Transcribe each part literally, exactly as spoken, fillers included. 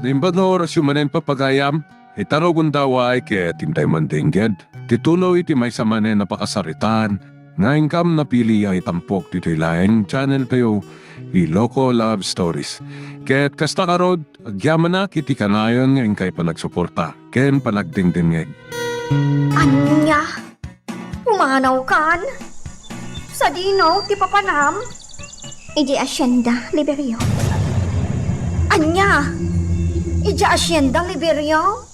Naimbag nga orasyo manen, papagayam, ita rugonda, uray ket intay man dengged ti tuloy ti maysa manen a pakasaritaan nga inkam napili a itampok ditoy laeng channel tayo, Iloko Love Stories. Ket kasta ngarud, agyamanak iti kanayon nga inkay panagsuporta ken panagdengdengngeg. Ania? Pumanawkan? Sadino ti papanam? Idiay Hacienda Liberio. Ania? Idiay Hacienda Liberio?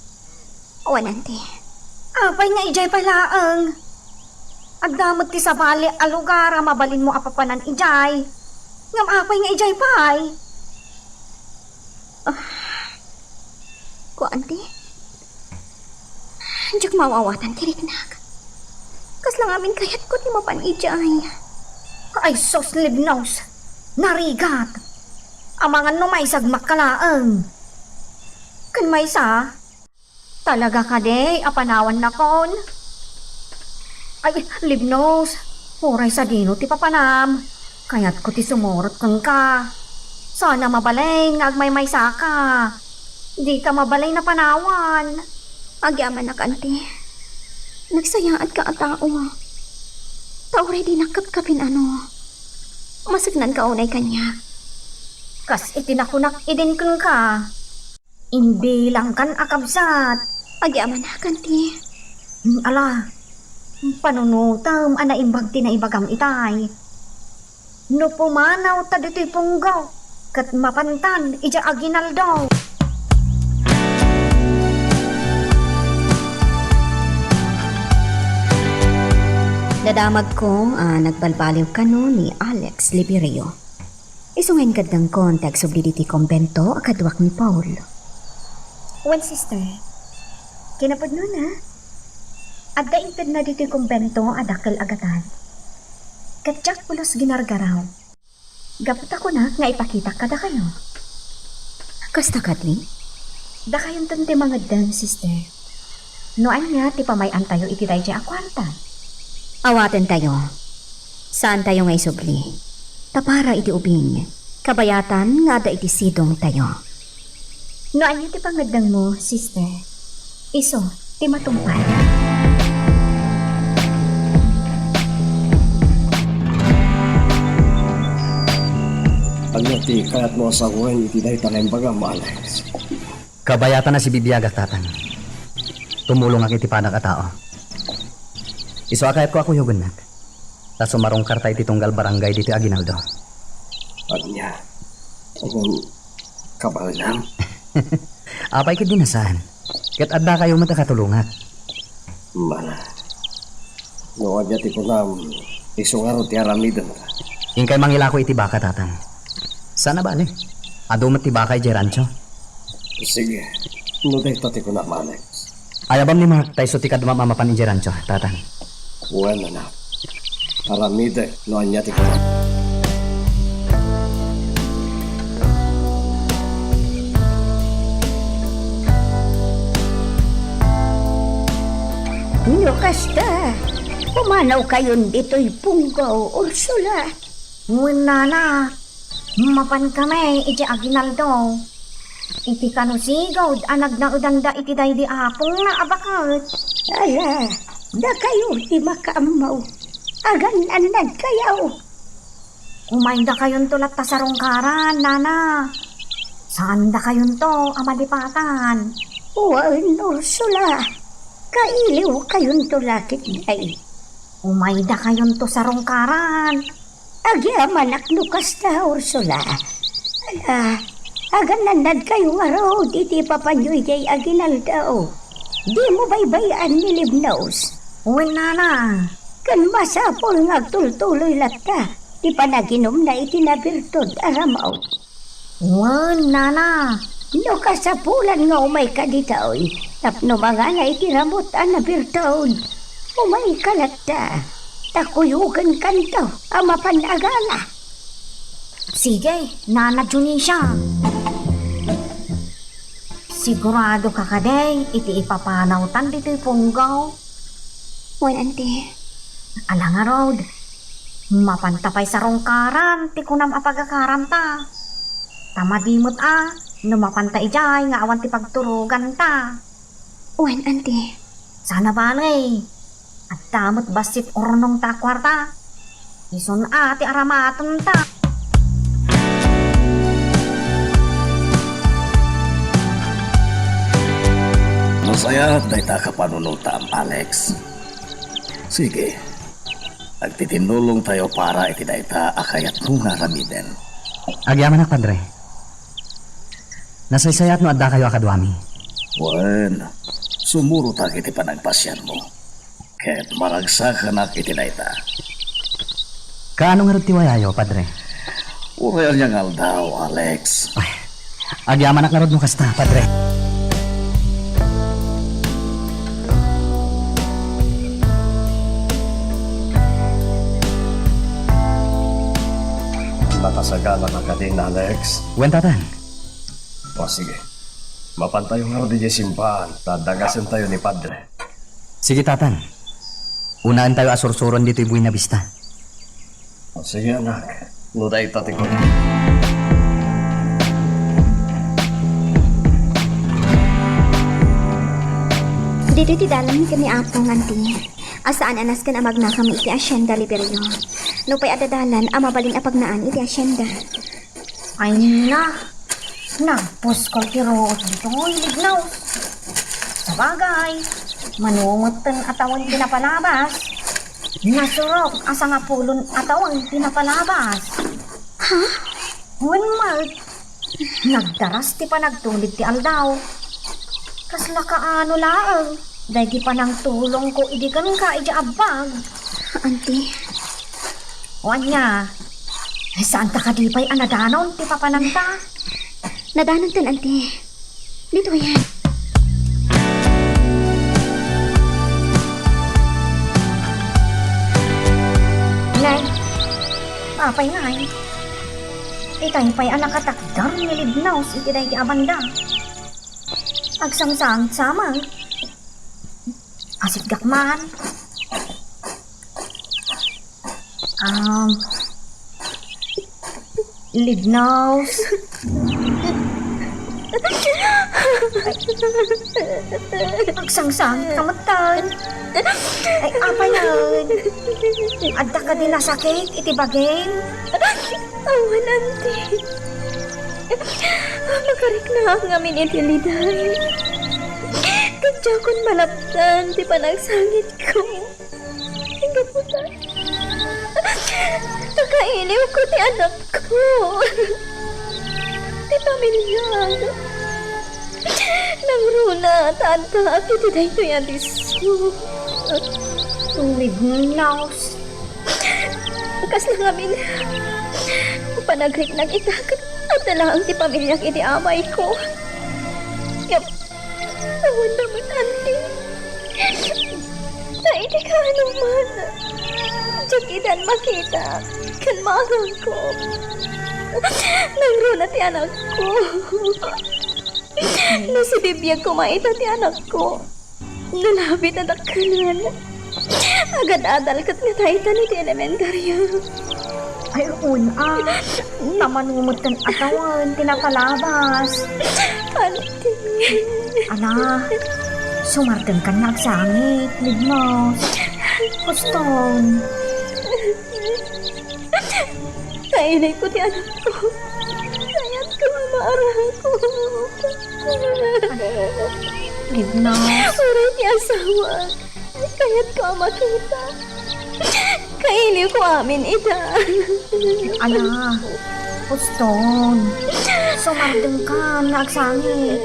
Wen, Auntie. Apay nga idiay pay laeng? Adda met ti sabali a lugar a mabalinmo a papanan idiay. Ngem apay nga idiay pay? Ah, kuan ti, diak maaw-awatan ti riknak. Kasla ngamin kayatko ti mapan idiay. Ay sus, Libnos! Narigat! Amangan no maisagmakka laeng. Ken maysa, talaga kadi a panawannakon? Ay, Libnos, uray sadino ti papanam, kayatko ti sumurot kenka. Saan a mabalin nga agmaymaysaka. Dika mabalin a panawan. Agyamanak, Auntie. Nagsayaat ka a tao. Ta uray dinak kapkapin-ano, masaknanka unay kaniak. Kas iti nakunak idin kenka. Imbilangkan a kabsat. Agyamanak, Auntie. Hmm, ala, panunotem a naimbag ti naibagam itay. No pumanawta ditoy punggaw, ket mapantan idiay aguinaldo. Nadamagko a nagbalbaliw kano ni Alex Liberio. Isu nga ingaddengkon ti agsubli ditoy kumbento a kaduak ni Paul. Wen, sister, kinapudnona, adda intedna ditoy kumbento a dakkel a gatad. Ket diak pulos ginargaraw. Gapu ta kunak nga ipakitak kadakayo. Kasta kadi? Dakayonton ti mangeddeng, sister. No ania ti pamay-antayo iti daydiay a kuarta? Awatentayo. Saantayo nga isubli. Ta para iti ubing, kabayatan nga adda iti sidongtayo. No ania ti pangeddengmo, sister, isu ti matungpal. Ania ti kayatmo a sawen iti dayta nga imbagam, Alex? Kabayatan a sibibiagak, Tatang. Tumulongak iti panak a tao. Isu a kayatko a kuyogennak. Ta sumarungkarta iti tunggal barangay ditoy aguinaldo. Ania? Ngem, kabaelam? Apay ketdi a saan? Ket addakayo met a katulongak. Mana. No ania ti kunam, isu ngarud ti aramidenta. Inkay mangilako iti baka, Tatang. Saan a bale. Adu met ti baka idiay rancho. Sige. No dayta ti kunam, Alex. Ayabam ni Mark, ta isu ti kaduam a mapan idiay rancho, Tatang. Wen, anak. Aramidek no ania ti kunam. No kasta, pumanawkayon ditoy punggaw, Ursula. Wen, nana. Mapankami iti aguinaldo. Iti kano sigud a nagnaedanda iti daydi apongna a baket. Ala, dakayo ti makaammo. Agan-annadkayo. Umaydakayonto latta sarungkaran, nana. Saandakayonto a malipatan. Wen, Ursula. Kailiwkayonto la ketdi. Umaydakayonto sarungkaran. Agyamanak no kasta, Ursula. Ala, agan-annadkayo ngarud iti ipapanyo idiay aguinaldo. Dimo baybay-an ni Libnos. Wen, nana. Ken masapul nga agtultuloy latta ti panaginumna iti nabirtud a ramaw. Wen, nana. No kasapulan nga umayka ditoy tapno mangala iti ramut a nabirtud, umayka latta, ta kuyogenkanto a mapan agala. Sige, nana Dionisia. Siguradoka kadi iti ipapanawtan ditoy punggaw? Wen, Auntie. Ala ngarud, mapanta pay sarungkaran ti kunam a pagakaranta. Ta madi met a, No mapanta idiay nga awan ti pagturoganta. Wen, anti. Sana bale. Adda met bassit urnongta a kuarta. Isun a ti aramatenta. Nasayaat dayta a kapanunotam, Alex. Sige. Agtitinnulongtayo para iti dayta a kayatmo nga aramiden. Agyamanak, Padre. Nasaysayaat no addakayo a kaduami. Wen, sumurotak iti panagpasiarmo. Ket maragsakanak iti dayta. Kaano ngarud ti wayayo, Padre? Uray ania nga aldaw, Alex. Ay, agyamanak ngarud no kasta, Padre. Nakasagana ka kadin, Alex? Wen, Tatang. O, sige. Mapantayo ngarud idiay simbahan, ta dagasentayo ni Padre. Sige, Tatang. Unaentayo a sursuron ditoy Buena Vista. O, sige, anak. No dayta ti kunak. Ditoy ti dalan ni kami, Apo, nganti. A saan a nasken a magnakami iti Hacienda Liberio. Nupay adda dalan a mabalin a pagnaan iti hacienda. Ay na, nagpusko ti ruot ditoy, Lignaus. Sabagay, mano metten a tawen ti napalabas. Nasurok a sangapulon a tawen ti napalabas. Ha? Wen met, nagdaras ti panagtulid ti aldaw. Kasla kaano laeng daydi panangtulongko idi kenka idiay abbag. Anti. O ania, saanta kadi pay a nadanon ti papananta? Nadanonten, anti. Ditoyen. Nay, apay ngay? Itay pay a nakatakder ni Lignaus iti daydi a banda. Agsangsangit sa met. Asitgak man. Um, Lignaus. Agsangsangit ka met, tay. Ay, apay ngay? Adda kadi nasakit iti bagim? Awan, anti. Makariknaak ngamin iti liday. Ket diakon malapdan ti panagsangitko. Gapu ta, ta kailiwko ti anakko. Ti pamiliak. Nangruna ta addaak iti daytoy a disso. Lignaus. Kasla ngamin, panagriknak ita ket adda laeng ti pamiliak iti amayko. Ngem awan da met, anti. Ta iti kaano man, diak idan makita ken maagangko. Nangruna ti anakko. No sibibiag koma ita ti anakko, no labi ta dakkelan, agad-adal ket nga taytan iti elementaria. Ay, wen a. Ta mano metten a tawen ti napalabas. Anti. Ala, sumardengkan nga agsangit, Lignaus. Huston. Kainayko ti anakko. Kayatko a maarako. Lignaus. Uray ti asawak. Kayatko a makita. Kailiwko amin ita. Ala, Huston. Sumardengkan nga agsangit.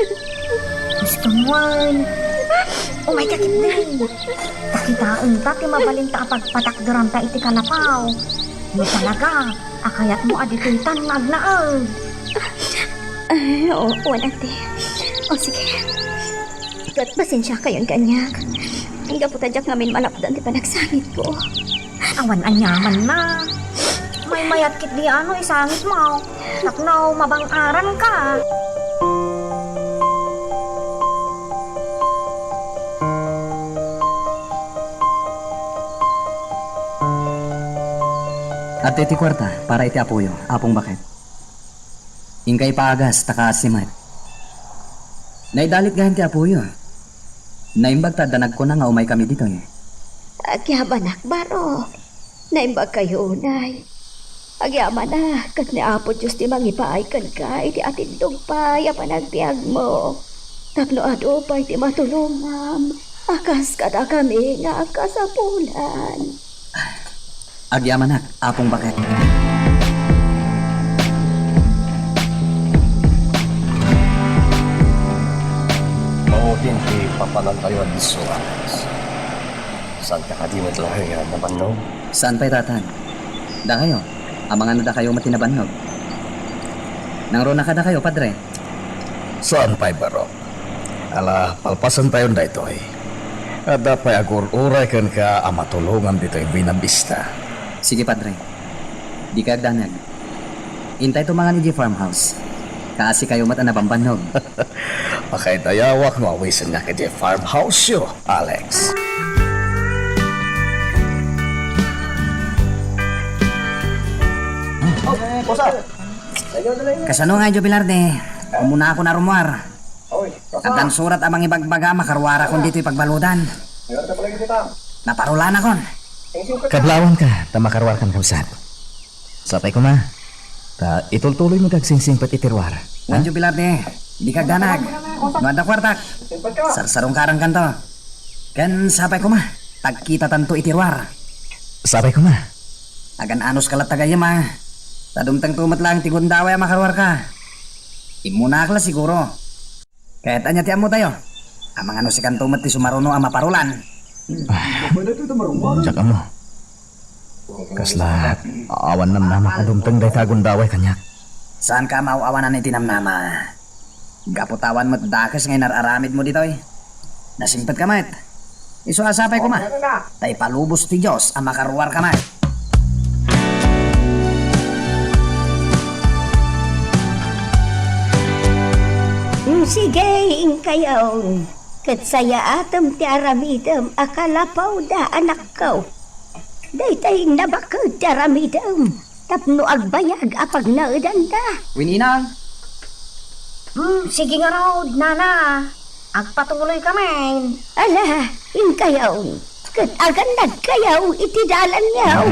Huston wen. Umayka ketdi. Ta kitaenta ti mabalinta a pagpatakderanta iti kalapaw. No talaga a kayatmo a ditoytan nga agnaed. Ay, oo, wen, anti. O, sige. Ket pasensiakayon kaniak. Gapu ta diak ngamin malapdan ti panagsangitko. Awan aniamanna. Maymayat ketdi a no isangitmo tapno mabang-aranka. Adtoy ti kuarta para iti apoyo, Apong Baket. Inka ipaagas ta kaasi met. Naidalit gayam ti apoyo. Naimbag ta adda nagkuna nga umaykami ditoy. Agyamanak, Barok. Naimbagkayo unay. Agyamanak, ket ni Apo Dios ti mangipaay kenka iti atindog pay a panagbiagmo. Tapno adu pay ti matulongam, a kas kadakami nga agkasapulan. Agyamanak, Apong Baket. Mautin ti papanantayo a disso, Alex. Saan ka kadi met laeng nga nabannog? Saan pay, Tatan? Dakayo, amangan no dakayo met ti nabannog. Nangruna kadakayo, Padre? Saan pay, Barok. Ala, palpasentayon daytoy. Adda pay agur-uray kenka a matulongam ditoy Buena Vista. Sige, Padre. Dikay agdanag. Intayto mangan idiay farmhouse. Kaasikayo met a nabambannog. Makaidayawak no awisennak idiay farmhouse-yo, Alex. Kasano nga, Joe Velarde? Umuna ako na rumuar. Addan surat a mangibagbaga a makaruarakon ditoy pagbaludan. Naparulanakon. Kablawanka, ta makaruarkan kabsat. Sapay koma, ta itultuloymo ti agsingsingpet iti ruar. Wen, ha? Joe Velarde, dika agdanag. No adda kuartak, sarsarungkarankanto. Ken sapay koma, ta agkitatanto iti ruar. Sapay koma. Agan-anos ka latta gayyem, a. Ta dumtengto met laeng ti gundaway a makaruarka. Immunaak la siguro. Ket ania ti ammotayo? Amangan no sikanto met ti sumaruno a maparulan. Ah, diak ammo. Kasla awan namnama a dumteng dayta a gundaway kaniak. Saanka a maaw-awanan iti namnama. Gapu ta awan met dakes nga inar-aramidmo ditoy. Nasingpetka met. Isu a sapay koma, ta ipalubos ti Dios a makaruarka met. Mm, sige, inkayaw. Ket sayaatem ti aramidem a kalapawda, anakko. Daytay nabaked ti aramidem tapno agbayag a pagnaedanda. Wen, inang. Hmm, sige ngarud, nana. Agpatuloykamin. Ala, inkayaw. Ket agannadkayaw iti dalanyaw.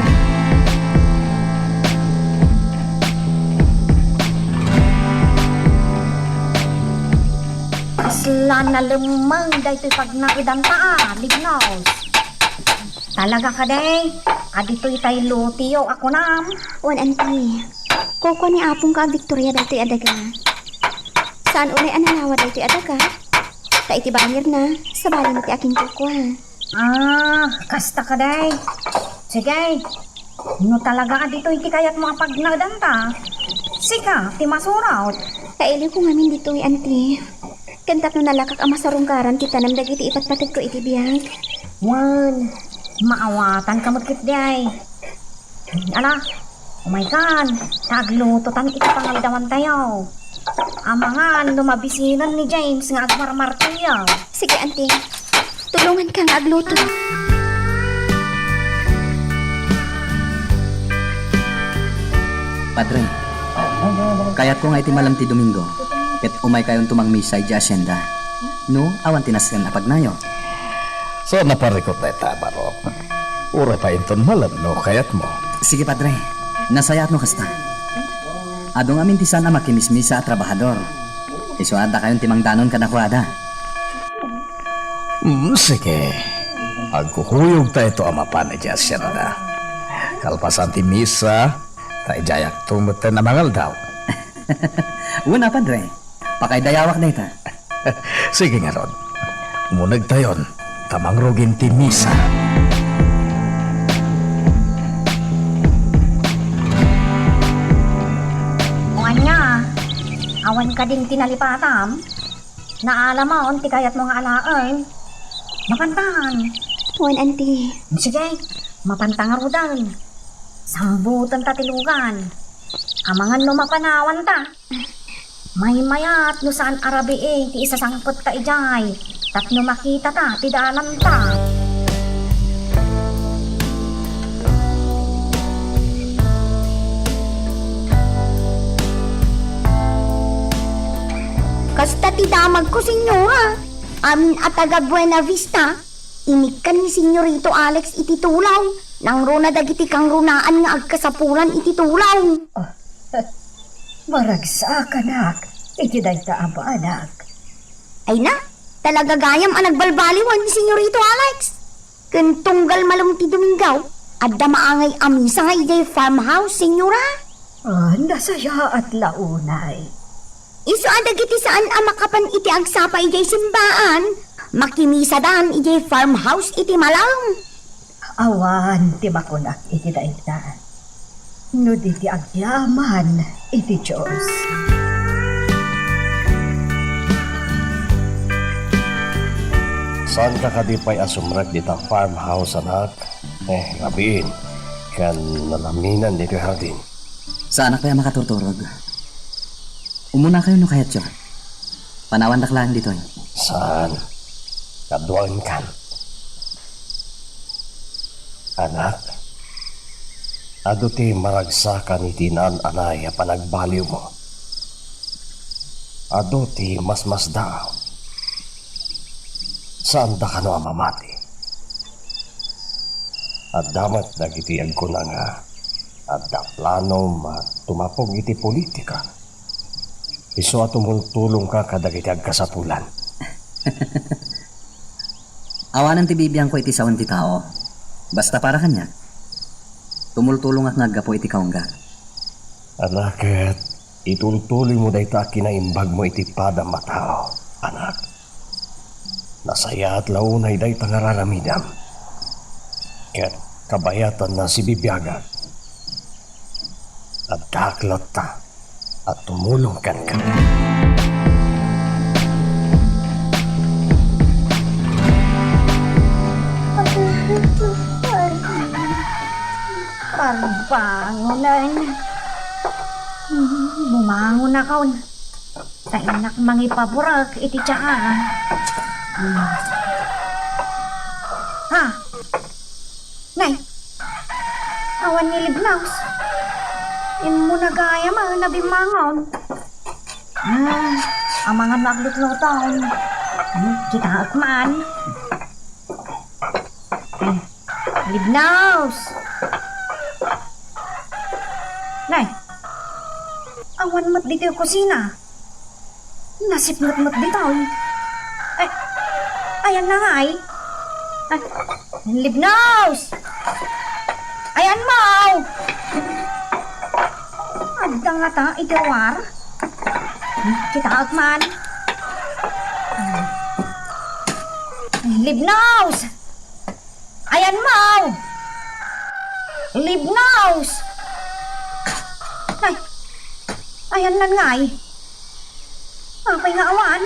Kasla nalemmeng daytoy pagnaedanta, a, Lignos. Talaga kadi, a ditoy tay lotiyo a kunam? Wen, anti. Kukua ni apongko a Victoria daytoy a daga. Saan unay a nalawa daytoy a daga? Ta iti bangirna, sabali met ti akinkukua. Ah, kasta kadi. Sige. No talaga a ditoy ti kayatmo a pagnaedanta, sika ti masurot. Kailiwko ngamin ditoy, anti. Ken tapno nalakak a masarungkaran ti tanem dagiti ipatpategko iti biag. Wen, maawatanka met ketdi ay. Ala, umaykan, ta aglutotan iti pangaldawantayo. Amangan no mabisinen ni James nga agmarmartillo. Sige, anti. Tulonganka nga agluto. Padre, kayatko nga iti malem ti Domingo, ket umaykayonto mangmisa idiay asienda. No, awan ti nasken a pagnayo. So, naparikot dayta, Barok. Uray pay inton malem no kayatmo. Sige, Padre. Nasayaat no kasta. Adu ngamin ti saan a makimismisa a trabahador. Isu a addakayon ti mangdanon kadakuada. Mm, sige. Agkukuyogtayto a mapan idiay asienda. Kalpasan ti misa, ta idiayakto metten a mangaldaw. Una, Padre. Pakaidayawak dayta. Sige ngarud. Umunegtayon, ta mangrugin ti misa. Ania, awan kadin ti nalipatam? Naalamon ti kayatmo nga alaen. Mapantan. Wen, anti. Sige, mapanta ngaruden. Sambutenta ti lugan. Amangan no mapanawanta. Maymayat no saan a rabii ti isasangpetta idiay tapno makitata ti dalanta. Kasta ti damagko, Senyora. Amin a taga Buena Vista, inikkan ni Senyorito Alex iti tulaw. Nangruna dagiti kangrunaan nga agkasapulan iti tulaw. Ah, maragsakanak iti dayta a banag. Ay na, talaga gayam a nagbalbaliwan ni Senyorito Alex. Ken tunggal malem ti Domingo, adda maangay a misa nga idiay farmhouse, Senyora. Ah, nasayaat la unay. Isu a dagiti saan a makapan iti agsapa idiay simbaan, makimisadan idiay farmhouse iti malem. Awan ti makunak iti dayta. No di ti agyaman iti Dios. Saanka kadi pay a sumrek dita farmhouse, anak? Eh, rabiin, ken nalaminan ditoy hardin. Saanak pay a makaturturog. Umunakayo no kayatyo. Panawandak laeng ditoy. Saan? Kaduaenkan. Anak, adu ti maragsakan iti naan-anay a panagbaliwmo. Adu ti masmasdaaw. Saanda kano a mamati. Adda met dagiti agkuna nga adda planom a tumapog iti politika. Isu a tumultulongka kadagiti agkasapulan. Awanen ti bibiangko iti sawen ti tao. Basta para kaniak, tumultulongak nga aggapu iti kaunggat. Ala ket, itultuloymo dayta a kinaimbagmo iti padam a tao, anak. Nasayaat la unay dayta nga raramidam. Ket kabayatanna sibibiagak. Addaak latta a tumulong kenka. Pagbangonen. Bumangonakon. Ta innak mangipaburek iti tiyakan. Hmm. Ha? Nay, awan ni Libnaus. Immuna gayam a nabimmangon. Ah, amangan no aglutluto. Hmm, kitaek man. Hmm. Libnaus! Nay, awan met ditoy kusina. Nasipnget met ditoy. Ay, ayanna ngay? Ay, Libnaus! Ayanmo! Adda ngata iti ruar? Kitaek man. Ay, Libnaus! Ayanmo! Libnaus! Ay, ayanna ngay? Apay nga awan?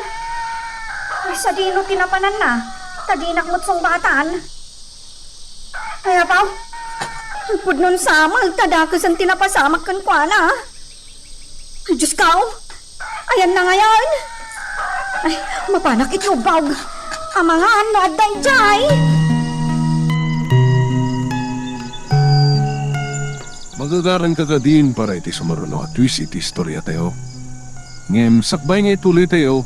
Ay, sadino ti napananna? Ta dinak met sungbatan. Ay, apaw! Pudno sa amin, ta dakesen ti napasamak kenkuana. Ay, Diyos ko! Ayanna ngay? Ay, mapanak iti ubbog. Amangan no adda idiay. Magagaranka kadin para iti sumaruno a twist iti istoriatayo. Ngem sakbay nga ituloytayo,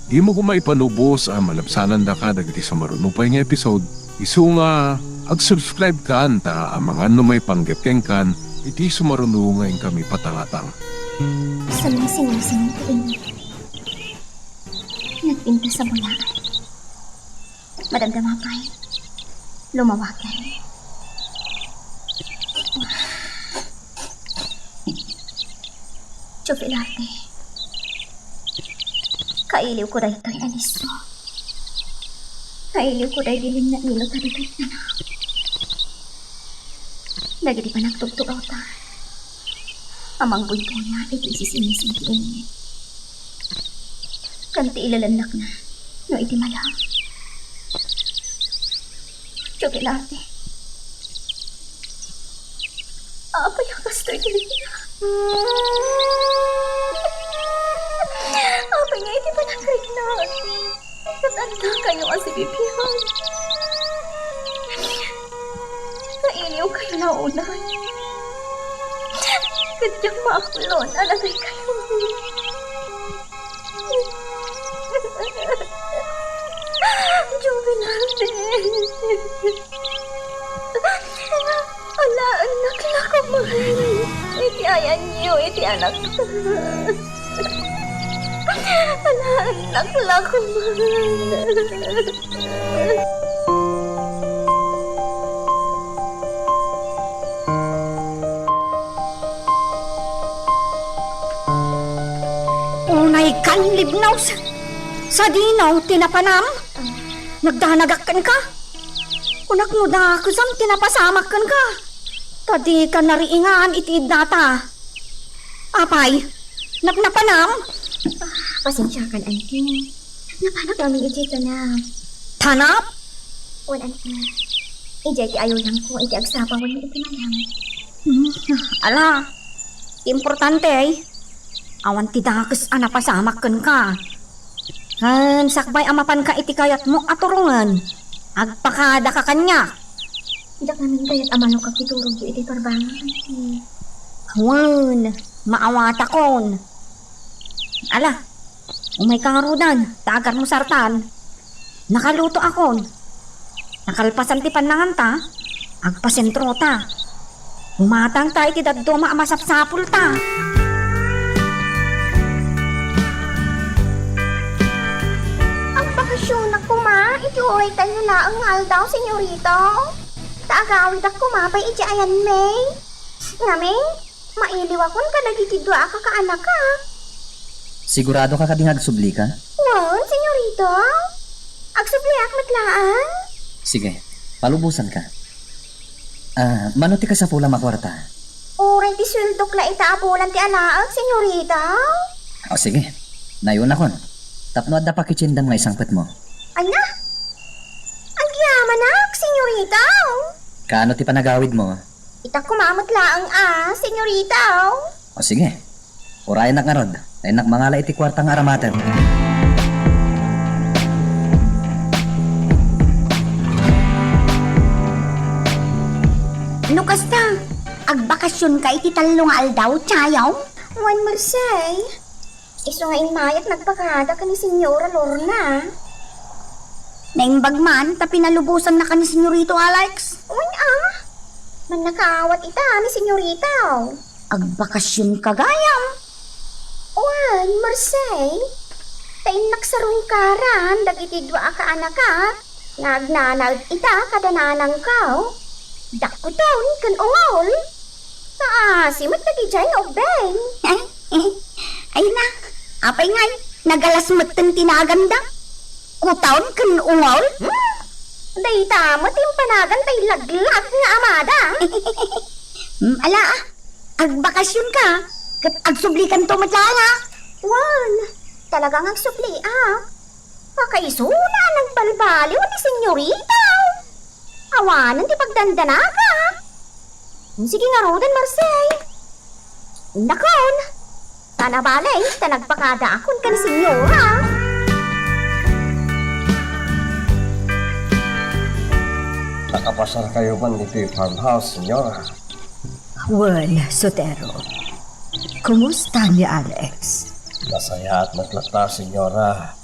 dimo koma ipanubos a malabsanandaka dagiti sumaruno pay nga episode. Isu nga ag-subscribe kan ta amangan no maipanggep kenkan iti sumaruno nga inkami patangatang. Sumisingsing ti init. Nagpintas a bulaan. Madamdama pay. Lumawagan. Tio Pilate, kailiwko daytoy a listo. Kailiwko daydi linnailot a dagiti tanaw. Dagiti panagtugtugaw ta a mangbuybuya iti isisingsing ti init. Ken ti ilalannakna no iti malem. Tio Pilate. Apay a kastoy ti rikna? Apay nga iti panagriknak, ket addakayo a sibibiag? Kailiwkayo la unay. Ket diak maaklon a nataykayo. Alaennak la koma iti ayanyo iti anakta. Alaennak la koma. Unay kan, Libnos. Sadino ti napanam? Nagdanagak kenka. Kunak no dakesam ti napasamak kenka. Ta dika nariingan iti iddata. Apay, napnapanam? Ah, pasensiakan, Auntie. Napanak amin iti tanap. Tanap? Wen, Auntie. Idiay ti ayulangko iti agsapawenmi iti manam. Hmm, ala, ti importante, awan ti dakes a napasamak kenka. Ngem sakbay a mapanka iti kayatmo a turongen, agpakadaka kaniak. Diak ngamin kayat a malukag ti turogyo iti turbangan, Auntie. Wen, maawatakon. Ala, umayka ngaruden, ta agarmusartan. Nakalutoakon. Nakalpasan ti pannanganta, agpasentrota. Umatangta iti dadduma a masapsapulta. Agbakasionak koma iti uraytayo laeng nga aldaw, senyorita. Ta agawidak koma pay iti ayanmi. Ngamin, mailiwakon kadagiti dua a kakaanakak. Sigurado ka kadi nga agsublika? Wen, senyorita. Agsubliak met laeng. Sige, palubosanka. Ah, mano ti kasapulam a kuarta? Uray ti sueldok la ita a bulan ti alaek, senyorita. O, sige. Nayonakon. Tapno adda pakitiendam nga isangpetmo. Ania? Agyamanak, senyorita. Kaano ti panagawidmo? Ita koma met laeng a, senyorita. O, sige. Urayennak ngarud. Innak mangala iti kuarta nga aramaten. No kasta, agbakasionka iti tallo nga aldaw, tiayaw? Wen, Merced. Isu nga immayak nagpakada ken ni Senyora Lorna. Naimbag man ta pinalubosannaka ni Senyorito Alex. Wen a. Mannakaawat ita ni Senyorita. Agbakasionka gayam. Wen, Merced. Ta innak sarungkaran dagiti dua a kaanakak nga agnanaed ita kada nanangko. Dakkuton ken ungol. Naasi met dagidiay nga ubbing. Ay, ay, ay na, apay ngay, nagalas metten ti naganda. Kuton ken ungol? Hmm? Dayta met ti impanaganta ti laglak nga amada. Hmm, ala, ah, agbakasionka, ket agsublikanto met laeng, ah. Wen, talaga nga agsubli, ah. Pakaisuna a nagbalbaliw ni Senyorita. Awanen ti pagdandanaka. Sige ngaruden, Marcel. Innakon. Ta nabali, ta nagpakadaakon ken Senyora. Nakapasarkayo man ditoy farmhouse, Senyora. Wen, Sotero. Kumusta ni Alex? Nasayaat met latta, Senyora.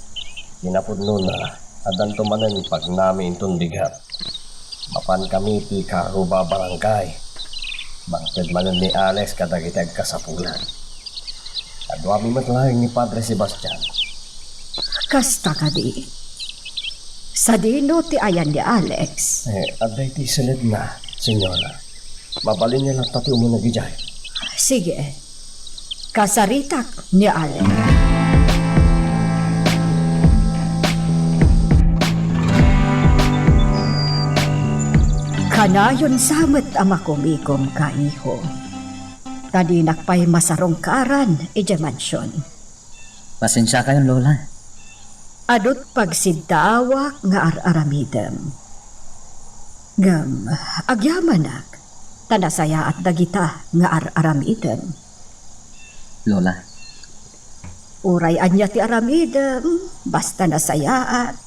Kinapudnona, addanto manen pagnami inton bigat. Mapankami ti Caruba Barangay. Mangted manen ni Alex kadagiti agkasapulan. Kaduami met laeng ni Padre Sebastian. Kasta kadi. Sadino ti ayan ni Alex? Eh, adda iti seledna, Senyora. Mabalinyo latta ti umuna idiay. Sige. Kasaritak ni Alex. Kanayon sa met a makumikom, kaiho. Ta dinak pay masarungkaran idiay mansion. Pasensiakayon, Lola. Adu't pagsiddaawak nga ar-aramidem. Ngem agyamanak, ta nasayaat dagita nga ar-aramidem. Lola. Uray ania ti aramidem, basta nasayaat,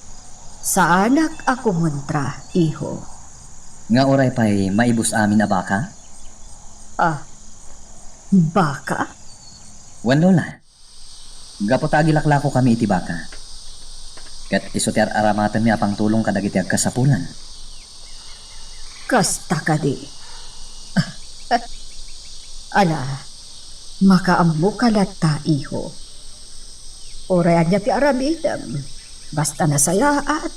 saanak a kumontra, iho. Nga uray pay maibus amin a baka? Ah, baka? Wen, Lola. Gapu ta agilaklako kami iti baka. Ket isu ti ar-aramatenmi a pangtulong kadagiti agkasapulan. Kasta kadi? Ala, makaammoka latta, iho. Uray ania ti aramidem, basta nasayaat,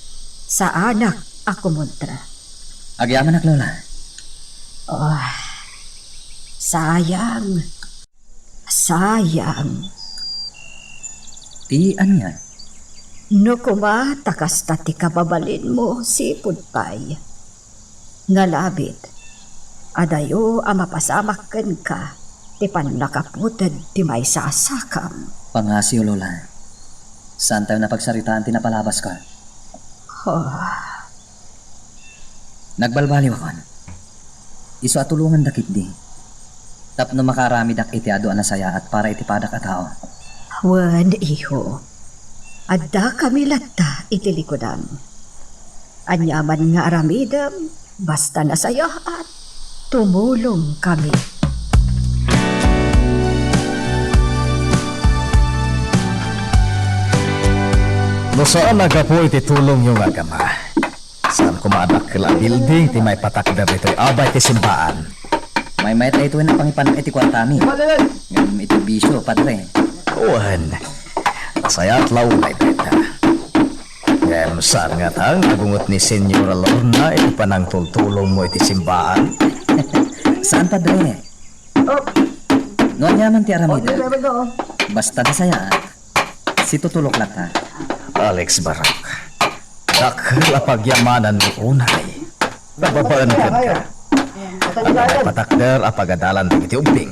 saanak a kumontra. Agyamanak, Lola. Oh, sayang. Sayang. Ti ania? No koma ta kasta ti kababalinmo, sipud pay. Ngalabit, adayo a mapasamak kenka ti pannakaputed ti maysa a sakam. Pangngasiw, Lola. Saantayo napagsaritaan ti napalabasko. Oh. Nagbalbaliwakon. Isu a tulonganda ketdi. Tapno makaaramidak iti adu a nasayaat para iti padak a tao. Wen, iho. Addakami latta iti likudam. Aniaman nga aramidem, basta nasayaat, tumulongkami. No saan a gapu iti tulongyo nga agama, saan koma a dakkel a building ti maipatakder ditoy abay ti simbaan. Maymayat daytoy a pangipanak iti kuartami. Ngem iti bisio, Padre. Wen, nasayaat la unay dayta. Ngem saan ngata nga agungot ni Señora Lorna iti panangtultulongmo iti simbaan? Saan, Padre. Oh. No aniaman ti aramidem. Oh, di ba, oh? Basta nasayaat. Situtulok latta. Alex Barak, dakkel a pagyamananmi unay. Nababaen kenka. Adda maipatakder a pagadalan dagiti ubbing.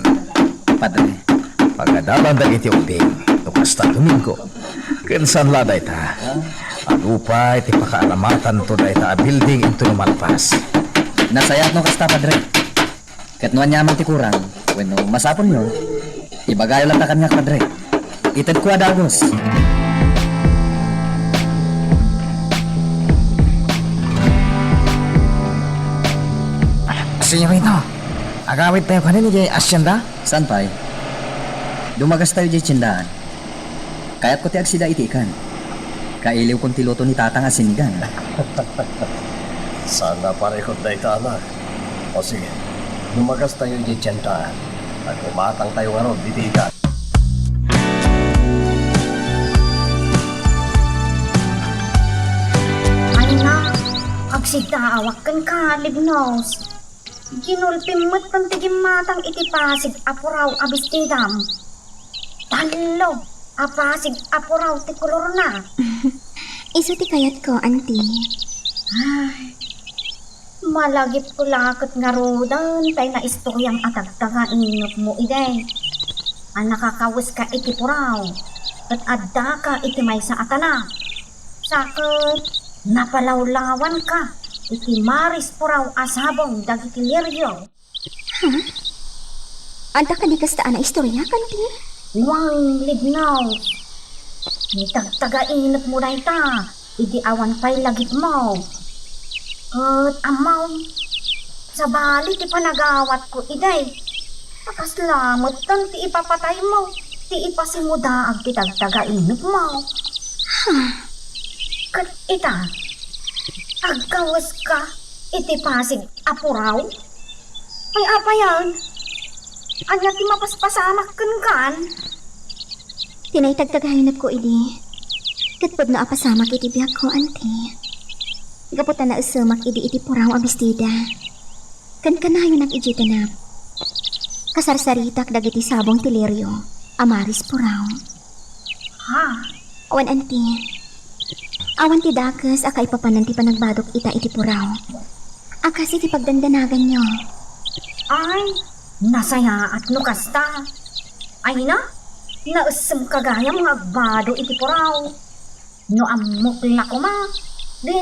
Padre. Pagadalan dagiti ubbing, no kasta Domingo. Ken saan la dayta, adu pay ti pakaaramatanto dayta a building intono malpas. Nasayaat no kasta, Padre. Ket no aniaman ti kurang, wenno masapulyo, ibagayo latta kaniak, Padre. Itedko a dagus. Señorito, agawidtayo kadi idiay asienda? Saan pay? Dumagastayo idiay tiendaan. Kayatko ti agsida iti ikan. Kailiwkon ti luto ni Tatang a sinigang. Saan a parikot dayta, anak. O sige, dumagastayo idiay tiendaan. Agkumatangtayo ngarud iti ikan. Ay na, agsidaawak kenka, Libnos. Ginulpim met ti gimmatang iti pasig a puraw a bestidam. Tallo a pasig a puraw ti kolorna. Isu ti kayatko, Auntie. Ay, malagipko la ket ngaruden tay naistoriam a tagtagainepmo idi. A nakakaweska iti puraw, ket addaka iti maysa a tanap. Sa ket napalawlawanka iti maris puraw a sabong dagiti lirio. Ha? Adda kadi kasta a naistoriak, Auntie? Wen, Libnos. Ni tagtagainepmo dayta idi awan pay lagipmo. Ket ammom, sabali ti panagawatko idi. Kasla metten ti ipapataymo, ti ipasimudaag ti tagtagainepmo. Ha? Ket ita, agkaweska iti pasig a puraw? Ay, apayan? Ania ti mapaspasamak kenkan? Ti naitagtagainepko idi, ket pudno a pasamak iti biagko, Auntie. Gapu ta naesemak idi iti puraw a bestida. Ken kanayonak idiay tanap. Kasarsaritak dagiti sabong ti lirio a maris puraw. Ha? Wen, Auntie. Awan ti dakes a kaipapanan ti panagbadok ita iti puraw a kas iti pagdandanaganyo. Ay, nasayaat no kasta. Ay na, naessemka gayam nga agbado iti puraw. No ammok la koma, di,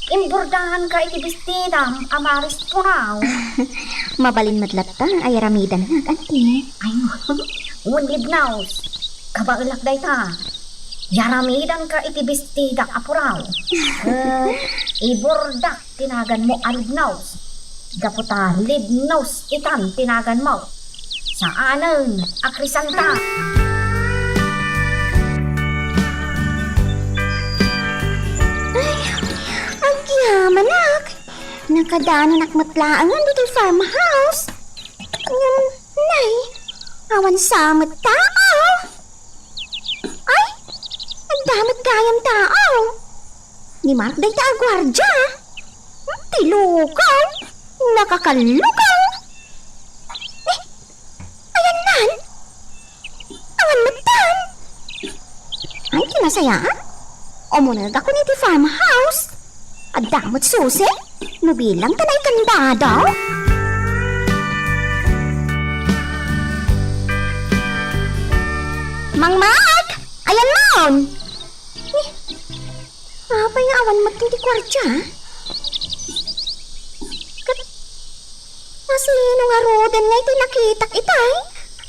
imbordaanka iti bestidam a maris puraw. Mabalin met latta a yaramidannak, Auntie. Ay, wen, Libnos. Kabaelak dayta. Yaramidanka iti bestidak a puraw. Eh, ibordak ti naganmo a Libnos. Gapu ta Libnos itan ti naganmo. Saanen a krisanta. Nakadananak met laengen ditoy farmhouse. Ngem, nay, awan sa met tao. Ay, adda met gayam tao. Ni Mark dayta a guardia. Hmm, ti lukaw. Nakakallukaw. Eh, ayannan? Awan met tan. Ay, kinasayaan. Umunegakon iti farmhouse. Adda met susi. No bilang ta naikandado. Mang Mark! Ayanmon! Eh, apay nga awan met ti guardia? Ket asino ngaruden nga iti nakitak itay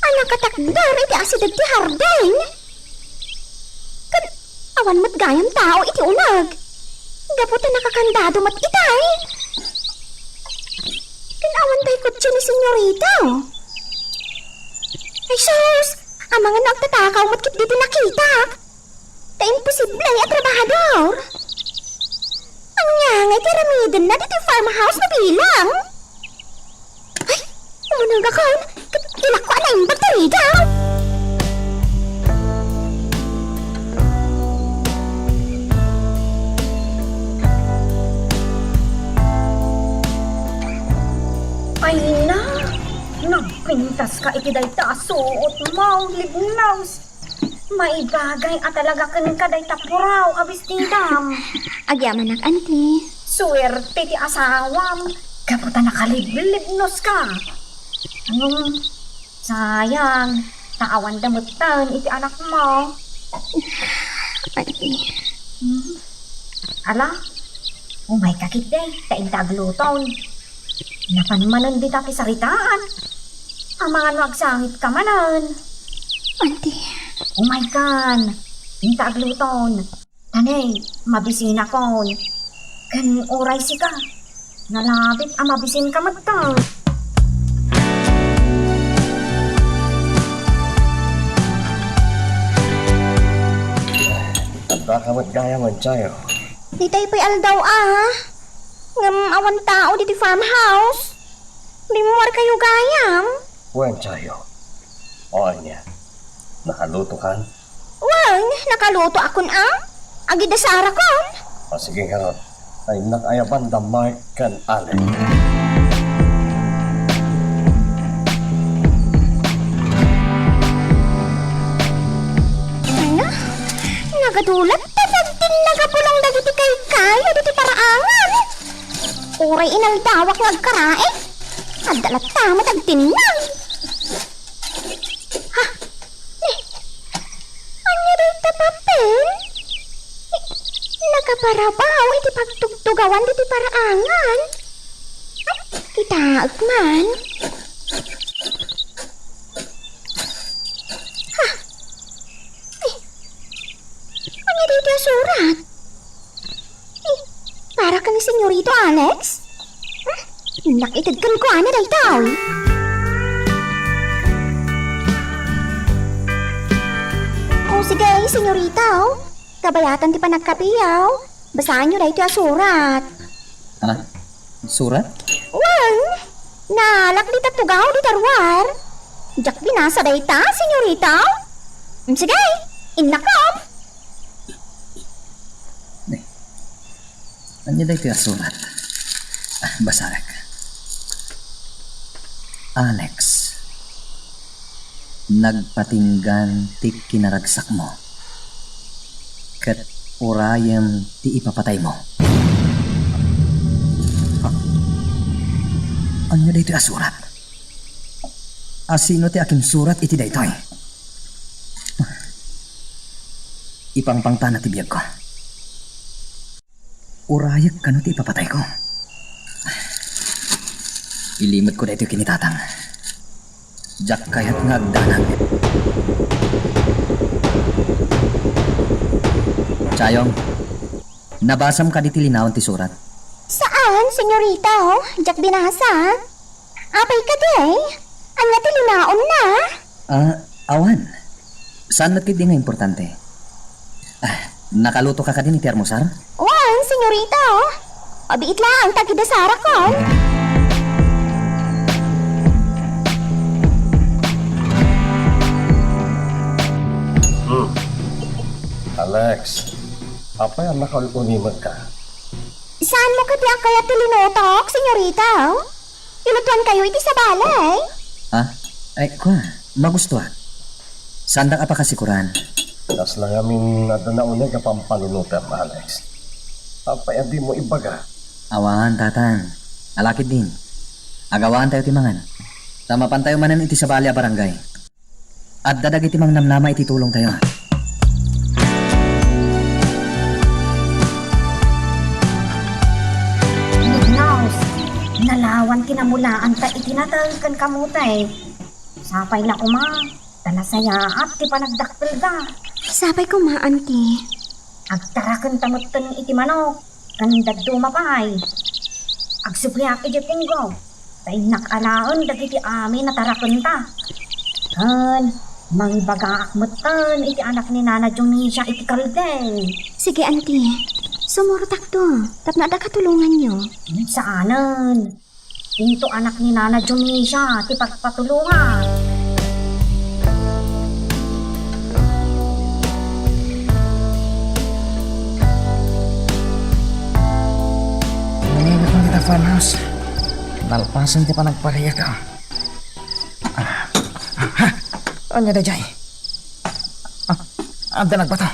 a nakatakder iti asideg ti hardin? Ket awan met gayam tao iti uneg. Gapu ta nakakandado met itay. Ken awan tay kotse ni Senyorito. Ay sus! Amangan no agtatakaw met ketdi ti nakitak. Ta imposible a trabahador. Ania ngay ti aramidenna ditoy farmhouse no bilang? Ay, umunegakon, ket ilakko a naimbag ti rigaw. Ay na, nagpintaska iti dayta a suotmo, Libnos. Maibagay a talaga kenka dayta puraw a bistitam. Agyamanak, anti. Suerte ti asawam, gapu ta nakaliblibnoska. Ngem, sayang, ta awanda metten iti anakmo. Anti. Hmm. Ala, umayka ketdi, ta inta agluton. Napan manen dita ti saritaan. Amangan no agsangitka manen. Anti. Umaykan, inta agluton. Tani, mabisinakon. Ken uray sika, nalabit a mabisinka metten. Addaka met gayam, Chayo. Ditay pay aldaw a. Ngem awan tao ditoy farmhouse. Rimmuarkayo gayam. Wen, Chayo. O, ania? Nakalutokan? Wen, nakalutoakon a. Agidasarakon. O, sige, ngarud. Ay, nakayaban da Mark ken Alex. Ania? Nagadulat ta dagiti nagapulong dagiti kaykayo ditoy paraangan. Uray inaldawak nga agkaraig, adda latta met agtinnag. Ha? Ni, ania dayta papel? Ni, nakaparabaw iti pagtugtugawan ditoy paraangan. Kitaek man. Ha? Ni, ania dayta a surat? Eh, para ken ni Senyorito Alex? Hmm? Innak ited kenkuana daytoy. O, sige, Senyorito. Kabayatan ti panagkapiyo. Basaenyo daytoy a surat. Ah, surat? Wen, naalak dita tugaw dita ruar. Diak binasa dayta, Senyorito. Hmm, sige, innakom. Ni, ania daytoy a surat? Ah, basaek. Alex, nagpatinggan ti kinaragsakmo, ket urayem ti ipapataymo. Ah, ania daytoy a surat? Asino ti akinsurat iti daytoy? Ipangpangtana ti biagko. Urayek kano ti ipapatayko. Ilimetko daytoy ken ni Tatang. Diak kayat nga agdanag. Chayong, nabasam kadi ti linaon ti surat? Saan, Senyorito. Diak binasa. Apay kadi? Ania ti linaonna? Ah, awan. Saan met ketdi nga importante. Ah, nakaluto ka kadi iti almusar? Wen, Senyorito. Abiit laeng ta agidasarako. Hmm. Alex, apay a nakaul-unimenka? Saanmo kadi a kayat ti linutok, senyorita? Ilutuankayo iti sabali. Ah? Ay, kua, magustuak. Saandak a pakasikuran. Kasla ngamin adda nauneg a pampanunotem, Alex. Apay a dimo ibaga? Awan, Tatang. Ala ketdin. Agawaantayo ti mangan. Ta mapantayo manen iti sabali a barangay. Adda dagiti mangnamnama iti tulongtayo. Nagnaus, nalawan ti namulaanta iti natay ken kamote. Sapay la koma, ta nasayaat ti panagdakkelda. Sapay koma, Auntie. Agtarakenta metten iti manok. Ken dadduma pay, agsubliak idiay punggo, ta innak alaen dagiti amin a tarakenta. Ken mangibagaak metten iti anak ni Nana Dionisia iti kaldeng. Sige, Auntie. Sumurotakto tapno adda katulonganyo. Saanen. Inton anak ni Nana Dionisia ti pagpatulongan. Nangigot man dita farmhouse. Nalpasen ti panagpariak, ah. Ah, ah, ah. Ania daydiay? Ah, adda nagbato.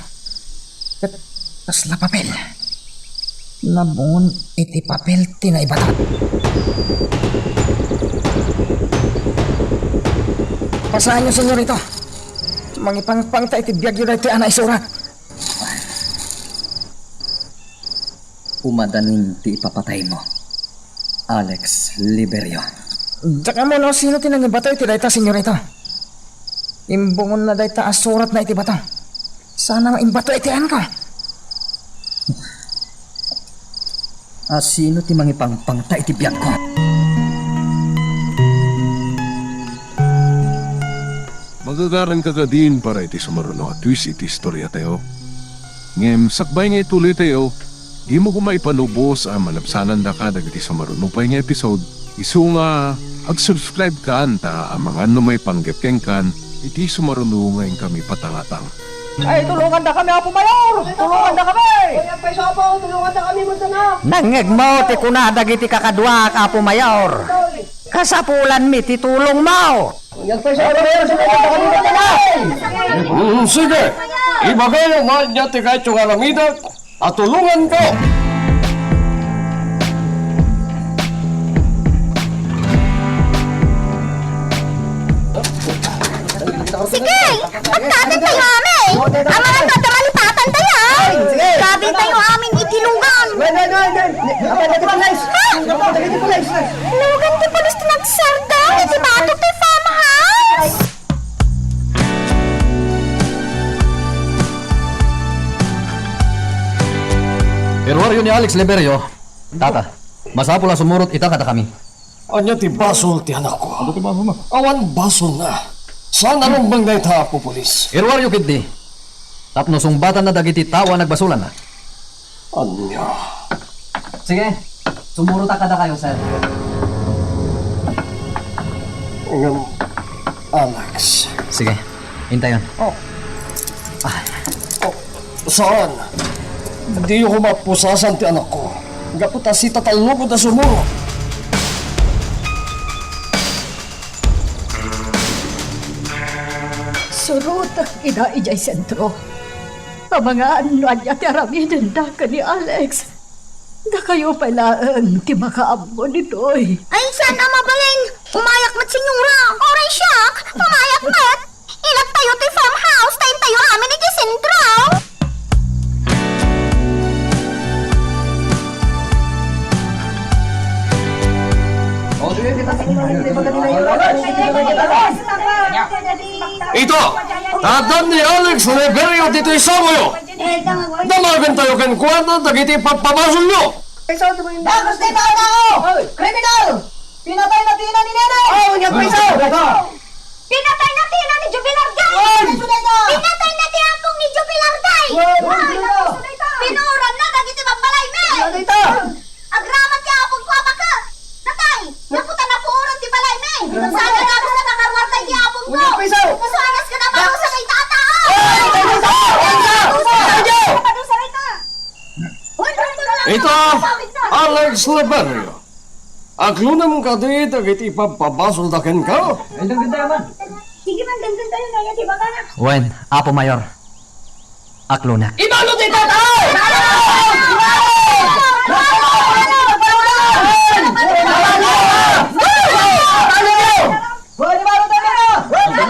Ket kasla papel. Nabungon iti papel ti naibato. Pasaenyo, senyorito. Mangipangpangta iti biagyo daytoy a naisurat. Umadanin ti ipapataymo, Alex Liberio. Diak ammo no sino ti nangibato iti dayta, senyorito. Imbungonna dayta a suratna iti bato. Saan a maimbato iti ayanko. A sino ti mangipangpangta iti biagko? Magagaranka kadin para iti sumaruno a twist iti istoriatayo. Ngem sakbay nga ituloytayo, dimo koma ipanubos a malabsanandaka dagiti sumaruno pay nga episode, isu nga agsubscribe kan ta amangan no maipanggep kenkan iti sumaruno nga inkami patangatang. Ay, tulongandakami, Apo Mayor! Tulongandakami! Ay, agpayso, Apo, tulongandakami, Montana! Nangngegmo ti kuna dagiti kakaduak, Apo Mayor. Kasapulanmi ti tulongmo. Agpayso, Apo Mayor, tulongandakami, Montana! Mm, sige. Ibagayo man ania ti kayatyo nga aramidek. Patulonganko! Sige! Pagkaten tayo amin! Amangan no adda malipatan tayo! Sige! Grabe tayo amin iti lugan! Wait, wait, wait, wait! Apa, dagiti pulis! Ha? Apa, dagiti pulis! Lugan ti pulis ti nagsardeng iti batok ti farmhouse! Iruaryo ni Alex Liberio, Tata, masapul a sumurot ita kadakami. Ania ti basol ti anakko? Adu ti basol na. Awan basolna. Saan a rumbeng dayta, Apo Pulis? Iruaryo ketdi, tapno sungbatanna dagiti tao a nagbasolanna. Ania? Sige, sumurotak kadakayo, sir. Ngem, Alex. Sige, intayon. Oh. Ah. Oh, saan? Diyo koma pusasan ti anakko. Gapu ta sitatalnukod a sumurot. Surotek ida idiay sentro. Amangan no ania ti aramidenda ken ni Alex. Dakayo pay laeng ti makaammo ditoy. Ay, saan a mabalin? Umayak met, senyora. Uray siak, umayak met. Ilattayo ti farmhouse, ta intayo amin iti sentro. Ito, addan ni Alex Liberio ditoy samoyo. Damagentayo kenkuana dagiti ipappabasolyo. Dagus ti tao! Kriminal! Pinatay na ti ina ni Neneng! Oh, nya, pinatay! Pinatay na ti ina ni Jubilar Day! Ay! Pinatay na ti apong ni Jubilar Day! Ay! Pinuran na dagiti babbalaymi! Ano ito? Agra Ita, Alex Leberio, aklonem kadi dagiti ipabpabasolda kenka? Ay, dagdagdaman. Sige man, dagdagdaman, nga ti bakana. Wen, Apo Mayor. Aklonek. Ibalud ti tao!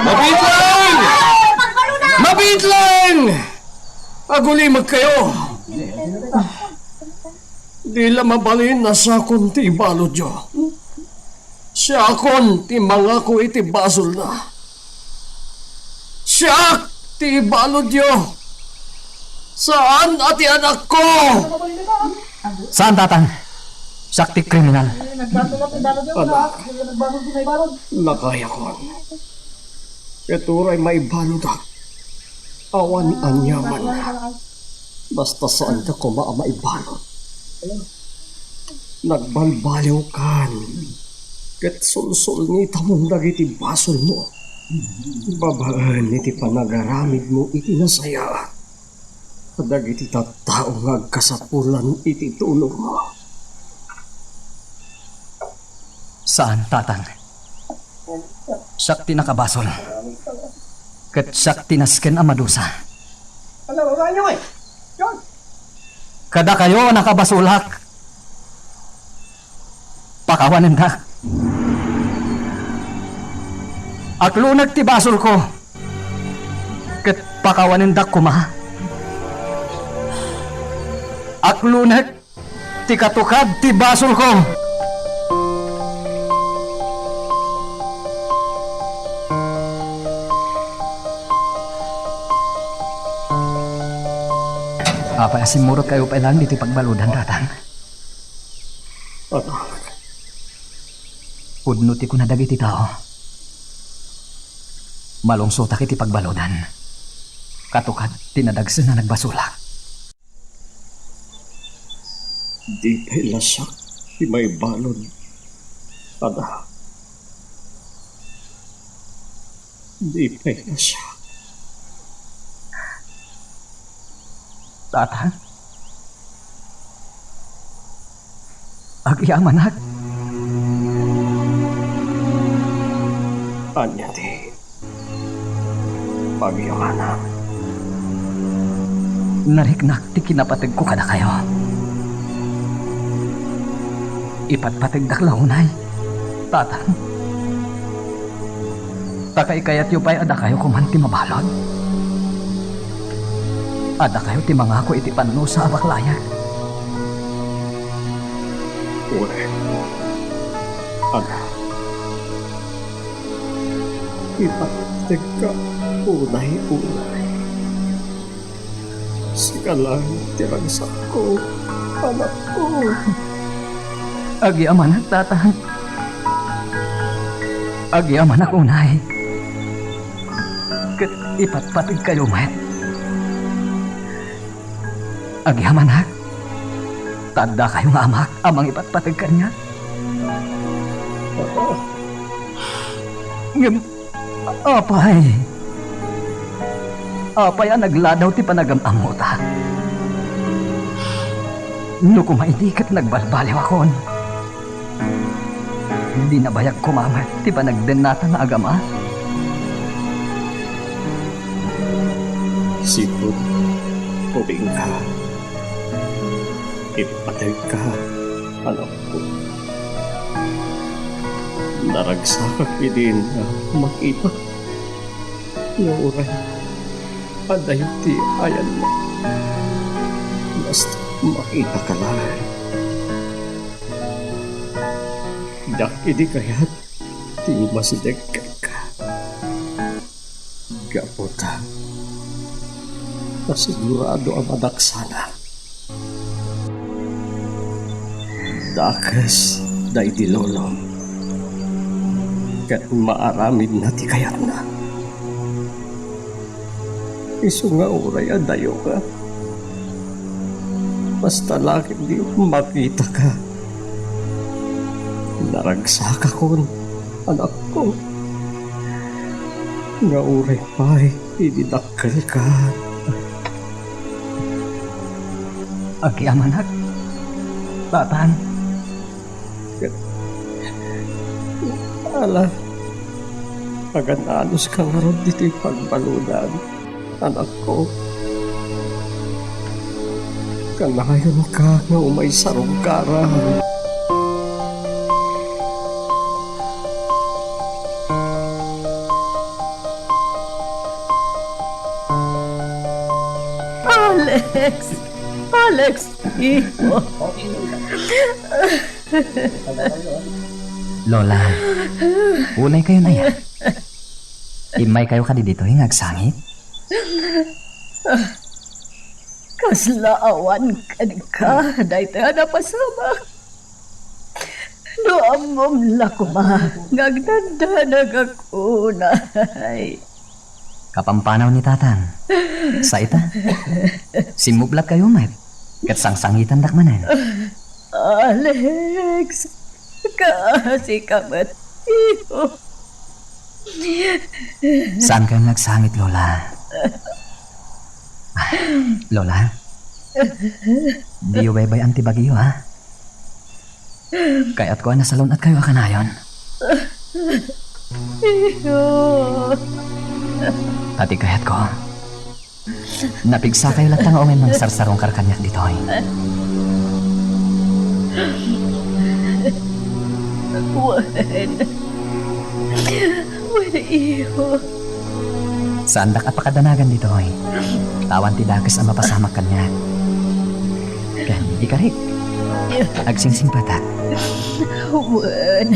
Mabiit laeng! Mabiit laeng! Agulimekkayo! Di la mabalin a siakon ti ibaludyo. Siakon ti mangako iti basolna. Siak ti ibaludyo. Saan a ti anakko. Saan, Tatang. Siak ti kriminal. Anak, nakayakon. Ket uray maibaludak, awan aniaman. Basta saanka koma a maibalud. Nagbalbaliwkan ket sulsulnitamon dagiti basolmo babaen iti panagaramidmo iti nasayaat kadagiti tattao nga agkasapulan iti tulongmo. Saan, Tatang. Siak ti nakabasol. Ket siak ti nasken a madusa. Kadakayo a nakabasolak, pakawanendak. Aklonek ti basolko, ket pakawanendak koma. Aklonek ti katukad ti basolko. Apay a simmurotkayo pay laeng ditoy pagbaludan, Tatang? Anak. Pudno ti kuna dagiti tao. Malungsotak iti pagbaludan. Katukad ti nadagsen a nagbasolak. Di pay la siak ti maibalud, anak. Di pay la siak. Tata, agyamanak. Ania ti pagyamanak? Nariknak ti kinapategko kadakayo. Ipatpategdak la unay, Tatang. Ta kaykayatyo pay a dakayo koman ti mabalud. A dakayo ti mangako iti pannusa a baklayak. Wen, anak. Ipattegka unay-unay. Sika laeng ti ragsakko, anakko. Agyamanak, Tatang. Agyamanak unay. Ket ipatpategkayo met. Agyamanak. Ta addakayo nga amak a mangipatpateg kaniak. Ngem apay, apay a nagladaw ti panagam-ammota? No koma idi ket nagbalbaliwakon, di nabayag koma met ti panagdennata nga agama. Sipud ubingka, ipatayka, anakko. Naragsakak idin a makitak nga uray adayo ti ayanmo. Basta makitaka laeng. Diak idi kayat ti umasideg kenka. Gapu ta, ta sigurado a madaksanak. Dakes daydi lolom, ket maaramidna ti kayatna. Isu nga uray adayo nga, basta la ketdi makitaka. Naragsakakon, anakko, nga uray pay idi dakkelka. Agyamanak, Tatang. Ala, agan-anuska ngarud ditoy pagbaludan, anakko. Kanayonka nga umay sarungkaran. Alex! Alex! Iho! Lola, unay kayon aya? Immay kayo kadi ditoy nga agsangit? Kasla awan kenka daytoy a napasamak. No ammom la koma nga agdandanagak unay. Kapampanaw ni Tatang. Sa ita? Simmublat kayo met. Ket sangsangitandak manen. Alex, kaasi ka met, iho. Saan kayo nga agsangit, Lola? Lola? Diyo baybay-an ti bagiyo, ha? Kayatko a nasalun-at kayo a kanayon. Iho. Ati kayatko. Napigsa kayo latta nga umay mangsarsarungkar kaniak ditoy. Wen. Wen, iho. Saandak a pakadanagan ditoy. Awan ti dakes a mapasamak kaniak. Ken, ikarik. Agsingsingpetak. Wen.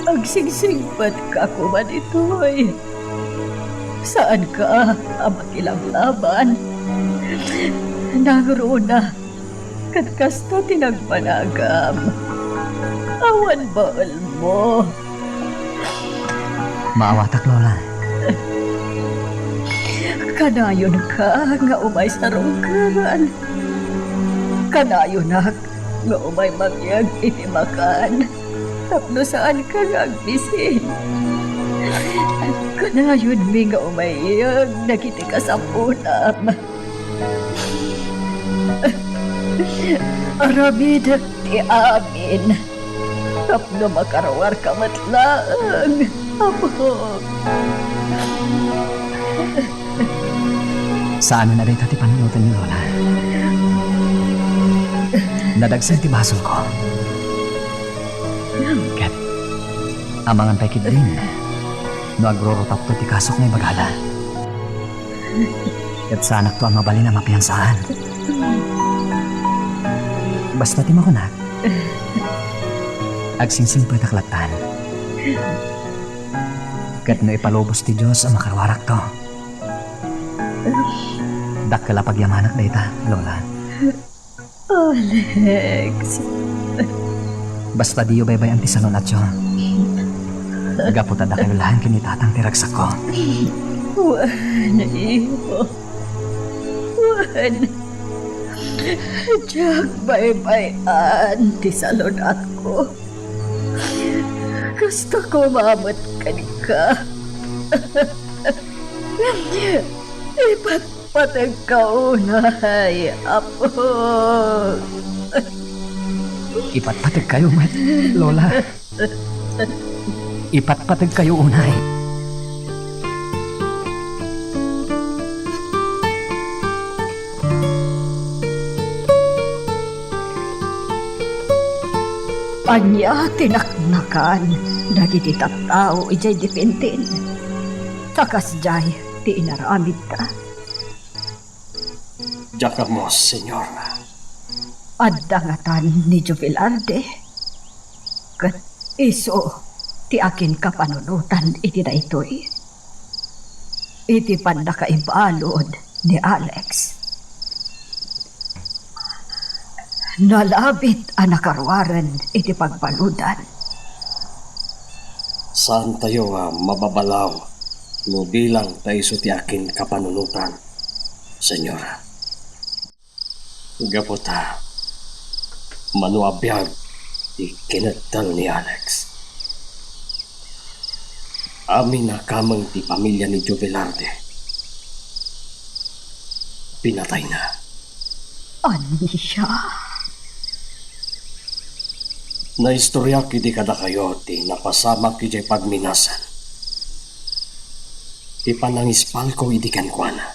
Agsingsingpetka koma ditoy. Saanka a makilablaban. Nangruna, ket kasta ti nagpanagam. Awan baelmo. Maawatak, Lola. Kanayonka nga umay sarungkaran. Kanayonak nga umay mabiag iti makan tapno saanka nga agbisin. Kanayonmi nga umayeg dagiti kasapulam. Aramidek ti amin tapno makaruarka met laeng, Apo. Saanen a dayta ti panunoten ni Lola. Nadagsen ti basolko. Ket amangan pay ketdin no agrurutapto ti kasok nga ibagada. Ket saanakto a mabalin a mapiansaan. Basta ti makunak, agsingsingpetak lattan. Ket no ipalubos ti Dios a makaruarakto, dakkel a pagyamanak dayta, Lola. Alex. Basta diyo baybay-an ti salun-atyo. Gapu ta dakayo laeng ken ni Tatang ti ragsakko. Wen, iho. Wen. Diak baybay-an ti salun-atko. Kasta koma met kenka. Ipatpategka unay, Apo. Ipatpategkayo met, Lola. Ipatpategkayo unay. Ania ti naknakan dagiti tattao idiay Dipintin? Ta kasdiay ti inaramidda. Diak ammo, Señor. Adda ngatan ni Jovelarde, ket isu ti akinkapanunotan iti daytoy. Iti pannakaibalud ni Alex, nalabit a nakaruaren iti pagbaludan. Saantayo a mababalaw no bilang ta isu ti akinkapanunotan, Señora. Gapu ta mano a biag ti kinettel ni Alex. Amin a kameng ti pamilia ni Jovelarde, pinatayna. Ania? Naistoriak idi kadakayo ti napasamak idiay pagminasan, ti panangispalko idi kenkuana.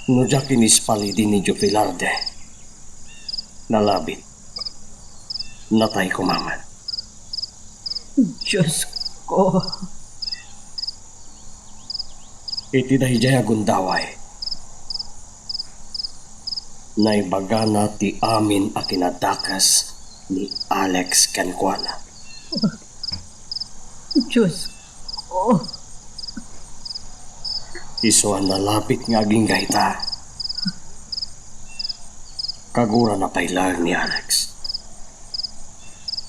No diak inispal idi ni Joe Velarde, nalabit. Natay koma met. Diosko. Iti daydiay a gundaway, naibagana ti amin a kinadakes ni Alex kenkuana. Diosko. Isu a nalabit nga agingga ita. Kagurana pay laeng ni Alex.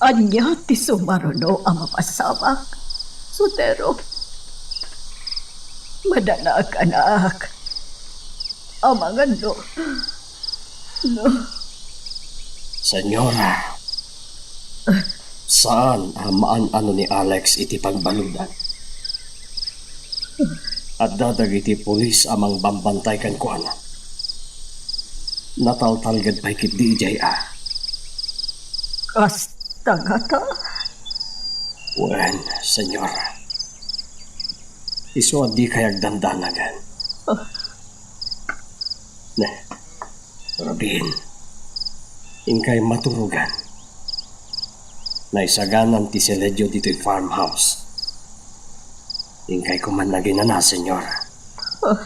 Ania ti sumaruno a mapasamak, Sotero? Madanaak, anak. Amangan no, no. Senyora, saan a maan-ano ni Alex iti pagbaludan. Adda dagiti pulis a mangbambantay kenkuana. Nataltalged pay ketdi idiay a. Kasta ngata? Wen, senyora. Isu a dikay agdandanagan. Ah. Ne, Robin, inkay maturogan. Naisaganan ti seledio ditoy farmhouse. Inkay koman aginana, senyora. Ah.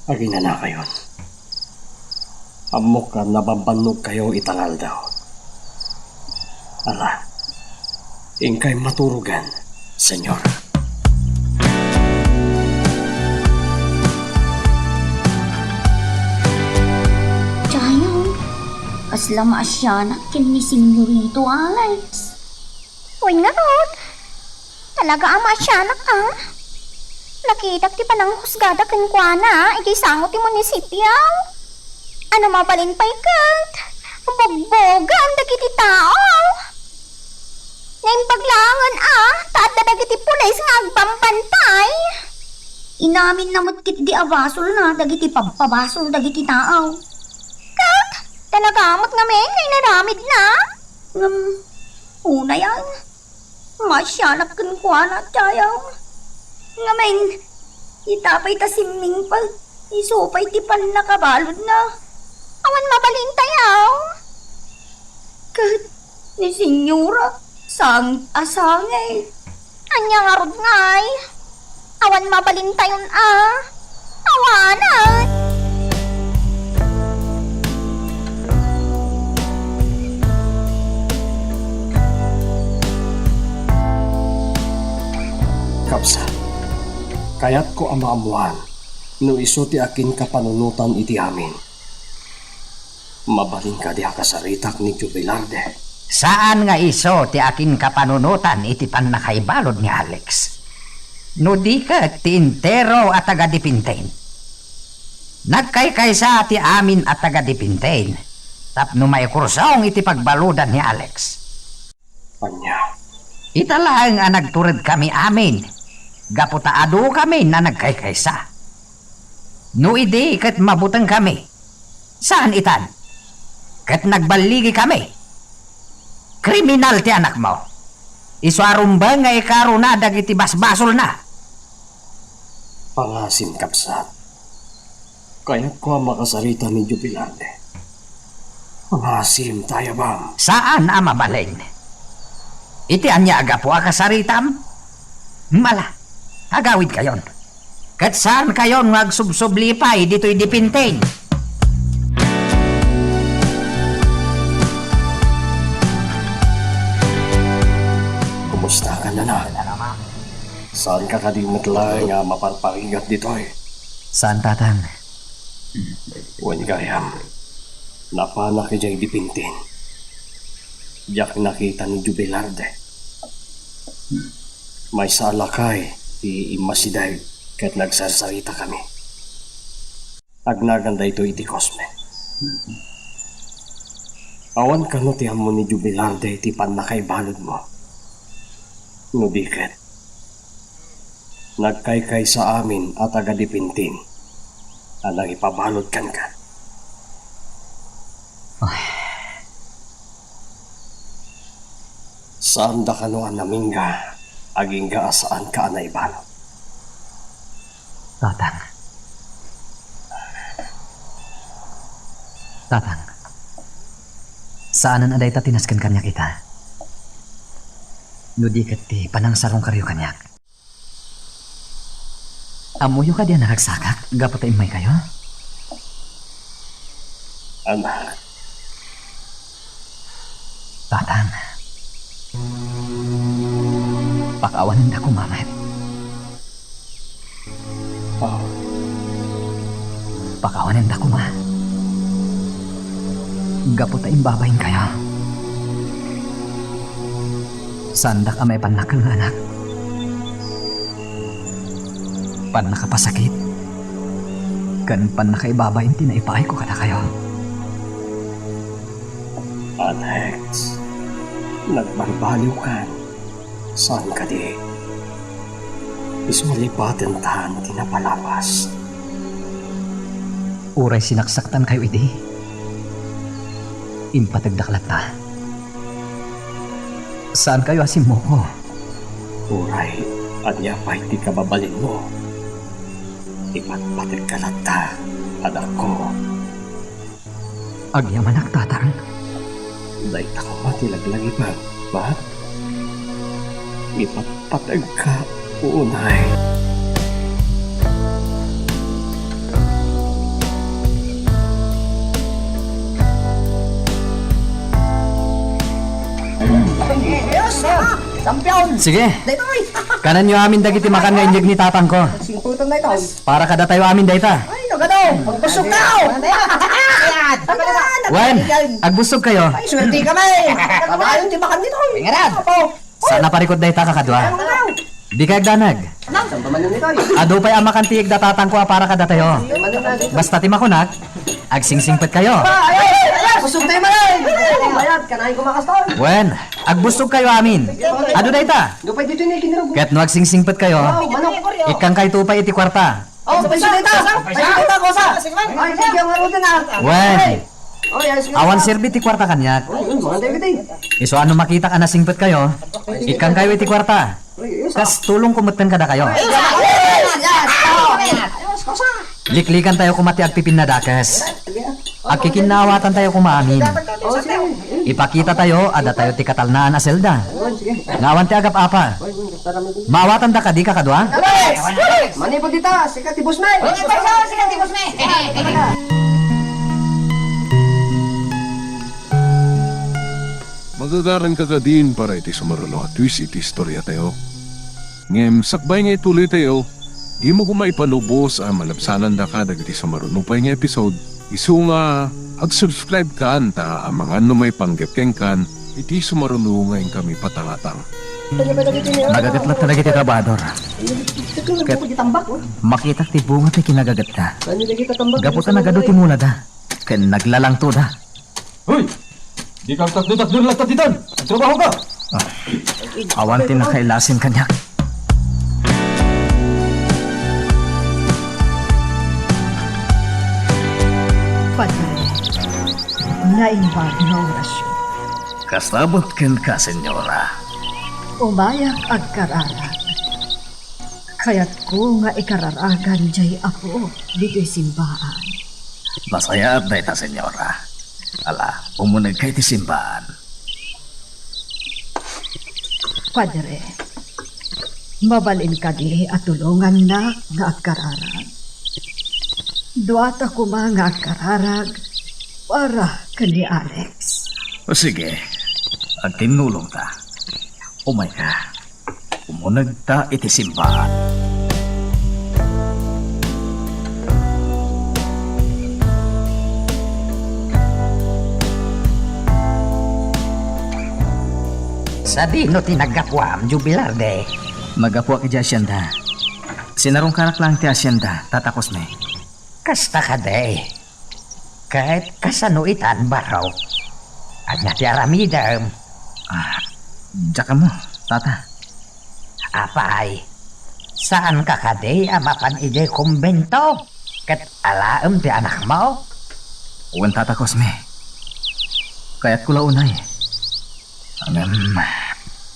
Aginanakayon. Ammok a nabambannogkayo ita nga aldaw. Ala, inkay maturogan, senyora. Jayong, kasla maasianak ken ni Senyorito Alex. Wen ngarud, talaga a maasianak a. Nakitak ti pananghusgada kenkuana idiay sango ti munisipio. Ano mabalin pay ket, bugbogen dagiti tao. Naimbag laengen a, ta adda dagiti pulis nga agbambantay. Inaminna met ketdi a basolna dagiti pabpabasol dagiti tao. Ket, talaga met ngamin nga inaramidna? Ngem, unayan, maasianak kenkuana, Jayong. Ngamin, ita pay ta simmingpet, isu pay ti pannakabaludna. Awan mabalin tayo. Ket ni Senyora, sangit a sangit. Ania ngarud ngay? Awan mabalintayon a. Awanan. Kabsat, kayatko a maammoan no isu ti akinkapanunotan iti amin. Mabalin kadi a kasaritak ni Joe Velarde? Saan nga isu ti akinkapanunotan iti pannakaibalud ni Alex. No di ket ti entero a taga-Dipinten. Nagkaykaysa ti amin a taga-Dipinten tapno maikursong iti pagbaludan ni Alex. Ania? Ita laeng a nagturedkami amin, gapu ta adukami a nagkaykaysa. No idi ket mabutengkami, saan itan, ket nagballigikami. Kriminal ti anakmo. Isu a rumbeng nga ikaruna dagiti basbasolna. Pangasim, kabsat. Kayatko a makasarita ni Joe Velarde. Pangasim, tayabam. Saan a mabalin. Iti ania a gapu a kasaritam? Mala, agawidkayon. Ket saankayon nga agsubsubli pay ditoy Dipinten. Kumusta ka, anak? Saanka kadi met laeng nga maparparigat ditoy? Saan, Tatang. Wen gayam, napanak idiay Dipinten. Diak nakita ni Joe Velarde. Maysa a lakay ti immasideg ket nagsarsaritakami. Agnagan daytoy iti Cosme. Awan kano ti ammo ni Joe Velarde iti pannakaibaludmo. No di ket, nagkaykaysa amin a taga-Dipinten a nangipabalud kenka. Saanda kano a namingga, agingga a saanka a naibalud. Tatang. Tatang. Saanen a dayta ti nasken kaniak ita. No di ket ti panangsarongkayo kaniak. Ammoyo kadi a naragsakak gapu ta immaykayo? Anak. Tatang. Pakawanenda koma met. Oh. Pakawanenda koma. Gapu ta imbabainkayo. Saandak a maipannakel nga anak. Pannakapasakit ken pannakaibabain ti naipaayko kadakayo. Alex, nagbarbaliwkan. Saan kadi? Isu a lipatenta ti napalabas. Uray sinaksaktankayo idi, impategdak latta. Saankayo a simmoko. Uray ania pay ti kababalinmo, ipatpategka latta, anakko. Agyamanak, Tatang. Dayta koma ti laglagipem, ba? Ipatpategka unay. Ayos, ha? Champion! Sige. Daytoy! Kanenyo amin dagiti makan nga inyeg ni tatangko. Singko ito na ito. Para kadatayo amin dayta. Ay, nagano? Magbusog ka, oh! Ayan! Wen, agbusog kayo. Ay, swerte kami! Kabayon ti makan nito, eh. Ngaran. Apo. Saan a parikut dayta, kakadua? Ay, mga tao. Di kayo agdanag. Nang? Saan ba man yun ito, eh? Adu pay a makan ti inyeg da tatangko a para kadatayo. Ay, manong na dito. Basta ti makunak, agsingsingpet kayo. Ay, ay, ay, ay, busog tayo, man, eh. Ay, bayad, kanain ko makas to, eh. Wen, agbusog kayo amin. Adu dayta. Dupay dito ni kinirog. Ket no agsingsingpet kayo, Wow, manok. Ikkangkayto pay iti kuarta. Oh, paiso dita. Paiso dita, kosa. Ay, sige, ang ano din, ah. Wen. Oh, yes, yes. Awan serbi ti kuarta kaniak. Oh, yun, mga David, eh. Isu a no makitak a nasingpet kayo, ikkangkayo iti kuarta. Ay, yes, ah. Kas tulongko metten kadakayo. Ay, yes, ah. Yes, yes. Oh, yes, kosa. Liklikantayo koma ti agpipinnadakes. Agkikinnaawatantayo koma amin. Oh, sige. Ipakitatayo a datayo ti katalnaan a selda. Oh, sige. Nga awan ti agap-apa. Oh, sige. Maawatanda kadi, kakadua? Manipud dita, sika ti boss, me. Manipud dita, sika ti boss, me. Magagaran ka kadin para iti sumaruno a twist iti istoriatayo. Ngem sakbay nga ituloytayo, dimo koma ipalubos a malabsanandaka dagiti sumaruno pay nga episode. Isu nga, ag-subscribe kan ta amangan no maipanggep kenkan iti sumaruno nga inkami patangatang. Nagaget latta dagiti trabahador. Ket makitak ti bunga ti kinagagetta. Gapu ta nagadu ti mulada ken naglalangtoda. Hoy! Dika agtatdo-tatdo latta ditan! Agtrabaho ka! Ah, awan ti nakailasin kaniak. Padre, naimbag nga orasyon. Kasta met kenka, Senyora. Umayak agkararag. Kayatko nga ikararagan diay Apo ditoy simbaan. Nasayaat dayta, Senyora. Ala, umunegka iti simbaan. Padre, mabalin kadi a tulongannak nga agkararag? Duata koma nga agkararag para ken ni Alex. O sige, agtinnulongta. Umayka. Umunegta iti simbaan. Sadino ti naggapuam, Jubilarde? Naggapuak idiay asienda. Sinarungkarak laeng ti asienda, Tata Cosme. Kasta kadi. Ket kasano itan, barok? Ania ti aramidem? Ah, diak ammo, Tata. Apay, saanka kadi a mapan idiay kumbento ket alaem ti anakmo? Wen, Tata Cosme. Kayatko la unay. Ngem,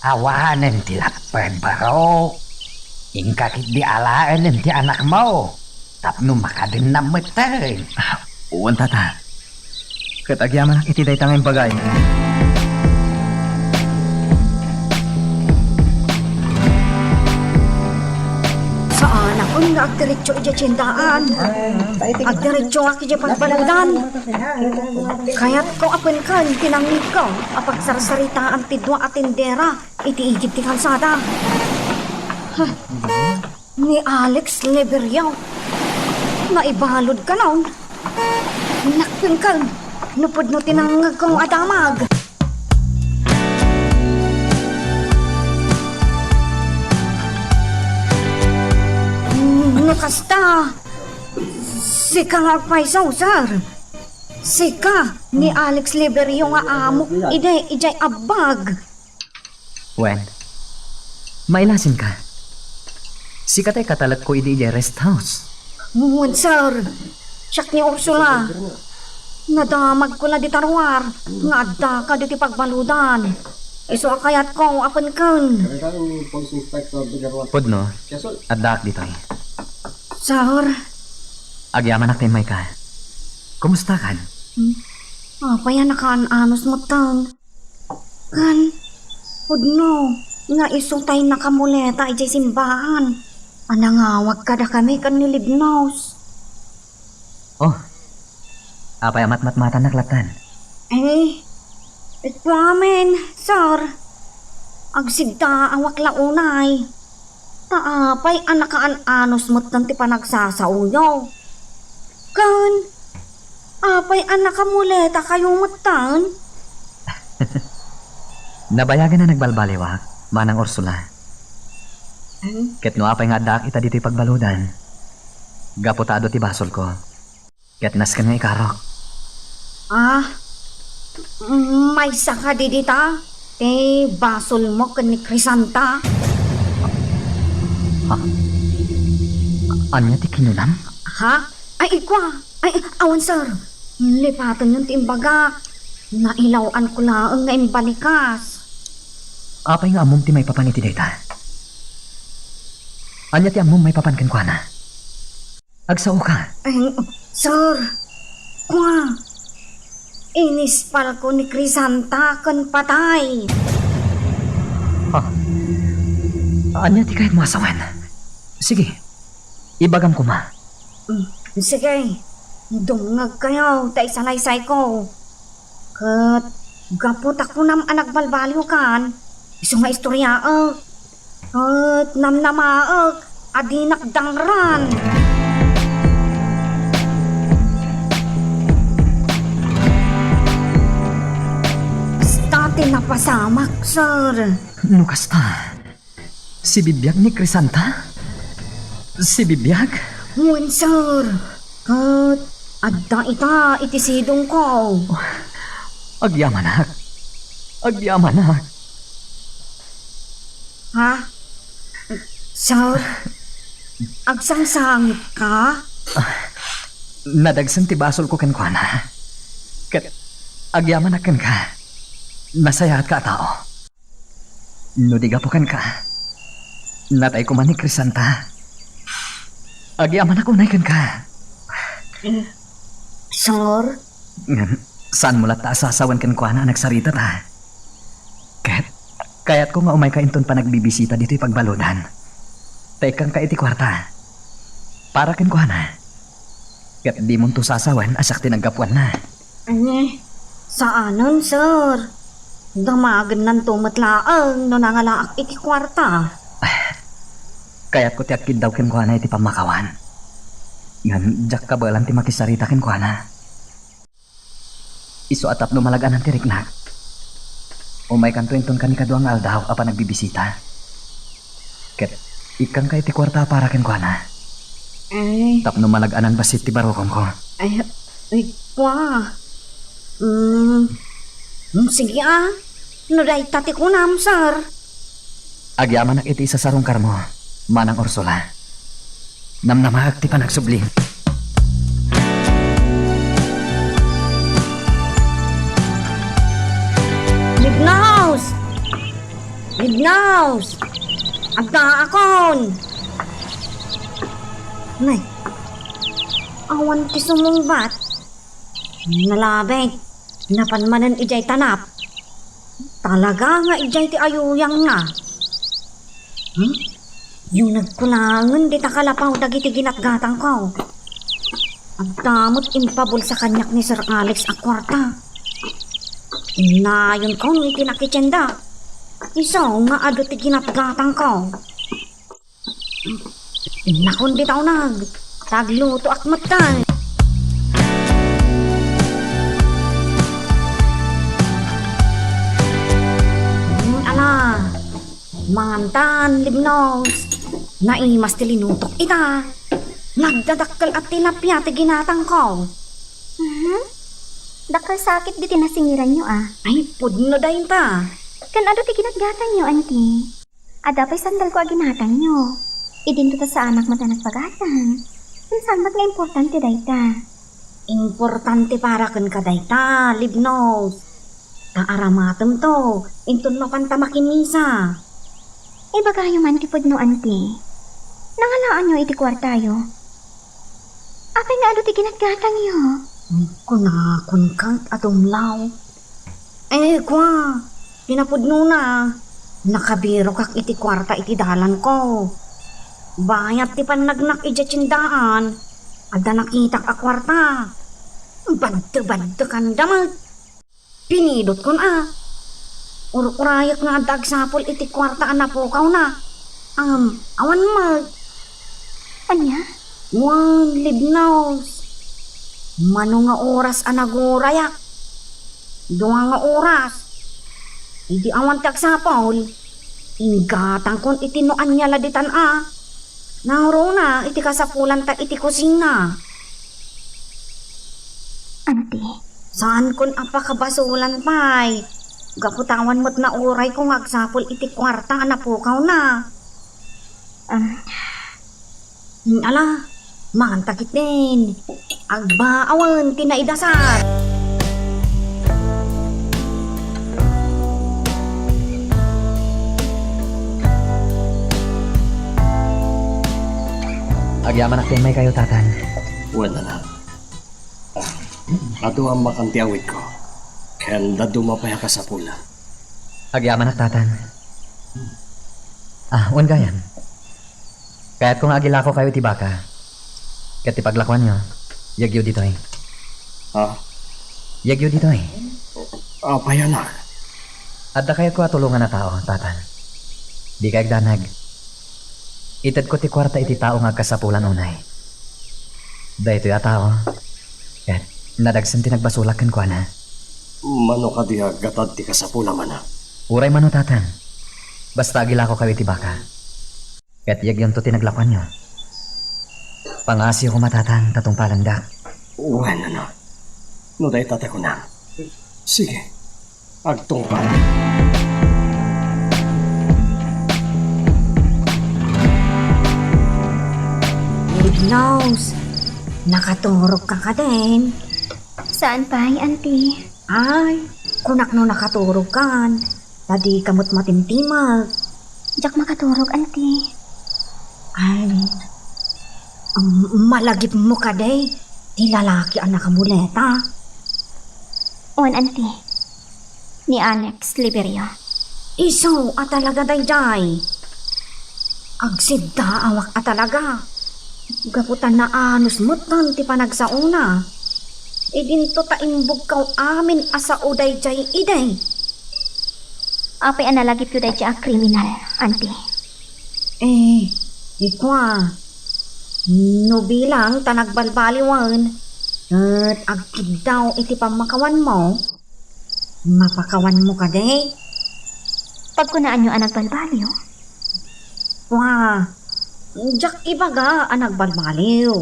Awanen ti lapped, baro. Inka ketdi alaenen ti anakmo tapno makadennam metten. Ah, wen, tata. Ket agyamanak iti dayta nga imbagaymo. Saanakon nga agdiretso idiay tiendaan. Agdiretsoak idiay pagbaludan. Kayatko a ken ken ti nangngegko a pagsarsaritaan ti dua a tendera iti igid ti kalsada. Huh. Ni Alex Leberio. Naibalud kanon. Nak ken ken, no pudno ti nangngegko a damag. No kasta, sika nga agpayso, sir. Sika ni Alex Leberio nga amo idi idiay abbag. Wen, mailasinka. Sika tay katalekko idi idiay rest house. Wen, sir. Siak ni Ursula. Nadamagko la dita ruar nga addaka ditoy pagbaludan. Isu a kayatko a ken ken. Pudno, addaak ditoy. Sir. Agyamanak ta immayka. Kumustakan? Hmm? Apay a nakaan-anos metten? Ken, pudno nga isu tay nakamuleta idiay simbahan a nangawag kadakami ken ni Libnos. Oh, apay a matmatmatannak lattan? Eh, ikuamen, sir. Agsigdaawak la unay. Ta apay a nakaan-anos metten ti panagsasaoyo? Ken, apay a nakamuletakayo metten? Nabayagen a nagbalbaliwak, Manang Ursula. Hmm? Ket no apay nga addaak ita ditoy pagbaludan, gapu ta adu ti basolko. Ket nasken nga ikarok. Ah, maysa kadi dita ti basolmo ken ni Crisanta? Ha? Ania ti kinunam? Ha? Ay, ikua. Ay, awan, sir. Lipatenyon ti imbagak. Nailaw-anko laeng nga imbalikas. Apay nga ammom ti maipapan iti dayta? Ania ti ammom maipapan kenkuana? Agsaoka. Ay, sir, kua, inispalko ni Crisanta ken patay. Ha? Ania ti kayatmo a sawen? Sige, ibagam koma. Mm, sige, dumngegkayo ta isalaysayko. Ket gapu ta kunam a nagbalbaliwkan, isu nga istoriaek. Ket namnamaek a dinak dangran. Kasta ti napasamak, sir. No kasta, sibibiag ni Crisanta? Sibibiag? Wen, sir. Ket adda ita iti sidongko. Agyamanak. Agyamanak. Ha? Sir? Agsangsangitka? Ah, nadagsen ti basolko kenkuana. Ket agyamanak kenka. Nasayaatka a tao. No di gapu kenka, natay koma ni Crisanta. Agyamanak unay kenka. Sir? Ngem, saanmo latta a sasawen kenkuana a nagsaritata. Ket, kayatko nga umayka inton panagbibisita ditoy pagbaludan. Ta ikkanka iti kuarta. Para kenkuana. Ket dimonto sasawen a siak ti naggapuanna. Ania, saanen, sir. Damagennanto met laeng no nangalaak iti kuarta. Kayatko ti agkiddaw kenkuana iti pammakawan. Ngem diak kabaelan ti makisarita kenkuana. Isu a tapno malag-anan ti riknak, umaykanto inton kanikadua nga aldaw a panagbibisita. Ket ikkanka iti kuarta a para kenkuana. Ay. Tapno malag-anan bassit ti barukomko. Ay, ay, kua. Mm, mm, sige, ah. No dayta ti kunam, sir. Agyamanak iti isasarungkarmo, Manang Ursula. Namnamaek ti panagsubli. Lignaus! Libnos! Agdaakon! Nay, awan ti sumungbat. Nalabit. Napan manen idiay tanap. Talaga nga idiay ti ayuyangna. Hmm? Yunegko laengen dita kalapaw dagiti ginatgatangko. Adda met impabulsa kaniak ni Sir Alex a kuarta. Innayonkon iti nakitienda. Isu nga adu ti ginatgatangko. Innakon dita uneg, ta aglutoak metten. Hmm, ala, mangantan, Libnos. Naimas ti linutok ita. Nagdadakkel a tilapia ti ginatangko. Mhm. Dakkel sakit diti nasingiranyo, a. Ay, pudno dayta. Ken adu ti ginatgatanyo, anti? Adda pay sandalko a ginatangyo. Idinto ta saanak met a nagpagatang. Ken saan met nga importante dayta? Importante para kenka dayta, Libnos. Ta aramatemto, inton mapanta makimmisa. Ibagayo man ti pudno, anti. Nangalaanyo iti kuartayo. Apay nga adu ti ginatgatangyo? Kunakon ket a tumlaw. Eh, kua, ti napudnona, nakabirokak iti kuarta iti dalanko. Bayat ti pannagnak idiay tiendaan, adda nakitak a kuarta. Badde-baddekanda met. Pinidotkon a. Ur-urayek nga adda agsapul iti kuarta a napukawna. Ngem, awan met. Ania? Wen, Libnos. Mano nga oras a nagurayak? Dua nga oras. Idi awan ti agsapul, inggatangkon iti no ania la ditan a. Nangruna iti kasapulanta iti kusina. Anti. Saankon a pakabasolan pay. Gapu ta awan met naurayko nga agsapul iti kuarta a napukawna. Um. Hmm, ala, manganta ketdin. Agbaawen ti naidasar. Agyamanak ti immaykayo, Tatan. Wen, anak. Ah, adu a makan ti awitko. Ken dadduma pay a kasapul. Agyamanak, Tatan. Ah, wen gayam. Kayatko nga agilakokayo iti baka. Ket ti paglakuanyo, yegyo ditoy. Ha? Yegyo ditoy. Apay, anak? Adda kayatko a tulongan a tao, Tatan. Dika agdanag. Itedko ti kuarta iti tao nga agkasapulan unay. Daytoy a tao, ket nadagsen ti nagbasolak kenkuana. Mano kadi a gatad ti kasapula, anak? Uray mano, Tatan. Basta agilakokayo iti baka. Ket yegyonto ti naglakuanyo. Pangasiyo koma, Tatan, ta tungpalendak. Wen, anak. No dayta ti kunam. Sige. Agtungpal. Libnos, nakaturogka kadin? Saan pay, anti. Ay, kunak no nakaturogkan. Ta dika met matimtimag. Diak makaturog, anti. Ay, um, malagipmo kadi ti lalaki a nakamuleta? Wen, anti. Ni Alex Liberio. Isu a talaga daydiay. Agsiddaawak a talaga. Gapu ta naanus metten ti panagsaona. Idinto ta imbugkaw amin a sao daydiay idi. Apay a nalagipyo daydiay a kriminal, anti? Eh, ikua, no bilang ta nagbalbaliwen, ket agkiddaw iti pammakawanmo, mapakawanmo kadi? Pagkunaanyo a nagbalbaliw? Wa, diak ibaga a nagbalbaliw.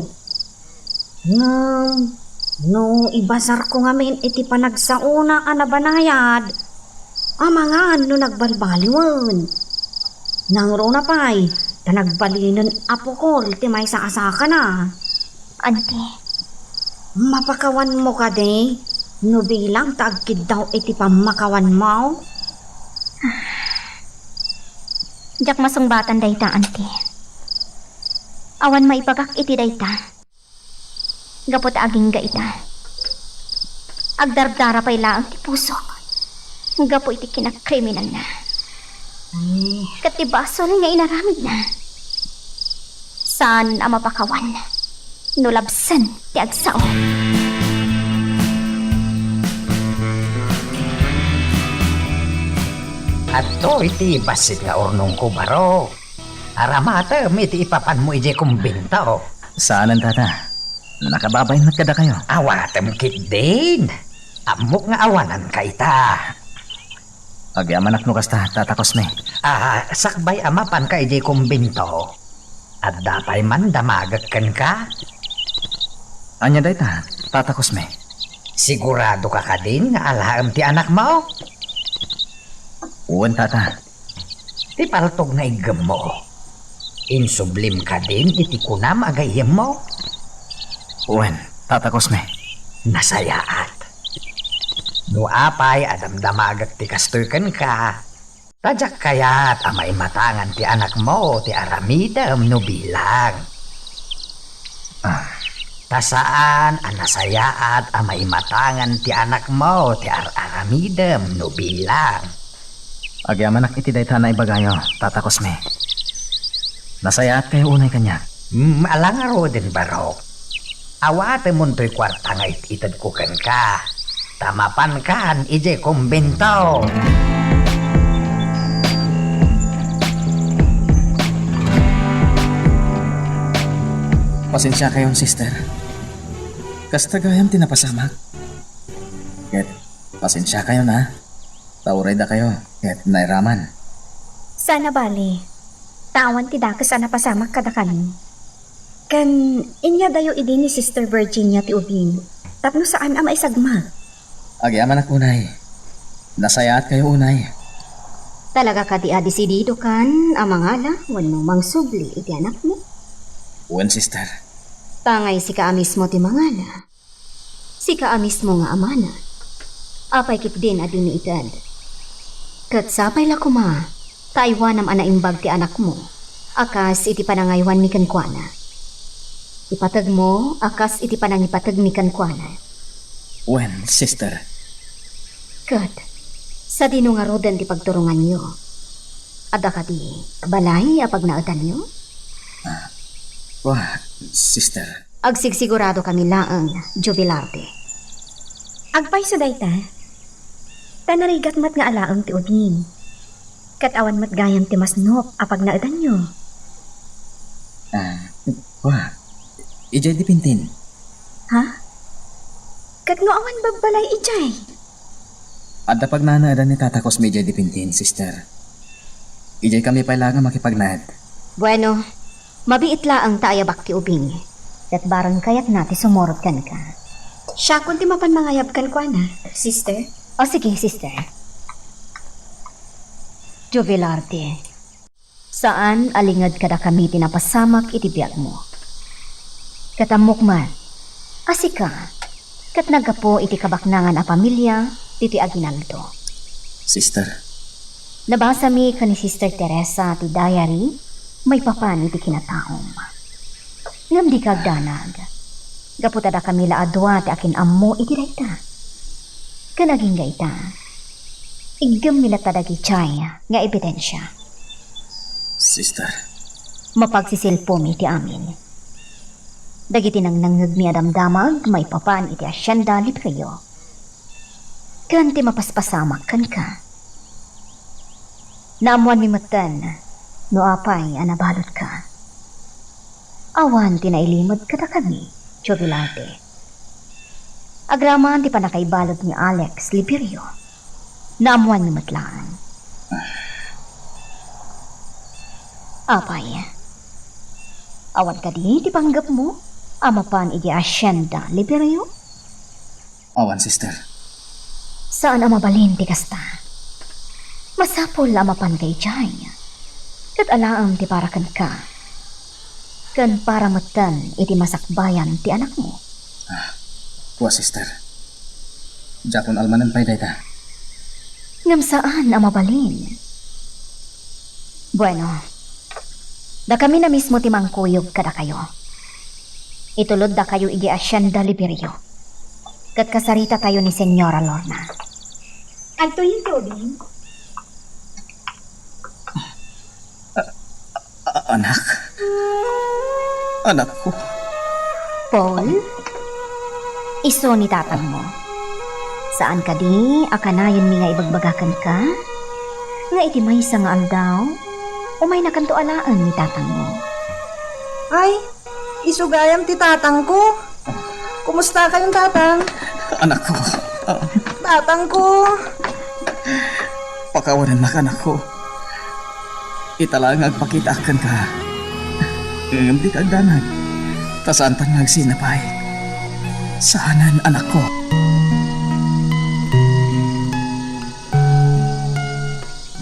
Ngem, no ibasarko ngamin iti panagsaona a nabanayad, amangan no nagbalbaliwen. Nangruna pay, ta nagbalinen a pukol ti maysa a sakana. Anti. Mapakawanmo kadi no bilang ta agkiddaw iti pammakawanmo? Diak masungbatan dayta, Auntie. Awan maibagak iti dayta. Gapu ta agingga ita, agdardara pay laeng ti pusok gapu iti kinakriminalna. Ay. Ket ti basol nga inaramidna, saan a mapakawan no labsen ti agsao. Adtoy ti bassit nga urnongko, barok. Aramatem iti ipapanmo idiay kumbento. Saanen, Tata. Nakababain met kadakayo. Awatem ketdin. Ammok nga awananka ita. Agyamanak no kasta, Tata Cosme. Ah, sakbay a mapanka idiay kumbento, adda pay man damagek kenka? Ania dayta, Tata Cosme? Siguradoka kadin nga alaem ti anakmo? Wen, Tata. Ti paltog nga iggemmo, insublim kadin iti kunam a gayyemmo? Wen, Tata Cosme. Nasayaat. No apay a damdamagek ti kastoy kenka, ta diak kayat a maimatangan ti anakmo ti aramidem no bilang. Ah. Ta saan a nasayaat a maimatangan ti anakmo ti ar-aramidem no bilang. Agyamanak iti dayta a naibagayo, Tata Cosme. Nasayaatkayo unay kaniak. Mm, ala ngaruden, barok. Awatemon toy kuarta nga it-itedko kenka, ta mapankan idiay kumbento. Pasensiakayon, sister. Kasta gayam ti napasamak. Ket pasensiakayon, a. Ta uray dakayo ket nairaman. Saan a bale, ta awan ti dakes a napasamak kadakami. Ken inyadayo idi ni Sister Virginia ti ubing tapno saan a maisagmak. Agyamanak unay. Nasayaatkayo unay. Talaga kadi a desididokan a mangala wenno mangsubli iti anakmo? Wen, sister. Tangay sika a mismo ti mangala. Sika a mismo nga amana. Apay ketdin a dimi ited? Ket sapay la koma ta aywanam a naimbag ti anakmo a kas iti panangaywanmi kenkuana. Ipategmo a kas iti panangipategmi kenkuana. Wen, sister. Ket sadino ngaruden ti pagturonganyo? Adda kadi balay a pagnaedanyo? Ah, wa, sister. Agsigsigurado kami laeng, Jubilarde. Agpayso dayta. Ta narigat met nga alaem ti ubing. Ket awan met gayam ti masnop a pagnaedanyo. Ah, wa. Idiay dipintin. Ha? Ket no awan babbalay idiay? Adda pagnaedan ni Tata Cosme idiay dipintin, sister. Idiay kami pay laeng a makipagnaed. Bueno, mabiit laeng ta ayabak ti ubing. Ket bareng kayatna ti sumurot kenka. Siakon ti mapan mangayab kenkuana, sister. O sige, sister. Jubilarde. Saan a linged kadakami ti napasamak iti biagmo. Ket ammok met a sika ket naggapu iti kabaknangan a pamilia ditoy aginaldo. Sister. Nabasami ken ni Sister Teresa ti diary maipapan iti kinataom. Ngem dika agdanag, gapu ta dakami la a dua ti akin-ammo iti dayta. Ken agingga ita, iggemmi latta dagidiay nga ebidensia. Sister. Mapagsisilpomi ti amin. Dagiti nangnangngegmi a damdamag maipapan iti Hacienda Liberio ken ti mapaspasamak kenka. Naammoanmi metten no apay a nabalotka. Awan ti nailimed kadakami, Jovelarte. Agraman ti pannakaibalud ni Alex Liberio, naammoanmi met laeng. Apay, awan kadi ti panggepmo a mapan idiay Hacienda Liberio? Awan, sister. Saan a mabalin ti kasta. Masapul a mapanka idiay. Ket alaem ti para kenka. Ken para metten iti masakbayan ti anakmo. Ah, wa, sister. Diakon almanen pay dayta. Ngem saan a mabalin. Bueno, dakami na mismo ti mangkuyog kadakayo. Ituloddakayo idiay Hacienda Liberio. Ket kasaritatayo ni Señora Lorna. Adtoyen, Claudine. A-, anak. Anakko. Paul, isu ni tatangmo. Saan kadi a kanayon mi nga ibagbaga kenka nga iti maysa nga aldaw, umaynakanto alaen ni tatangmo. Ay, isu gayam ti tatangko. Kumusta kayon, tatang? Anakko. Tatangko. Pakawanennak, anakko. Ita laeng nga agpakitaak kenka. Ngem dika agdanag, ta saantan nga agsina pay. Saanen, anakko.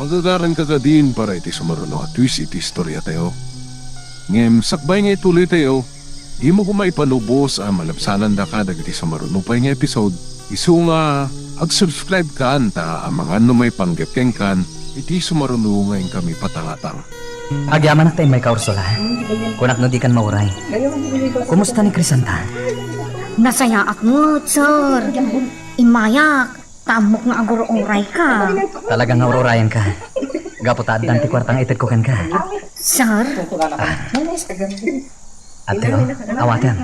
Magagaranka kadin para iti sumaruno a twist iti istoriatayo. Ngem sakbay nga ituloytayo, dimo koma ipanubos a malabsanandaka dagiti sumaruno pay nga episode, isu nga ag-subscribe kan ta amangan no maipanggep kenkan iti sumaruno nga inkami patangatang. Agyamanak ta immayka, Ursula. Kunak no dikan mauray. Kumusta ni Crisanta? Nasayaat met, sir. Immayak. Ta ammok nga agur-urayka. Talaga nga ur-urayanka. Gapu ta addan ti kuarta nga itedko kenka. Sir? Ah. Ate, oh, awaten.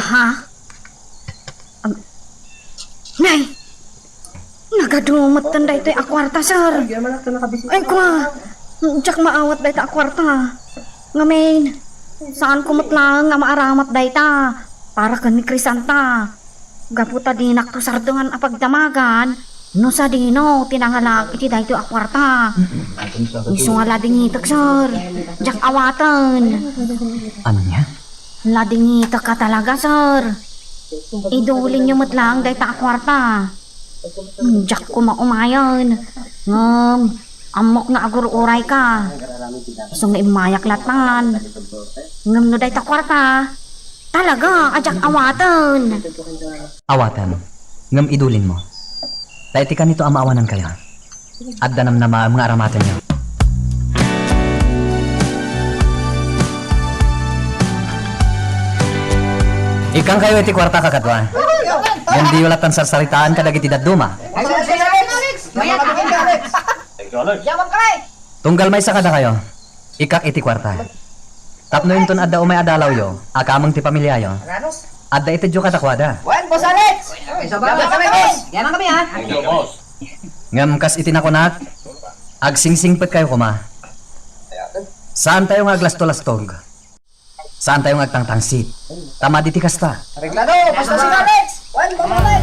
Ha? Ag-, Nay! Nagadumetten daytoy a kuarta, sir. Ay, kuma. Diak maawat dayta a kuarta. Ngamin, saanko met laeng nga maaramat dayta para ken ni Crisanta. Gapu ta dinakto sardengan a pagdamagan no sadino ti nangalaak iti daytoy a kuarta. Isu nga ladingitek, sir. Diak awaten. Ania? Ladingitek a talaga, sir. Idulinyo met laeng dayta a kuarta. Diak koma umayen. Ngem, ammok nga agur-urayka. Isu nga immayak lattan. Ngem no dayta kuarta, talaga a diak awaten. Awaten, ngem idulinmo. Ta iti kanito a maawanankayo, adda namnamaem nga aramatenyo. Ikkankayo iti kuarta, kakadua. Ngem diyo lattan sarsaritaan kadagiti dadduma. Tunggal maysa kadakayo, ikkak iti kuarta. Tapno inton adda umay a dalawyo a kameng ti pamiliayo, adda itedyo kadakuada. Wen, Boss Alex! Ay, salamat kami, boss. Diyan lang kami, ha? Thank you, boss. Ngem kas iti nakunak, agsingsingpetkayo koma. Saantayo nga aglastolastog. Saantayo nga agtangtangsit. Ta madi ti kasta. Areglado! Basta si Alex! Wen, Boss Alex!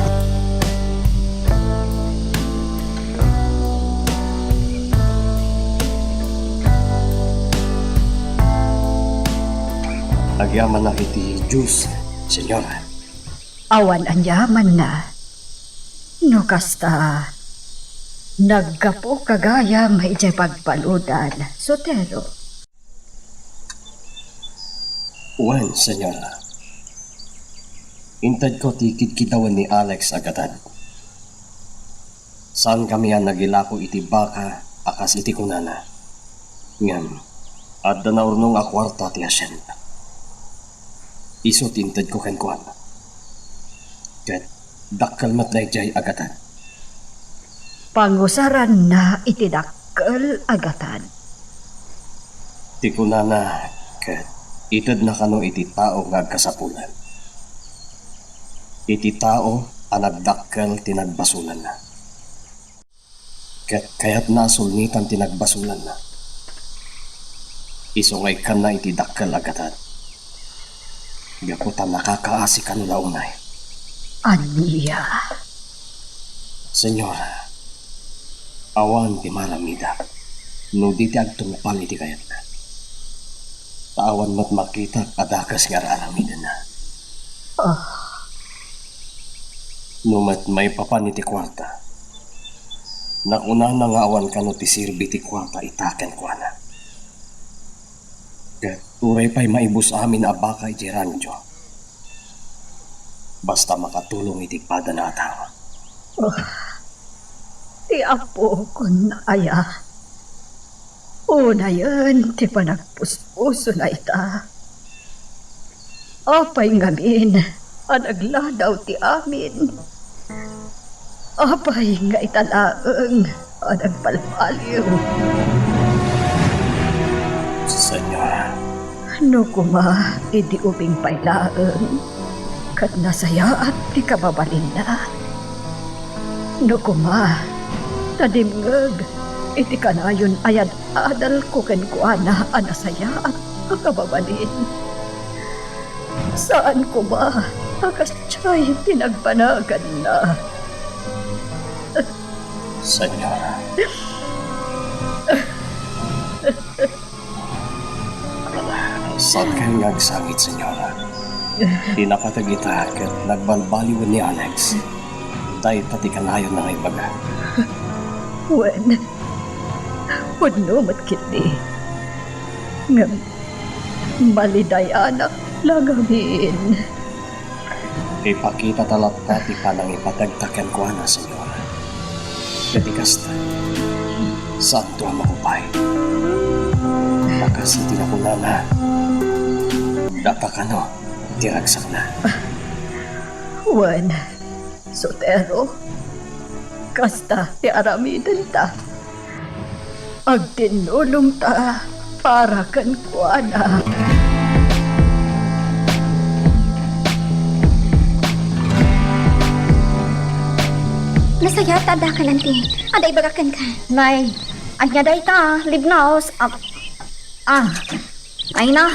Agyamanak iti Dios, Señora. Awan aniamanna. No kasta, naggapuka gayam idiay pagbaludan, Sotero. Wen, Señora. Intedko ti kidkidawen ni Alex a gatad. Saankami a nagilako iti baka a kas iti kunana. Ngem, adda naurnong a kuarta ti hacienda. Isu ti intedko kenkuana. Ket dakkel met daydiay a gatad. Pangusaranna iti dakkel a gatad. Ti kunana ket itedna kano iti tao nga agkasapulan. Iti tao a nagdakkel ti nagbasolanna. Ket kayatna a sulnitan ti nagbasolanna. Isu nga ikkanna iti dakkel a gatad. Gapu ta nakakaasi kano la unay. Ania? Señora, awan ti maaramidak no di ti agtungpal iti kayatna. Ta awan met makitak a dakes nga ar-aramidenna. Ah. No met maipapan iti kuarta, nakunana nga awan kano ti sirbi ti kuarta ita kenkuana. Ket uray pay maibus amin a baka iti rancho, basta makatulong iti padana a tao. Oh, ti apokon aya? Unayen ti panagpuspusona ita. Apay ngamin a nagladaw ti amin? Apay nga ita laeng a nagbalbaliw? Señora. No koma, idi ubing pay laeng, ket nasayaat ti kababalinna. No koma, nadimngeg iti kanayon a yad-adalko kenkuana a nasayaat a kababalin. Saan koma a kasdiay ti nagbanaganna. Señora. Saan kayo nga agsangit, Señora? Ti napateg ita ket nagbalbaliwen ni Alex. Dayta ti kanayon nga ibaga. Wen, pudno met ketdi. Ngem, malidayanak la ngamin. Ipakitata latta ti panangipateg ta kenkuana, Señora. Ket ti kasta, saanto a maupay. Bakas iti nakunana, napakano ti ragsakna. Wen, Sotero, kasta ti aramidenta. Agtinnulongta para kenkuana. Nasayaat ta addakan, Auntie. Adda ibaga kenka. Nay, ania dayta, Libnos? Ah, ah, ay na.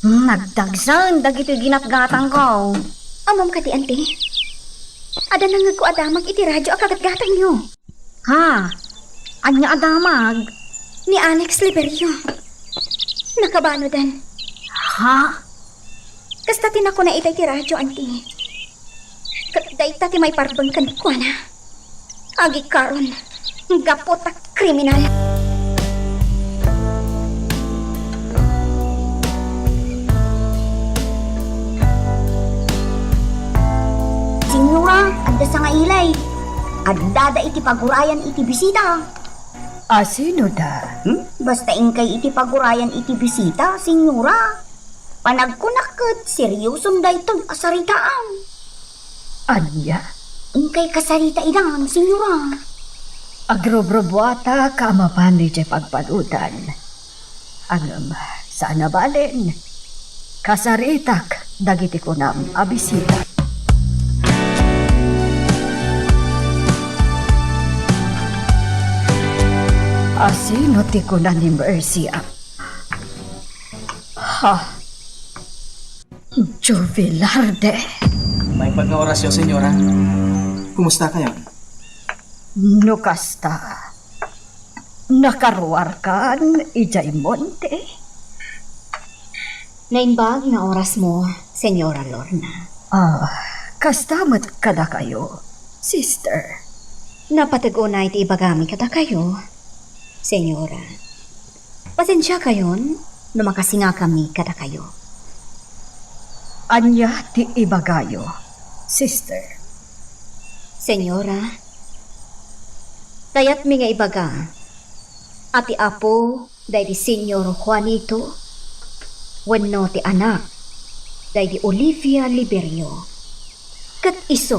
Nagdagsen dagitoy ginatgatangko. Ammom kadi, Auntie? Adda nangngegko a damag iti radio a kagatgatangyo. Ha? Ania a damag? Ni Alex Liberio. Nakabanodan. Ha? Kasta ti nakuna ita iti radio, Auntie. Ket dayta ti maiparbeng kenkuana. Agikaron, gapu ta kriminal. Señora, adda sangailay. Addada iti pagurayan iti bisita. A sinoda? Hmm? Basta inkay iti pagurayan iti bisita, Señora. Panagkunak ket serioson daytoy a saritaan. Ania? Inkay kasarita idan, Señora. Agrubrubuatak a mapan idiay pagbaludan. Ngem, saan a balen, kasaritak dagiti kunam a bisita. A sino ti kuna ni Mercy a, ha? Jovelarde. Maipa't nga orasyo, Señora. Kumusta kayo? No kasta, nakaruarkan idiay monte? Naimbag nga orasmo, Señora Lorna. Ah, kasta met kadakayo, sister. Napateg unay ti ibagami kadakayo, Señora. Pasensiakayon no makasingakami kadakayo. Ania ti ibagayo, sister? Señora, kayatmi nga ibaga a ti apo daydi Señor Juanito wenno ti anak daydi Olivia Liberio ket isu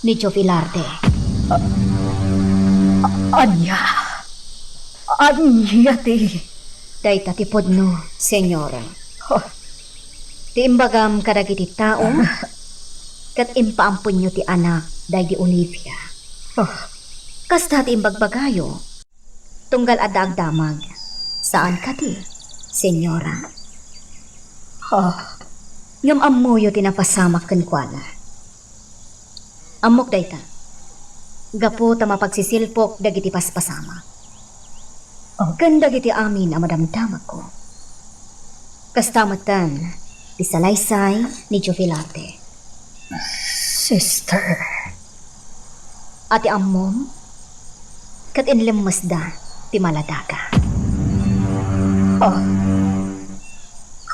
ni Jovelarde. A-, a-, ania? Ania ti? Dayta ti pudno, Señora. Huh. Ti imbagam kadagiti tao, ket impaampenyo ti anak daydi Olivia. Huh. Kasta ti imbagbagayo, tunggal adda agdamag. Saan kadi, Señora? Huh. Ngem ammoyo ti napasamak kenkuana. Ammok dayta, gapu ta mapagsisilpok dagiti paspasamak. Oh. Ken dagiti amin a madamdamagko. Kasta metten ti salaysay ni Jovelarde. Sister. A ti ammom, ket inlemmesda ti maladaga. Ah,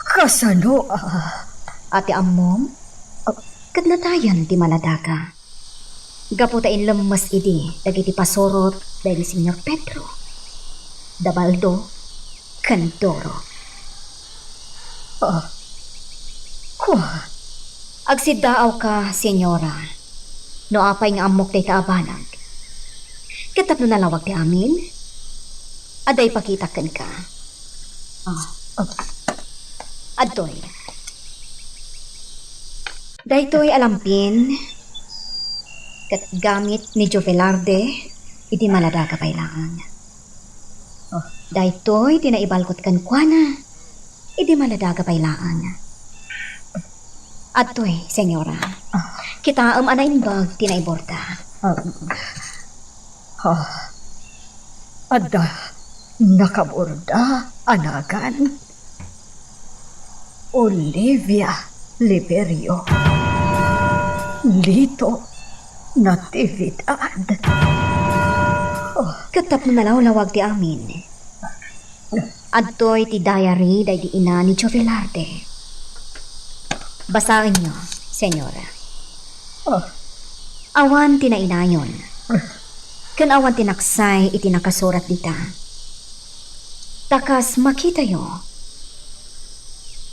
kasano a? A ti ammom, ket natayen ti maladaga. Gapu ta inlemmes idi dagiti pasurot daydi Señor Pedro, da Baldo, ken Doro. Ah, kua? Agsiddaawka, senyora, no apay nga ammok dayta a banag. Ket tapno nalawag ti amin, adda ipakitak kenka. Ah, ah. Adtoy. Daytoy a lampin, ket gamit ni Jovelarde idi maladaga pay laeng. Oh, daytoy ti naibalkot kenkuana idi maladaga pay laeng. Adtoy, senyora. Ah. Kitaem a naimbag ti naiborda. Ah, ah. Adda nakaborda a nagan Olivia Liberio, Lito Natividad. Oh. Ket tapno nalawlawag ti amin, adtoy ti diary daydi ina ni Jovelarde. Basaenyo, senyora. Oh. Awan ti nainayon. Ken awan ti naksay iti nakasurat dita. Ta kas makitayo,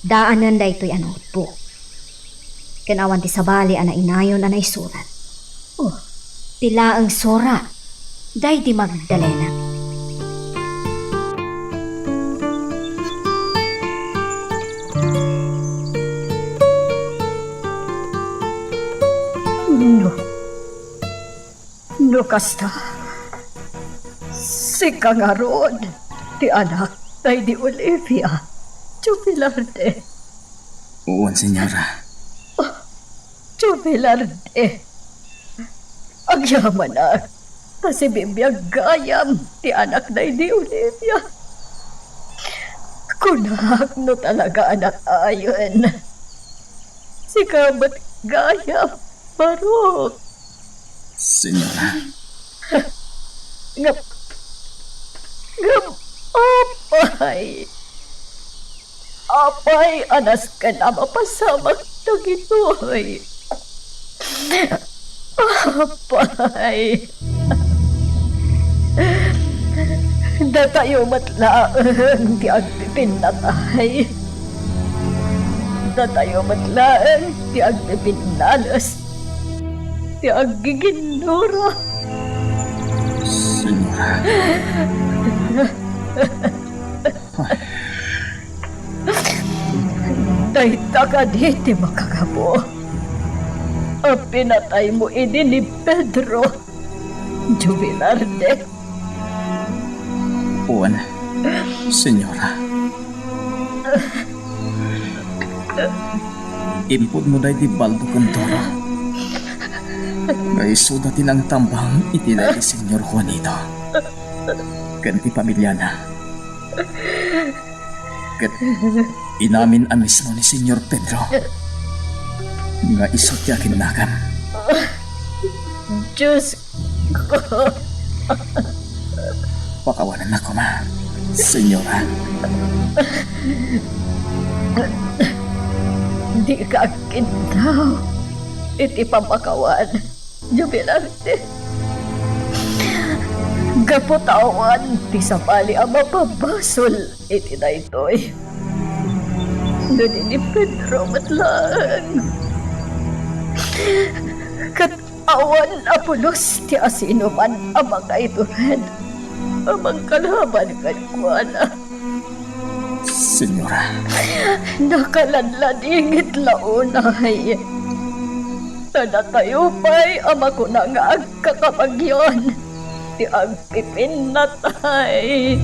daanen daytoy a notebook. Ken awan ti sabali a nainayon a naisurat. Oh, ti laeng surat daydi Magdalena. No, no kasta, sika ngarud ti anak daydi Olivia Jovelarde. Wen, senyora. Oh, Jovelarde. Agyamanak ta sibibiag gayam ti anak daydi Olivia. Kunak no talaga a natayen. Sika met gayam, Barok. Senyora. Ngem, ngem, apay? Apay a nasken a mapasamak dagitoy? Apay? Datayo met laeng ti agpipinnatay. Datayo met laeng ti agpipinnales. Ti aggiginnura. Senyora. Dayta kadi ti makagapu a pinataymo idi ni Pedro Jovelarde? Wen, senyora. Impudno daydi Baldo ken Doro nga isuda ti nangtambang iti daydi Señor Juanito ken ti pamiliana. Ket inamin a mismo ni Señor Pedro nga isu ti akinnakan. Diosko. Pakawanennak koma, señora. Dika agkintaw iti pamakawan. Jubilarte. Gapu ta awan ti sabali a mapabasol iti daytoy. No di ni Pedro met laeng, ket awan a pulos ti asinoman a mangaiturod a mangkalaban kenkuana. Señora. Nakaladladingit la unay. Ta datayo pay a makuna nga agkakabagian ti agpipinnatay.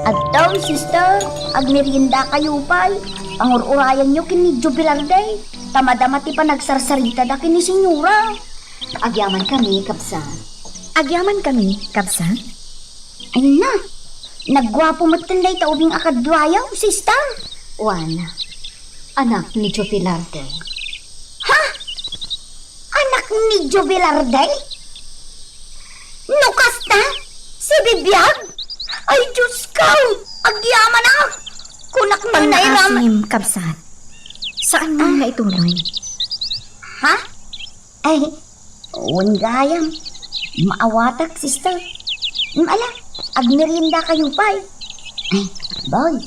Adtoy, sister, agmeriendakayo pay. Pangur-urayanyo ken ni Jubilarde, ta madama ti panagsarsaritada ken ni Señora. Agyamankami, kabsat. Agyamankami, kabsat. Ay na, nagguapo metten dayta ubing a kaduayo, sister. Wen, anak ni Jubilarde. Ha? Anak ni Jubilarde? No kasta, sibibiag? Ay, Diosko! Agyamanak! Kunak man nga nairam- Pangngaasim, kabsat. Saan mo nga ituloy? Ha? Ay, wen gayam. Maawatak, sister. Mm, ala, agmerienda kayo pay. Ay, boy,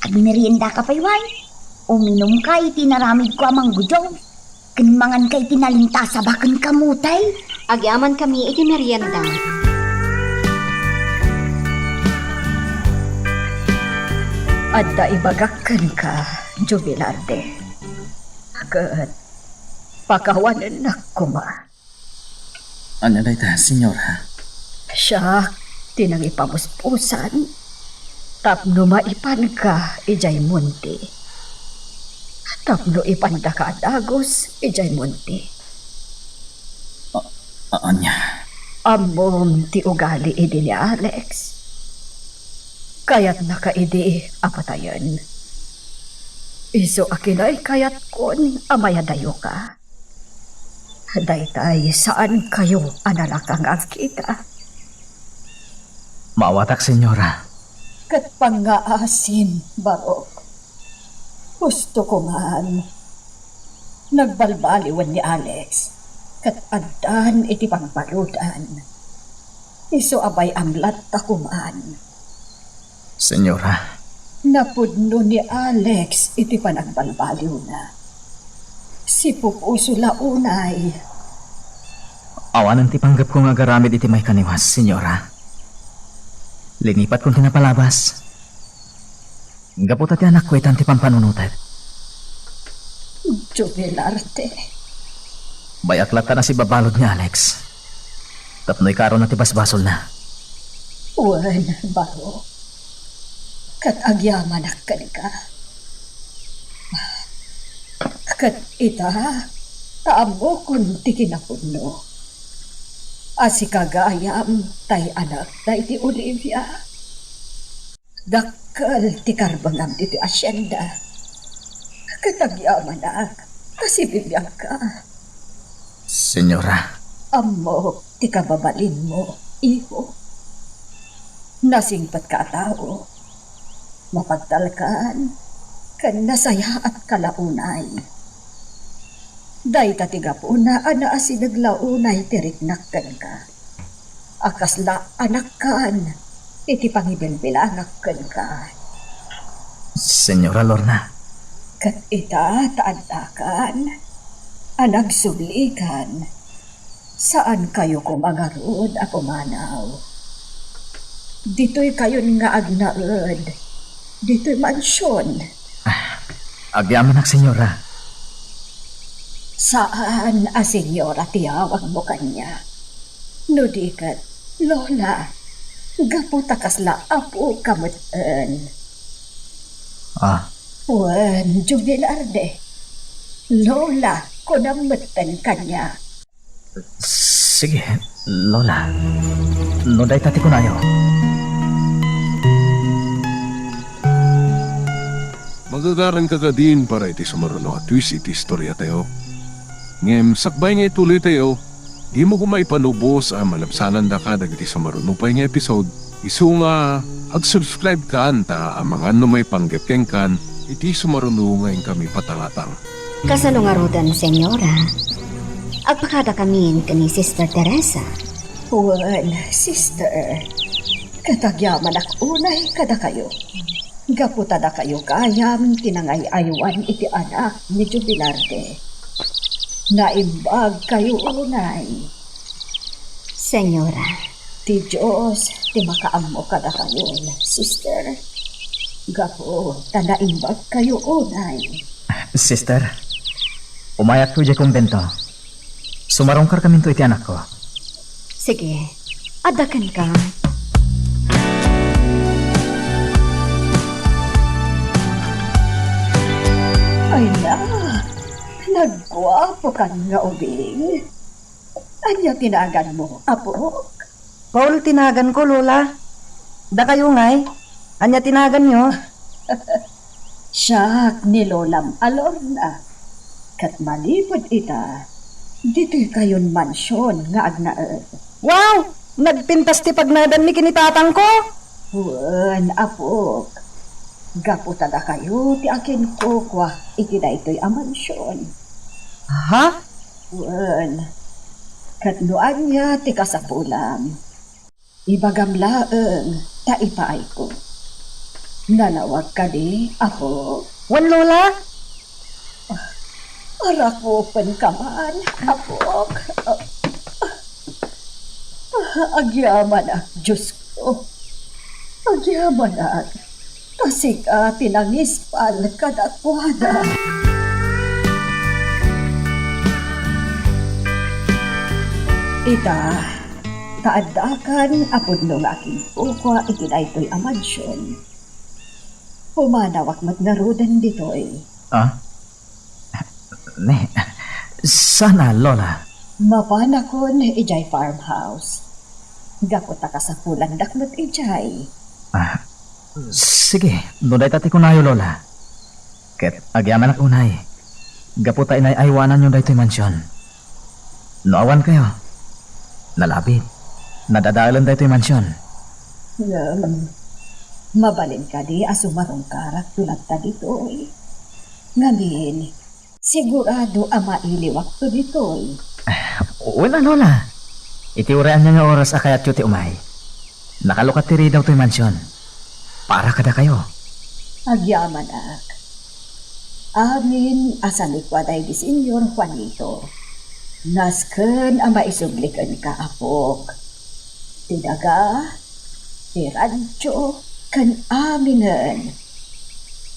agmerienda ka pay, way. Uminum ka iti naramid ko a manggudyo. Ken mangan ka iti nalintas a baken kamote. Agyaman kami iti merienda. Adda ibagak kenka, Jubilarde. Ket pakawanennak koma. Ania dayta, senyora? Siak ti nangipamuspusan tapno maipanka idiay monte. Tapno ipandaka a dagus idiay monte. A-, a-, ania? Ammom ti ugali idi ni Alex. Kayatnaka idi a patayen. Isu a kinaykayatkon a mayadayoka. Daytay saankayo a nalaka nga agkita. Maawatak, senyora. Ket pangngaasim, Barok. Husto koman. Nagbalbaliwen ni Alex, ket addan iti pagbaludan. Isu a bay-am latta koman. Senyora. Napudno ni Alex iti panagbalbaliwna. Sipupuso la unay. Awanen ti panggepko nga agaramid iti maikaniwas, senyora. Linipatkon ti napalabas. Gapu ta ti anakko itan ti pampanunotek. Jubilarte. Bay-ak latta a sibabalud ni Alex. Tapno ikarona ti basbasolna. Wen, Barok. Ket agyamanak kenka. Ket ita, ta ammokon ti kinapudno. A sika gayam tay anak daydi Olivia. Dakkel ti karbengam ditoy asienda. Ket agyamanak a sibibiagka. Senyora. Ammok ti kababalinmo, iho. Nasingpetka a tao. Mapagtalkan ken nasayaatka la unay. Dayta ti gapuna a naasideg la unay ti riknak kenka. A kasla anakkan iti pangibilbilangak kenka. Senyora Lorna. Ket ita ta addakan a nagsublikan, saankayo koma ngarud a pumanaw. Ditoykayon nga agnaed, ditoy mansion. Ah, agyamanak, senyora. Saan a senyora ti awagmo kaniak. No di ket, Lola, gapu ta kasla apoka metten. Ah. Wen, Jubilarde. Lola, kunam metten kaniak. Sige, Lola. No dayta ti kunayo. Magagaranka kadin para iti sumaruno a twist iti istoriatayo. Ngem sakbay nga ituloytayo, dimo koma ipalubos a malabsanandaka dagiti sumaruno pay nga episode, isu nga ag-subscribe kan ta amangan no maipanggep kenkan iti sumaruno nga inkami patangatang. Kasano ngaruden, Senyora? Agpakadakamin ken ni Sister Teresa. Wen, Sister, ket agyamanak unay kadakayo. Gapu ta dakayo gayam ti nangay-aywan iti anak ni Jubilarde. Naimbag kayo unay. Senyora. Ti Dios ti makaammo kadakayo, sister. Gapu ta naimbag kayo unay. Sister, umayakto idiay kumbento. Sumarungkarkaminto iti anakko. Sige, adda kenka. Ay na, nagguapo kan nga ubing. Ania ti naganmo, apok? Paul ti naganko, Lola. Dakayo ngay, ania ti naganyo? Siak ni Lolam a Lorna. Ket manipud ita, ditoy kayon mansion nga agnaed. Wow! Nagpintas ti pagnaedanmi ken ni tatangko. Wen, apok. Gapu ta dakayo ti akinkukua iti daytoy a mansion. Ha? Wen, ket no ania ti kasapulam, ibagam laeng ta ipaayko. Nalawag kadi, apo? Wen, Lola. Arakupenka man, apok. Agyamanak, Diosko. Agyamanak. Ta sika ti nangispal kadakuada. Ita, ta addakan a pudno nga akinkukua iti daytoy a mansion. Pumanawak met ngaruden ditoy. Ah? Ne, sana, Lola. Mapanakon idiay farmhouse. Gapu ta kasapulandak met idiay. Ah, sige, no dayta ti kunayo, Lola. Ket agyamanak unay. Gapu ta inay-aywananyo daytoy mansion. No awan kayo, nalabit, nadadaelen daytoy mansion. Ngem, mabalin kadi a sumarungkarakto latta ditoy? Ngamin, sigurado a mailiwakto ditoy. Wen a, Lola. Iti uray ania nga oras a kayatyo ti umay, nakalukat ti ridaw toy mansion para kadakayo. Agyamanak. Amin a sanikua daydi Señor Juanito. Nasken a maisubli kenka, apok. Ti daga, ti radyo, ken aminen.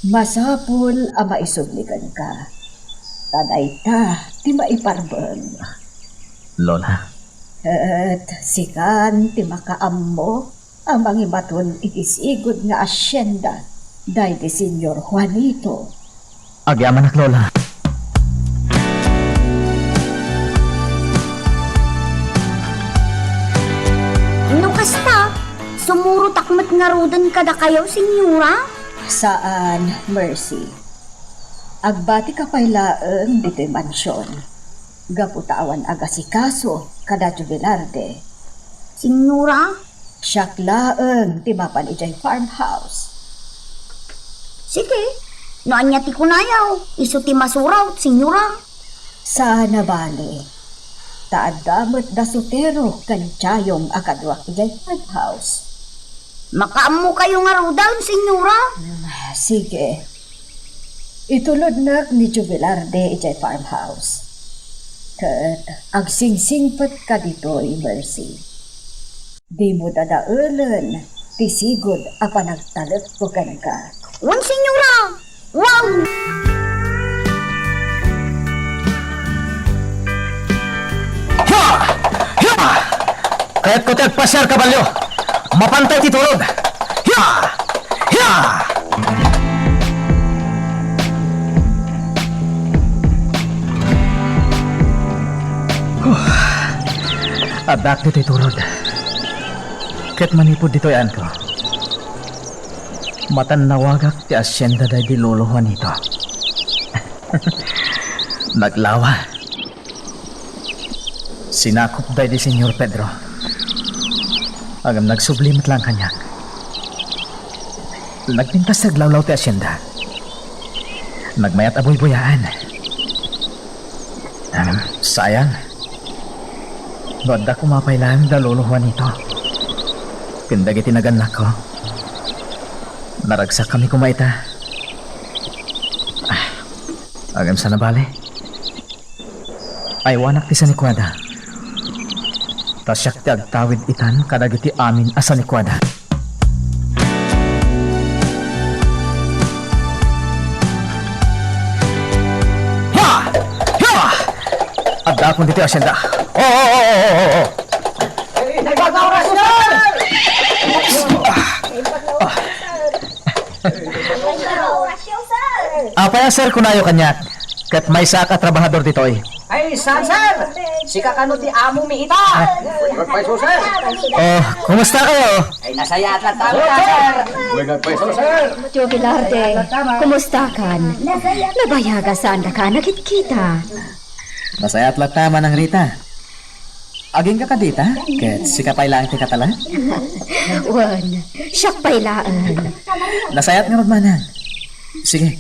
Masapul a maisubli kenka. Ta dayta ti maiparbeng. Lola. Ket sikan ti makaammo a mangibaton iti sigud nga asyenda daydi Señor Juanito. Agyamanak, Lola. No kasta, sumurotak met ngaruden kadakayo, Señora? Saan, Mercy. Agbatika pay laeng ditoy mansion. Gapu ta awan agasikaso kada Jubilarde. Señora? Siak laeng ti mapan idiay farmhouse. Sige, no ania ti kunayo, isu ti masurat, Señora. Saan a bale. Ta adda met da Sotero ken Tiayong a kaduak idiay farmhouse. Makaammokayo ngaruden, Señora? Hmm, sige. Itulodnak ni Jubilarde idiay farmhouse. Ket agsingsingpetka ditoy, Mercy. Dimo dadaelen ti sigud a panagtalekko kenka. Wen, Señora! Wen! Hia! Hia! Kayatko ti agpasiar, kabalio. Mapantay ti turod. Hia! Hia! Huh. Addaak ditoy turod. Ket manipud ditoy, anko, matannawagak ti asyenda daydi Lolo Juanito. Naglawa. Sinakup daydi Señor Pedro. Ngem nagsubli met laeng kaniak. Nagpintas ti aglawlaw ti asyenda. Nagmayat a buybuyaan. Ngem, sayang. No adda koma pay laeng da Lolo Juanito ken dagiti nagannakko, naragsakkami koma ita. Ah, ngem saan a bale. Aywanak ti sanikuada. Ta siak ti agtawid itan kadagiti amin a sanikuada. Ha! Ha! Addaakon ditoy asyenda. Oo, oo, oo, oo, oo. Nagpag-orasyon! Apay a, sir, kunayo kaniak, ket maysaak a trabahador ditoy. Ay, saan, sir? Sika kano ti amomi ita? Agpayso, sir. Oh, kumusta kayo? Ay, nasayaat latta, sir. Agpayso, sir. Tio Velarde, kumusta kan? Nabayaga, saan daka nakitkita? Nasayaat latta, Manang Rita. Agingga kadita? Ket sika pay laeng ti katalag? Wen, siak pay laeng. Nasayaat ngarud, manang. Sige,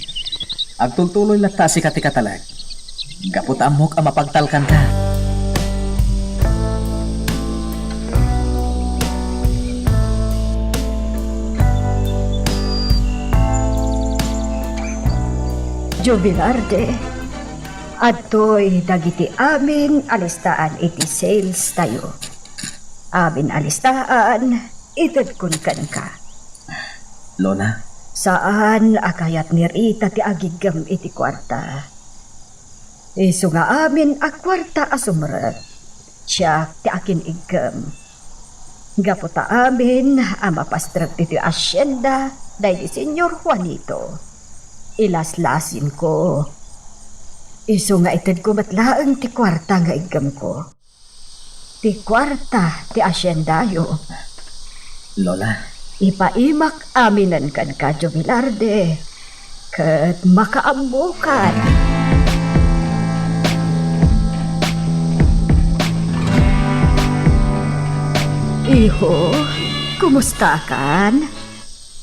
agtultuloy latta a sika ti katalag. Gapu ta ammok a mapagtalkanka. Jubilarde, adtoy dagiti amin a listaan iti sales tayo. Amin a listaan, itedkon kenka. Lola? Saan a kayat ni Rita ti agiggem iti kuarta. Isu nga amin a kuarta a sumrek, siak ti akin-iggem. Gapu ta amin a mapastrek ditoy asienda daydi Señor Juanito, ilaslasinko. Isu nga itedko met laeng ti kuarta nga iggemko. Ti kuarta ti asiendayo. Lola. Ipaimak aminen kenka, Jubilarde, ket makaammokan. Iho, kumustakan?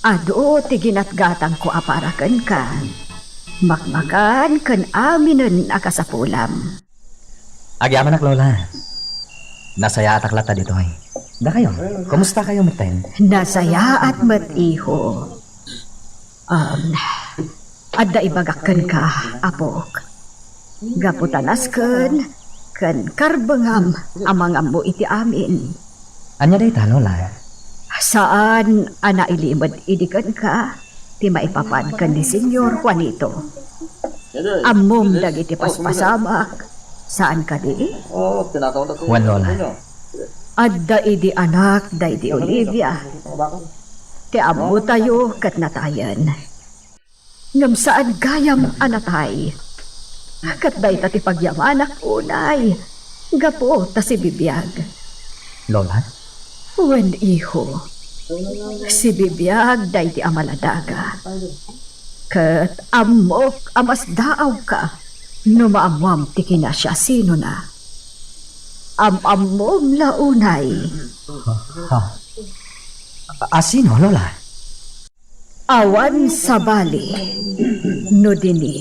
Adu ti ginatgatangko a para kenka. Makmakan ken aminen a kasapulam. Agyamanak, Lola. Nasayaatak latta ditoy. Dakayo, kumusta kayo metten? Nasayaat met, iho. Um, adda ibagak kenka, apok. Gapu ta nasken ken karbengam a mangammo iti amin. Ania dayta, Lola? Saan a nailimed idi kenka ti maipapan ken ni Señor Juanito. Ammom dagiti paspasamak, saan kadi? Wen, Lola. Adda idi anak daydi Olivia. Ti ammotayo ket natayen. Ngem saan gayam a natay. Ket dayta ti pagyamanak unay, gapu ta sibibiag. Lola? Wen, iho. Sibibiag daydi a maladaga. Ket ammok a masdaawka no maammoam ti kinasiasinona. Am-ammom la unay. Ha? Asino, Lola? Awan sabali no di ni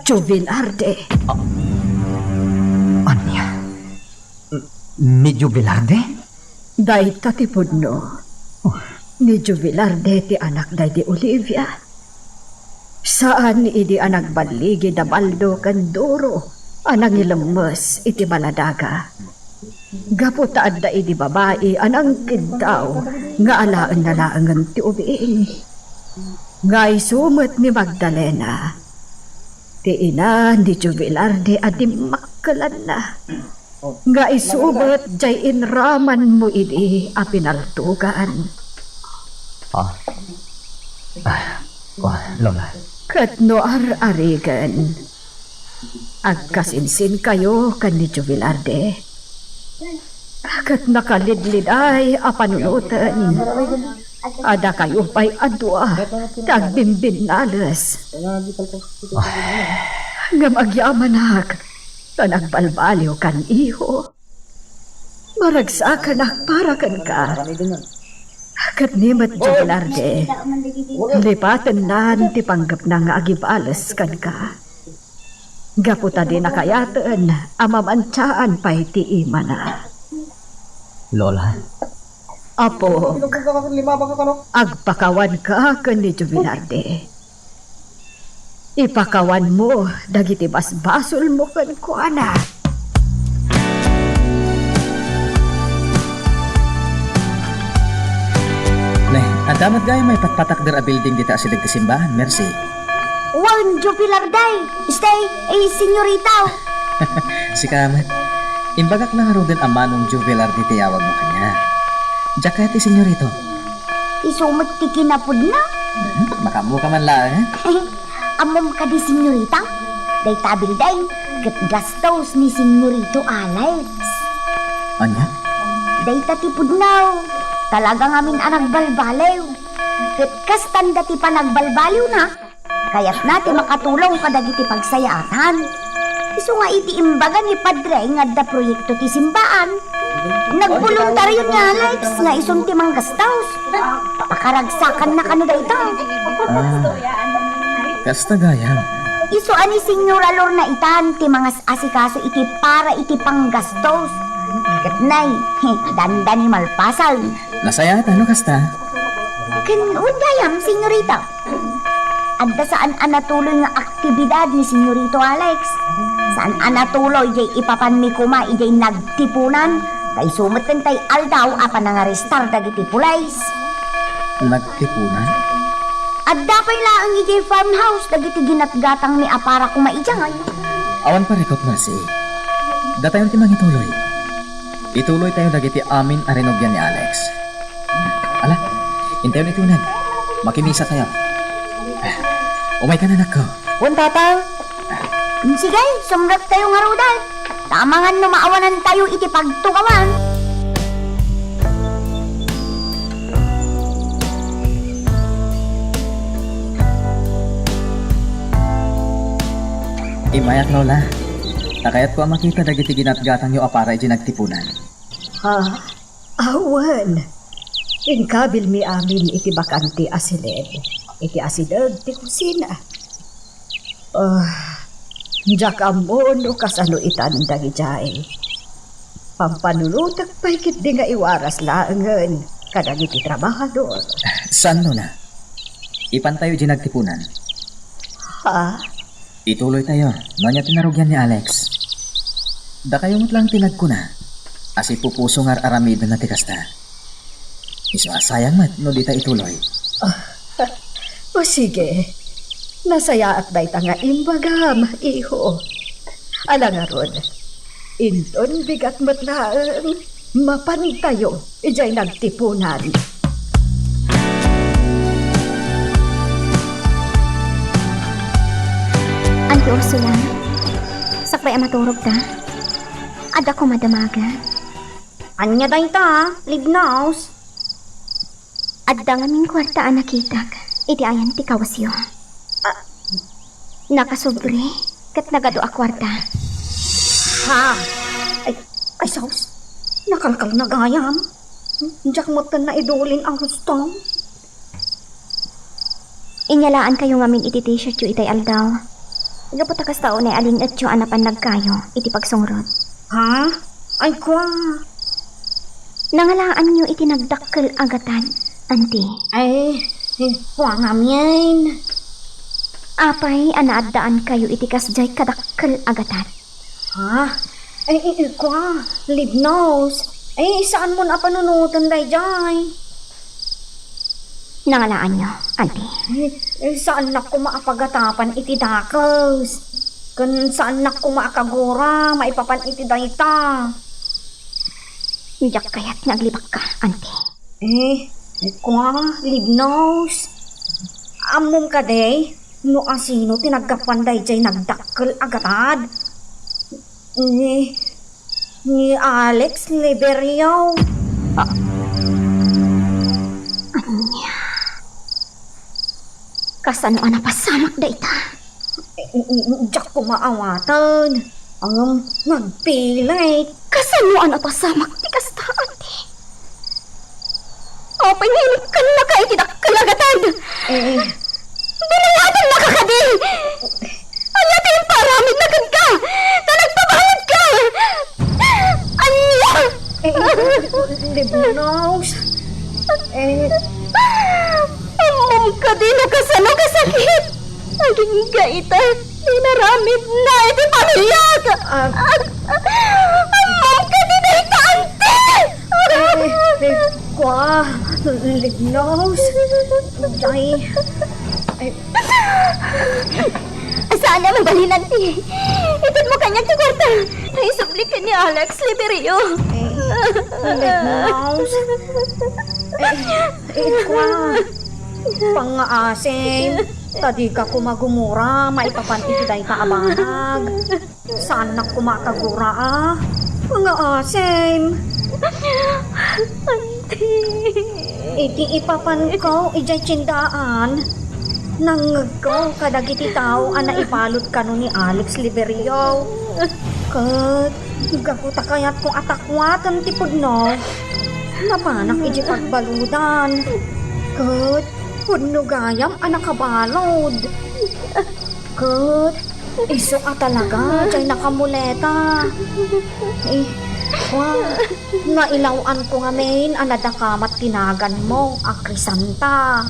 Jubilarde. Ah, ania? Ni Jubilarde? Dayta ti pudno. Oh. Ni Jubilarde ti anak daydi Olivia. Saan idi a nagballigida Baldo ken Duro a nangilemmes iti maladaga. Gapu ta adda idi babai a nangkiddaw nga alaenna laengen ti ubing. Nga isu met ni Magdalena, ti ina ni Jubilarde a dimmakkelanna. Nga isu met jay inramanmo idi a pinaltugan. Ah. Ah, wa, Lola. Ket no ar-arigen, agkasinsinkayo ken ni Jubilarde. Ket nakalidliday a panunoten a dakayo pay a dua ti agbimbinnales. Ah. Ngem agyamanak ta nagbalbaliw kan iho. Maragsakenak para kenka. Ket ni met Jubilarde, lipatennan ti panggepna nga agibales kenka. Gapu ta dina kayaten a mamantiaan pay ti imana. Lola. Apo, agpakawanka ken ni Jubilarde. Ipakawanmo dagiti basbasolmo kenkuana. Ne, adda met gayam maipatpatakder a building dita asideg ti simbaan, Mercy? Wen, Jubilarde, stay, eh, senyorita. Sika met. Imbagak la ngaruden a Manong Jubilarde ti awagmo kaniak. Diak kayat ti senyorito. Isu met ti kinapudna. Hmm, makaammoka man laeng, eh? Ammom kadi, senyorita? Dayta a building ket gastos ni Senyorito Alex. Ania? Dayta ti pudno. Talaga ngamin a nagbalbaliw. Ket kasta ti panagbalbaliwna, kayatna ti makatulong kadagiti pagsayaatan. Isu nga iti imbaga ni Padre nga adda proyekto ti simbaan, nagboluntario ni Alex nga isun ti manggastos. Pakaragsakanna kano dayta. Ah, kasta gayam. Isu a ni Señora Lorna itan ti mangas-asikaso iti para iti panggastos. Ket nay, dandani malpasen. Nasayaat no kasta? Ken wen gayam, senyorita. Adda saan a natuloy nga aktibidad ni Senyorito Alex. Saan a natuloy jay ipapanmi koma idiay nagtipunan, ta isu met tay aldaw a panangarestar dagiti pulis. Nagtipunan? Adda pay laeng idiay farmhouse dagiti ginatgatangmi a para koma idiay. Awan parikot, Mercy. Datayon ti mangituloy. Ituloytayo dagiti amin a rinugian ni Alex. Ala, intayon iti uneg. Makimisatayo. Umayka, anakko. Wen, Tatang. Sige, sumrektayo ngaruden. Ta amangan no maawanantayo iti pagtugawan. Immayak, Lola. Ta kayatko a makita dagiti ginatgatangyo a para iti nagtipunan. Ha? Awan. Inkabilmi amin iti bakante a siled iti asideg ti kusina. Ah, diak ammo no kasano itan dagidiay. Pampanunotek pay ketdi nga iwaras laengen kadagiti trabahador. Saan, Lola? Ipantayo iti nagtipunan. Ha? Ituloytayo no ania ti narugian ni Alex. Dakayo met laeng ti nagkuna a sipupuso nga ar-aramidenna ti kasta. Isu a sayang met no dita ituloy. O sige, nasayaat dayta nga imbagam, iho. Ala ngarud, inton bigat met laeng, mapantayo idiay nagtipunan. Auntie Ursula, sakbay a maturogta, adda koma damagen. Ania dayta, Libnos? Adda ngamin kuarta a nakitak iti ayan ti kawesyo. Ah. Nakasubli ket nagadu a kuarta. Ha? Ay, ay, sus. Nakalkalna gayam. Diak metten naidulin a husto. Inyalaankayo ngamin iti t-shirtyo itay aldaw. Gapu ta kasta unay a lin-etyo a napannagkayo iti pagsungrot. Ha? Ay, kua. Nangalaanyo iti nagdakkel a gatad, Auntie. Ay, eh, kua ngamin. Apay a naaddaankayo iti kasdiay kadakkel a gatad? Ha? Ay, eh, eh, kua, Libnos. Ay, saanmon a panunoten daydiay. Nangalaanyo, Auntie. Eh, eh, saannak koma a pagatapan iti dakes. Ken saannak koma a kagura maipapan iti dayta. Diak kayat nga aglibakka, Auntie. Eh, eh, kua, Libnos. Ammom kadi no asino ti naggapuan daydiay nagdakkel a gatad? Eh, Ni Alex Liberio. Ah. Ania? Kasano a napasamak dayta? Eh, eh, eh, diak koma awaten. Ngem nagpilit. Kasano a napasamak ti kasta, Auntie? Apay nga inikkannaka iti dakkel a gatad? Eh. Binayadannaka kadi? Ania ti imparamidna kenka? Ta nagpabayadka? Ania? Eh, eh, Libnos. Eh. Ammom kadi no kasano kasakit? Agingga ita ti inaramidna iti pamiliak. Ah. Ammom kadi dayta, Auntie? Eh, eh, kua, Libnos. Day. Eh. Saan a mabalin, Auntie? Itedmo kaniak ti kuarta. Naisubli ken ni Alex Liberio. Eh, Libnos. Eh, eh, kua. Pangngaasim, ta dika koma gumura maipapan iti dayta a banag. Saannak koma a kagura a. Pangngaasim. Auntie. Iti ipapanko idiay tiendaan. Nangngegko kadagiti tao a naibalud kano ni Alex Liberio. Ket gapu ta kayatko a takuaten ti pudno, napanak idiay pagbaludan. Ket pudno gayam a nakabalud. Ket isu a talaga diay nakamuleta. Eh, wa, nailaw-anko ngamin a nadakamat ti naganmo a Crisanta.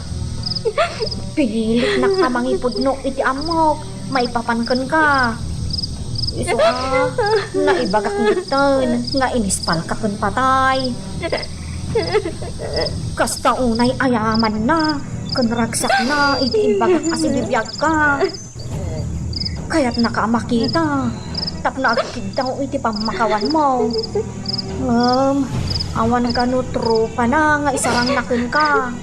Pilitnak a mangipudno iti ammok maipapan kenka. Isu a, naibagak ngetten nga inispalka ken patay. Kasta unay a yamanna ken ragsakna iti imbagak a sibibiagka. Kayatnaka a makita tapno agkiddaw iti pammakawanmo. Ngem awan kano tropana nga isarangna kenka.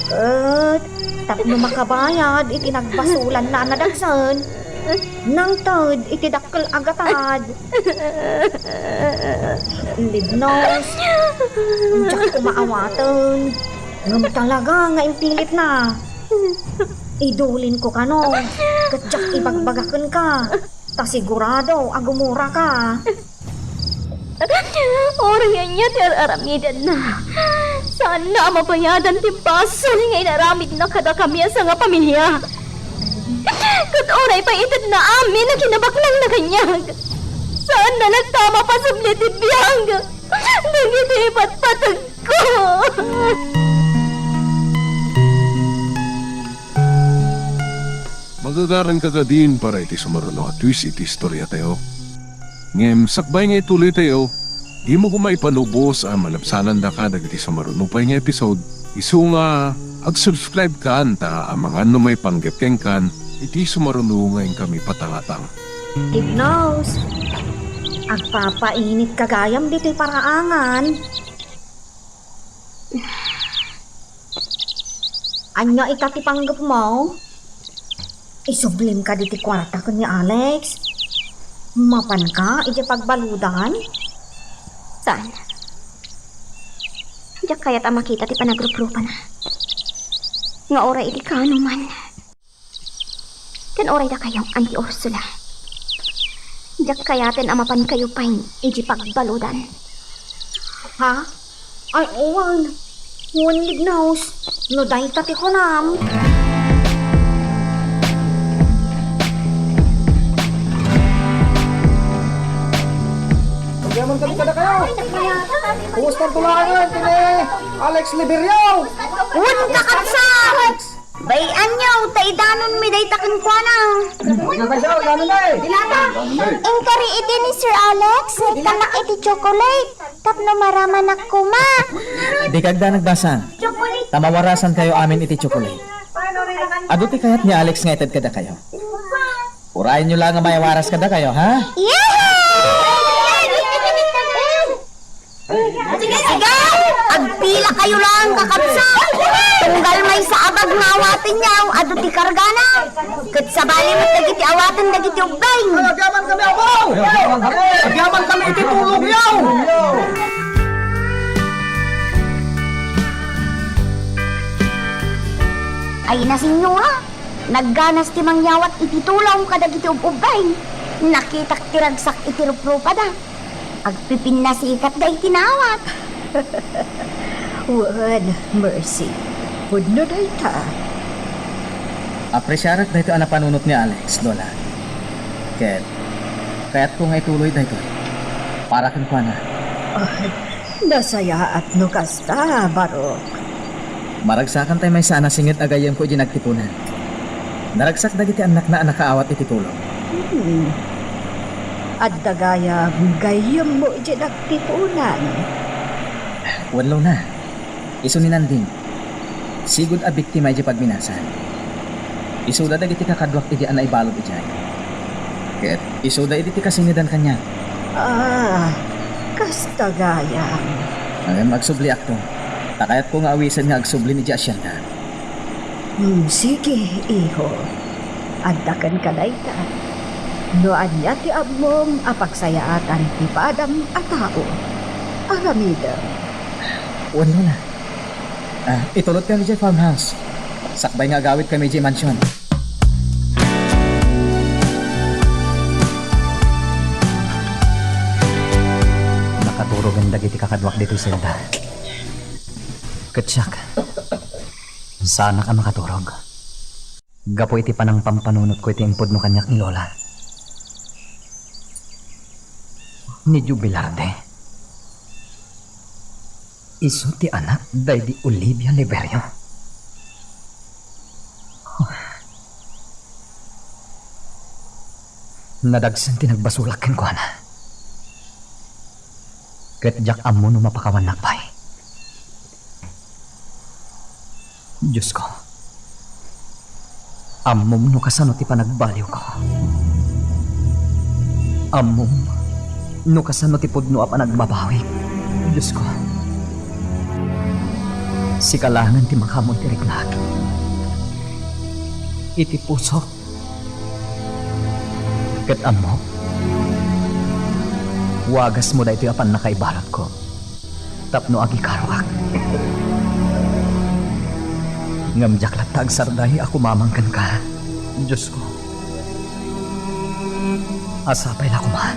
Ket tapno makabayad iti nagbasolanna a nadagsen, nangted iti dakkel a gatad. Libnos, diak koma awaten. Ngem talaga nga impilitna. Idulinko kano, ket diak ibagbaga kenka, ta sigurado a gumuraka. Uray ania ti ar-aramidenna, saanna a mabayadan ti basol nga inaramidna kadakami a sangapamilia. Ket uray pay itedna amin a kinabaknangna kaniak, saanna latta a mapasubli ti biag dagiti ipatpateg ko. Magagaranka kadin para iti sumaruno a twist iti istoriatayo. Ngem sakbay nga ituloytayo, dimo koma ipalubos a malabsanandaka dagiti sumaruno pay nga episode, isu nga agsubscribe kan ta amangan no maipanggep kenkan iti sumaruno nga inkami patangatang. Libnos, agpapainitka gayam ditoy paraangan. Ania ita ti panggepmo? Isublimka ditoy kuarta ken ni Alex? Mapanka idiay pagbaludan? Saan? Diak kayat a makita ti panagruprupana. Nga uray idi kaano man. Ken uray dakayo, Auntie Ursula. Diak kayaten a mapankayo pay idiay pagbaludan. Ha? Ay, wen. Wen, Libnos. No dayta ti kunam. Agyaman kami kadakayo. Kumusta ang tularan, ti ni Alex Liberio? Wen, kakabsat! Bay-anyo, ta idanonmi dayta kenkuana. Inkari idi ni Sir Alex, nagkanak iti chocolate tapno maramanak koma. Dika agdanag, basang. Ta mawarasankayo amin iti chocolate. Adu ti kayat ni Alex nga ited kadakayo. Urayenyo la nga maiwaras kadakayo, ha? Yehey! Sige, sige! Agpilakayo laeng, kakabsat! Tunggal maysa a bag nga awatenyo, adu ti kargana. Ket sabali met dagiti awaten dagiti ubbing. Agyaman kami, apo! Agyaman kami iti tulongyo! Ay na, senyora, nagganas ti mangyawat iti tulong kadagiti ub-ubbing. Nakitak ti ragsak iti ruprupada. Agpipinnasikat dagiti naawat. Wen, Mercy. Pudno dayta. Apresiarak daytoy a napanunot ni Alex, Lola. Ket, kayatko nga ituloy daytoy. Para kenkuana. Ah, nasayaat no kasta, Barok. Maragsakan tay maysa a nasinged a gayyemko idiay nagtipunan. Naragsak dagiti annakna a nakaawat iti tulong. Hmm. Adda gayam gayyemmo idiay nagtipunan. Wen, Lola. Isu ni Nanding. Sigud a biktima idiay pagminasan. Isuda dagiti kakaduak idi a naibalud idiay. Ket isuda idi ti kasingedan kaniak. Ah, kasta gayam. Ngem agsubliakto. Ta kayatko nga awisen nga agsublin idiay asienda. Hmm, sige, iho. Adda kenka dayta. No ania ti ammom a pagsayaatan ti padam a tao, aramidem. Wen, Lola. Ah, itulodkayo idiay farmhouse. Sakbay nga agawidkami idiay mansion. Nakaturogen dagiti kakaduak ditoy selda. Ket siak, saanak a makaturog. Gapu iti panangpampanunotko iti impudno kaniak ni Lola. Ni Jubilarde. Isu ti anak daydi Olivia Liberio. Nadagsen ti nagbasolak kenkuana. Ket diak ammo no mapakawannak pay. Diosko, ammom no kasano ti panagbaliwko. Ammom no kasano ti pudno a panagbabawik. Diosko, sika laengen ti makaammo iti riknak, iti pusok. Ket ammok, wagasmo daytoy a pannakaibalutko tapno agikaroak. Ngem diak latta agsardaya a kumamang kenka, Diosko. Sapay la koma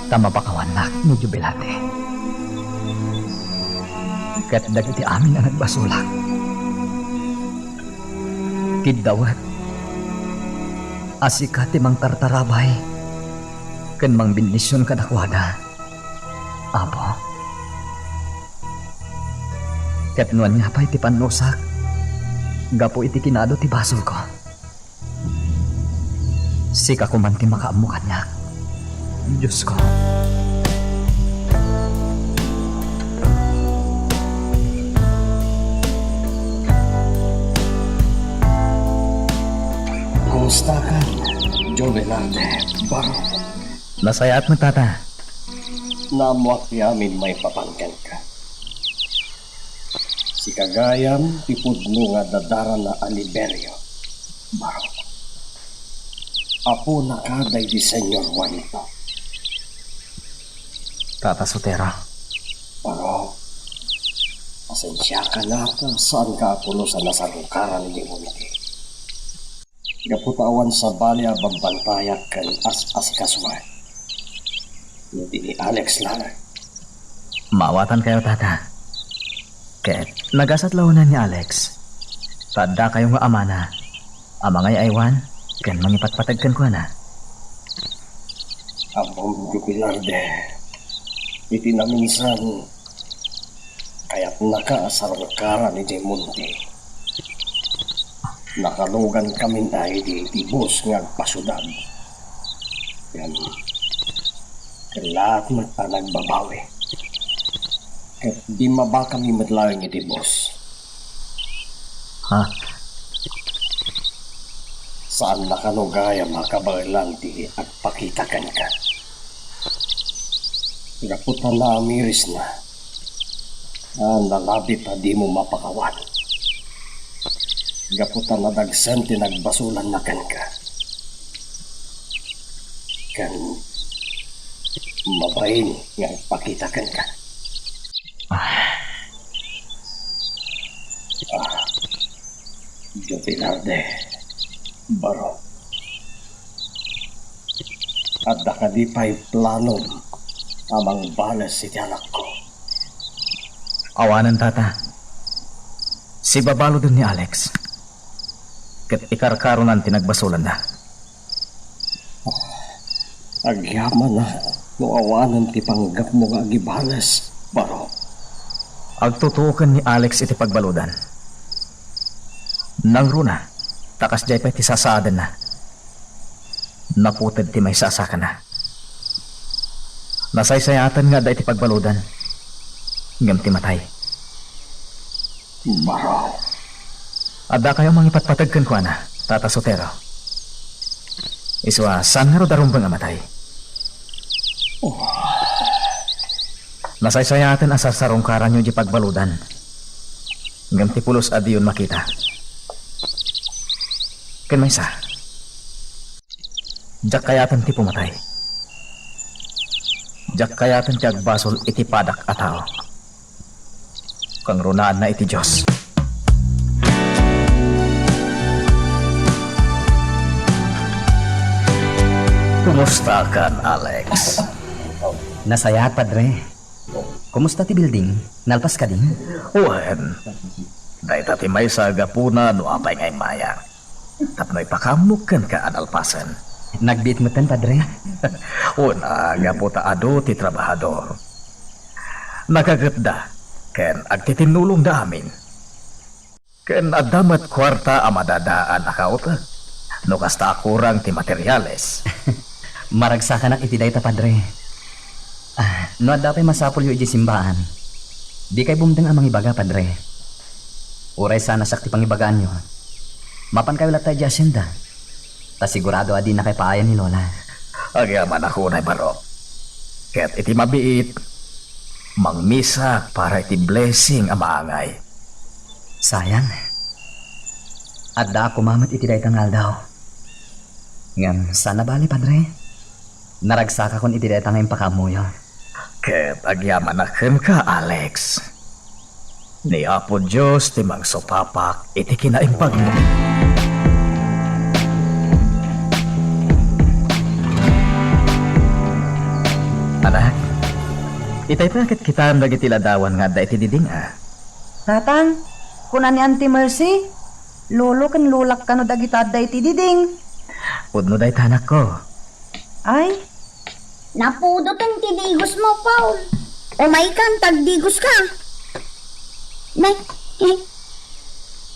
ta mapakawannak ni Jubilate ket dagiti amin a nagbasolak. Kiddawek a sika ti mangtartarabay ken mangbendision kadakuada, Apo. Ket no ania pay ti pannusak gapu iti kinado ti basolko, sika koman ti makaammo kaniak, Diosko. Kumustakan, Jubilate, Barok? Nasayaat met, Tata. Naammoak ti amin maipapan kenka. Sika gayam ti pudno nga dadarana a Liberio, Barok. Aponaka daydi Señor Juanito. Tata Sotero. Barok, pasensiakan a saanka a pulos a nasarungkaran iti Monte. Gapu ta awan sabali a babbantayak ken as-asikasoak. No di ni Alex laeng. Maawatankayo, Tata. Ket nagasat la unay ni Alex, ta addakayo nga amana a mangay-aywan ken mangipatpateg kenkuana. Ammom, Jubilarde, iti naminsan, kayatnaka a sarungkaran idiay Monte. Nakalugankamin a idi ti bus nga agpasiudad. Ngem kellaat met a nagbabawi. Ket dimmabakami met laeng iti bus. Ha? Saannaka no gayam a kabaelan ti agpakita kenka. Gapu ta naamirisna a nalabit a dimo mapakawan. Gapu ta nadagsen ti nagbasolanna kenka. Ken mabain nga agpakita kenka. Ah. Ah. Jubilarde, Barok. Adda kadi pay planom a mangbales iti anakko? Awanen, Tata. Sibabaluden ni Alex. Ket ikarkaronan ti nagbasolanna. Agyamanak no awanen ti panggepmo nga agibales, Barok. Agtutuoken ni Alex iti pagbaludan. Nangruna, ta kasdiay pay ti sasaadenna. Naputed ti maysa a sakana. Nasaysayaaten nga adda iti pagbaludan, ngem ti matay. Barok. Addakayo mangipatpateg kenkuana, Tata Sotero. Isu a, saan ngarud a rumbeng a matay? Oh. Nasaysayaaten a sarsarungkaranyo di pagbaludan, ngem ti pulos a diyon makita. Ken maysa, diak kayaten ti pumatay. Diak kayaten ti agbasol iti padak a tao. Kangrunaanna iti Dios. Kumustakan, Alex? Nasayaat, Padre. Kumusta ti building? Nalpas kadi? Wen, dayta ti maysa a gapuna no apay nga immaya. Tapno ipakaammok kenka a nalpasen. Nagbiit metten, Padre. Una, gapu ta adu ti trabahador. Nakaketda ken agtitinnulongda amin. Ken adda met kuarta a madadaan a kautek no kasta a kurang ti materiales. Maragsakanak iti dayta, Padre. Ah, no adda pay masapulyo idiay simbaan, dikay bumteng a mangibaga, Padre. Uray sanasak ti pangibagaanyo, mapankayo latta idiay asienda. Ta sigurado a dinakay paayan ni Lola. Agyamanak unay, Barok. Ket iti mabiit, mangmisak para iti blessing a maangay. Sayang. Adda a kumamet iti dayta nga aldaw. Ngem saan a bali, Padre. Naragsakakon iti dayta nga impakaammoyo. Ket agyamanak kenka, Alex. Ni Apo Dios ti mangsupapak iti kinaimbagmo. Anak, itay ta ket kitaem dagiti ladawan nga adda iti diding a. Tatang, kuna ni Auntie Mercy, lolo ken lolak kano dagita adda iti diding. Pudno dayta, anakko. Ay? Napudoten ti digosmo, Paul. Umaykan, tagdigoska. Nay, eh,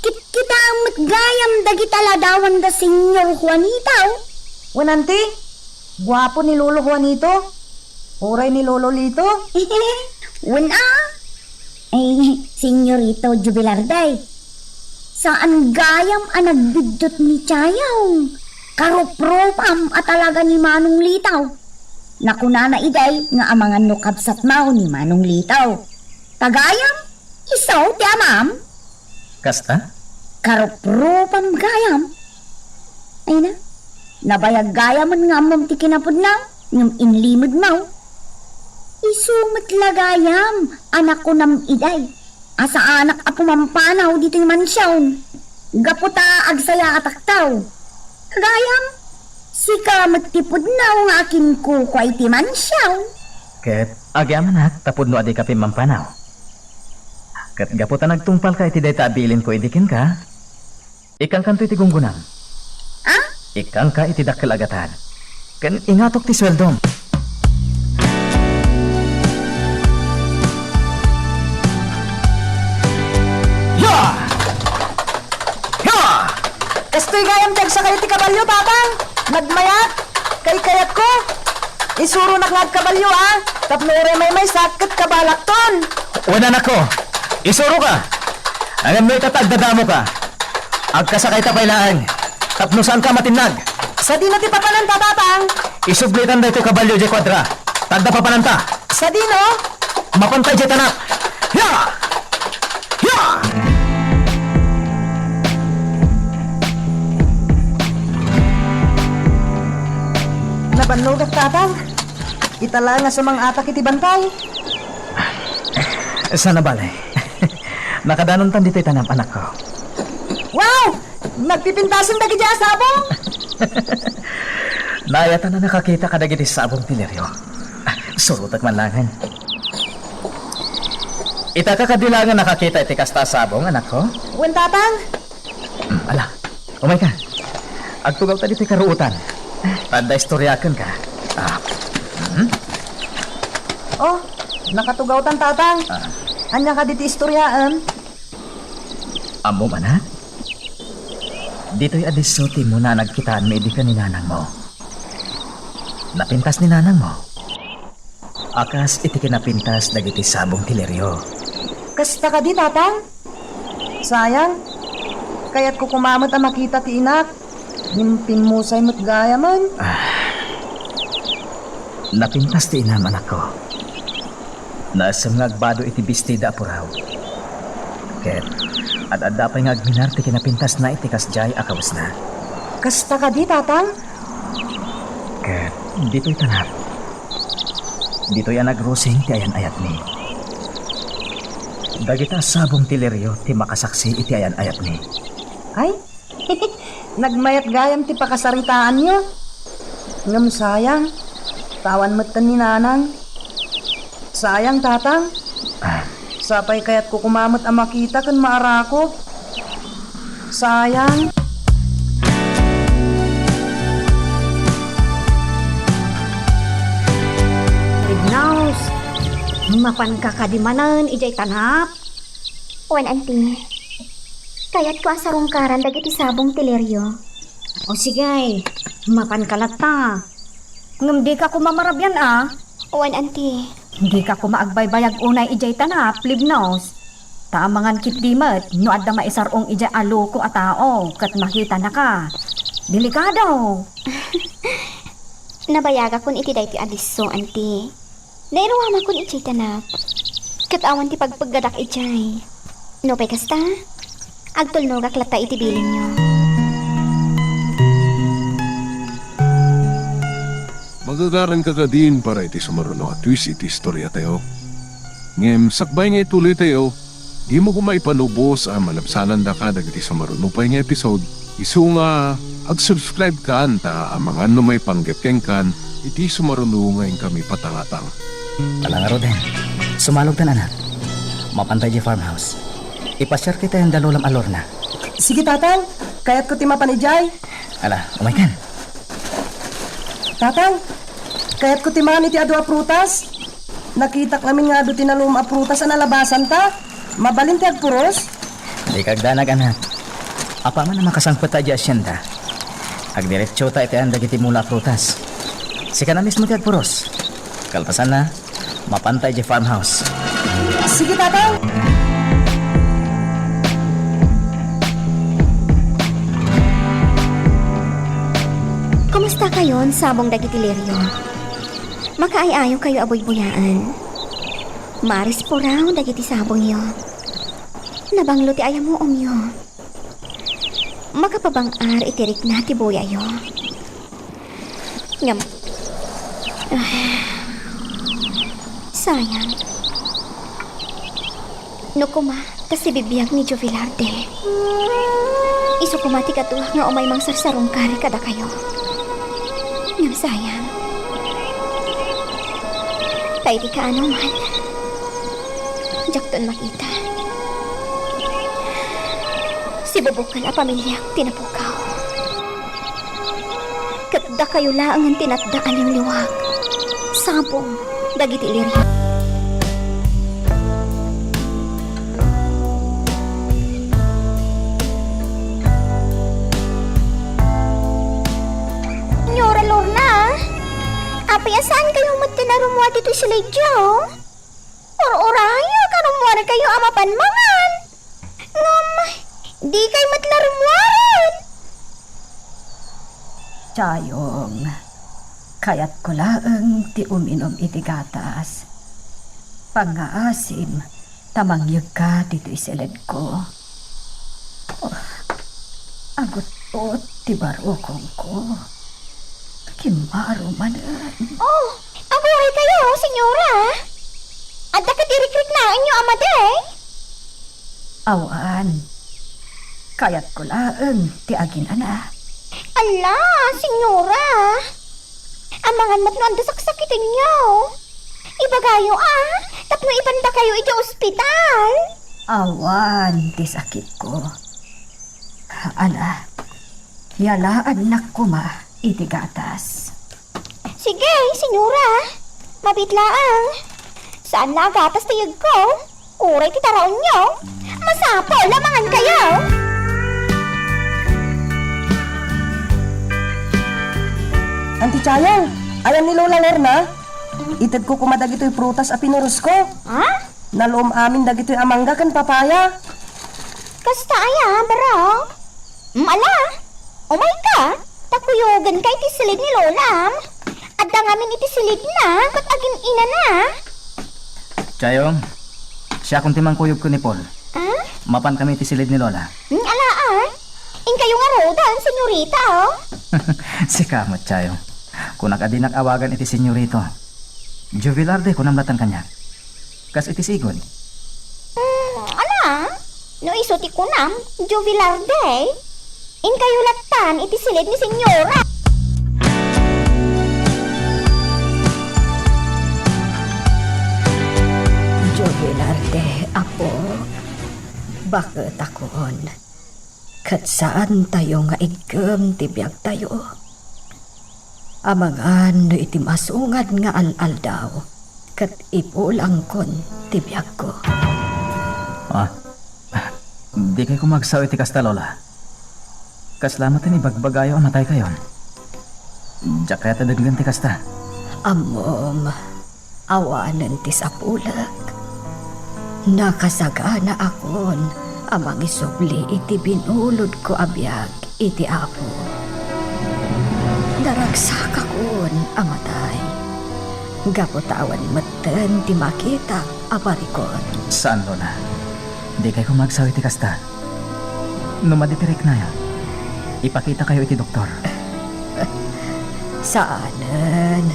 kit-, kitaem met gayam dagita ladawan da Señor Juanito. Wen, Auntie, guapo ni Lolo Juanito. Uray ni Lolo Lito. Wen a. Ay, Senyorito Jubilar, day. Saan gayam a nagbiddut ni Chayong. Karuprupam a talaga ni Manong Litaw. Nakunana iday nga amangan no kabsatmo ni Manong Litaw. Ta gayam, isu ti amam. Kasta? Karuprupam gayam. Ay na, nabayag gayamen nga ammom ti kinapudnaw, ngem inlimedmo. Isu met la gayam a nakunam iday a saanak a pumampanaw ditoy mansion. Gapu ta agsayaatakto. Gayam, sika met ti pudno nga akinkukua iti mansion. Ket agyamanak ta pudno a dika pimmampanaw. Ket gapu ta nagtungpalka iti dayta a bilinko idi kenka, ikkankanto iti gunggonam. Ah? Ikkanka iti dakkel a gatad. Ken ingatok ti sueldom. Ya! Ya! Kastoy gayam ti agsakay ti kabalio, Tatang. Nagmayat. Kaykayatko. Isuronak nga agkabalio, a. Tapno uray maymaysak ket kabalakton. Wen, anakko. Isuroka. Ngem no ita ta agdadamoka, agkasakayta pay laeng tapno saanka a matinnag. Sadino ti papananta, Tatang? Isublitan daytoy kabalio idiay kuadra. Ta adda papananta. Sadino? Mapanta idiay tanap. Ya! Ya! Nabannogak, Tatang. Ita laeng a sumang-atak iti bantay. Saan a bale. Nakadanontan ditoy tanap, anakko. Wow! Nagpipintasen dagiti a sabong? Naayatan a nakakita kadagiti sabong ti Lirio. Surotek man laengen. Itaka kadi laengen nakakita iti kasta a sabong, anakko? Wen, Tatang. Hmm, ala, umayka. Agtugawta ditoy karuotan. Ta adda istorya kenka. Ah. Hmm? Oh, nakatugawtan, Tatang. Ah. Ania kadi ti istoryaem? Ammom, anak? Ditoy a disso ti immuna a nagkitaanmi idi ken ni nanangmo. Napintas ni nanangmo a kas iti kinapintas dagiti sabong ti Lirio. Kasta kadi, Tatang? Sayang. Kayatko koma met a makita ti inak. Ngem pimmusay met gayamen. Ah. Napintas ti inam, anakko. Naisem nga agbado iti bestida a puraw. Ket ad-adda pay nga agminar ti kinapintasna iti kasdiay a kawesna. Kasta kadi, Tatang? Ket ditoy tanap, ditoy a nagrusing ti ayan-ayatmi. Dagita a sabong ti Lirio ti makasaksi iti ayan-ayatmi. Ay, nagmayat gayam ti pakasaritaanyo. Ngem sayang, ta awan metten ni Nanang. Sayang, Tatang. Ah. Sapay kayatko koma met a makita ken maarakop. Sayang. Libnos, mapanka kadi manen idiay tanap? Wen, Anti. Kayatko a sarungkaran dagiti sabong ti Lirio. O sige, mapanka latta. Ngem dika koma marabian a. Wen, Anti. Dika koma agbaybayag unay idiay tanap, Libnos. Ta amangan ketdi met no adda maisar-ong idiay a loko a tao ket makitanaka. Delikado! Nabayagakon iti daytoy a disso, Anti. Nairuamakon idiay tanap. Ket awan ti pagpeggadak idiay. Nupay kasta, agtulnogak latta iti bilinyo. Magagaranka kadin para iti sumaruno a twist iti istoriatayo. Ngem sakbay nga ituloytayo, dimo koma ipanubos a malabsanandaka dagiti sumaruno pay nga episode, isu nga ag-subscribe kan ta amangan no maipanggep kenkan iti sumaruno nga inkami patangatang. Ala ngaruden, sumalogtan, anak. Mapanta idiay farmhouse. Ipasiarka iti ayan da Lolam a Lorna. Sige, Tatang. Kayatko ti mapan idiay. Ala, umaykan. Tatang, kayatko ti maan iti adu a prutas. Nakitak ngamin nga adu ti nalum a prutas a nalabasanta. Mabalin ti agpuros? Dika agdanag, anak. Apaman a makasangpet ta idiay asienda, agdiretsota iti ayan dagiti mula a prutas. Sika na mismo ti agpuros. Kalpasanna, mapanta idiay farmhouse. Sige, Tatang! Kumastakayon, sabong dagiti Lirio? Makaay-ayokayo a buybuyaen. Marispuraw dagiti sabongyo. Nabanglo ti ayamuomyo. Makapabang-ar iti rikna ti buyayo. Ngem, ah, sayang. No koma, ta sibibiag ni Jovelarde. Isu koma ti kaduak nga umay mangsarsarungkar kadakayo. Ngem sayang. Ta iti kaanoman, diakton makita. Sibubukal a pamiliak ti napukaw. Ket dakayo laengen ti natda a liwliwak. Sabong dagiti Lirio. Señora Lorna, apay a saankayo met ti narummuar ditoy silidyo? Ur-urayo, narummuarkayo a mapan mangan. Ngem, dikay met la rummuaren. Chayong, kayatko laeng ti uminum iti gatas. Pangngaasim, ta mangyegka ditoy siledko. Oh, agut-ot ti barukongko. Kimmaro manen. Oh, aguraykayo, señora. Adda kadi rikriknaenyo a madi? Awan. Kayatko laeng ti aginana. Ala, señora. Amangan met no adda saksakitenyo. Ibagayo a, tapno ibandakayo iti ospital. Awan ti sakitko. Ala, yalaannak koma iti gatas. Sige, señora. Mabiit laeng. Saan la a gatas ti yegko? Uray ti taraonyo. Masapul a mangankayo. Anti Chayong, ayan ni Lola Lorna? Itedko koma dagitoy prutas a pinurosko. Ha? Naluom amin dagitoy a mangga ken papaya. Kasta aya, bro? Mm, ala, umayka, ta kuyogenka iti silid ni Lolam. Adda ngamin iti silidna, ket agin-inana. Chayong, siakon ti mangkuyog ken ni Paul. Ah? Mapankami iti silid ni Lola. Mm, ala, ah. Inkayo ngaruden, senyorita, oh. Sika met, Chayong. Kunak a dinak awagan iti senyorito. Jovelarde, kunam latta kaniak. Kas iti sigud. Mm, ala, no isu ti kunam, Jovelarde. Inkayo lattan iti silid ni Señora. Baketakon, ket saantayo nga igkem ti biagtayo. Amangan no iti masungad nga al-aldaw, ket ipulangkon ti biagko. Ah, di kay koma agsao iti kasta, Lola. Kasla met ti ibagbagayo a mataykayon. Diak kayat a denggen ti kasta. Ammom, awanen ti sapulek. Nakasaganaakon a mangisubli iti binulodko a biag iti Apo. Naragsakakon a matay, gapu ta awan metten ti makitak a barikon. Saan, Lola. Di kay koma agsao iti kasta. No madi ti riknayo, ipakitakayo iti doktor. Saanen.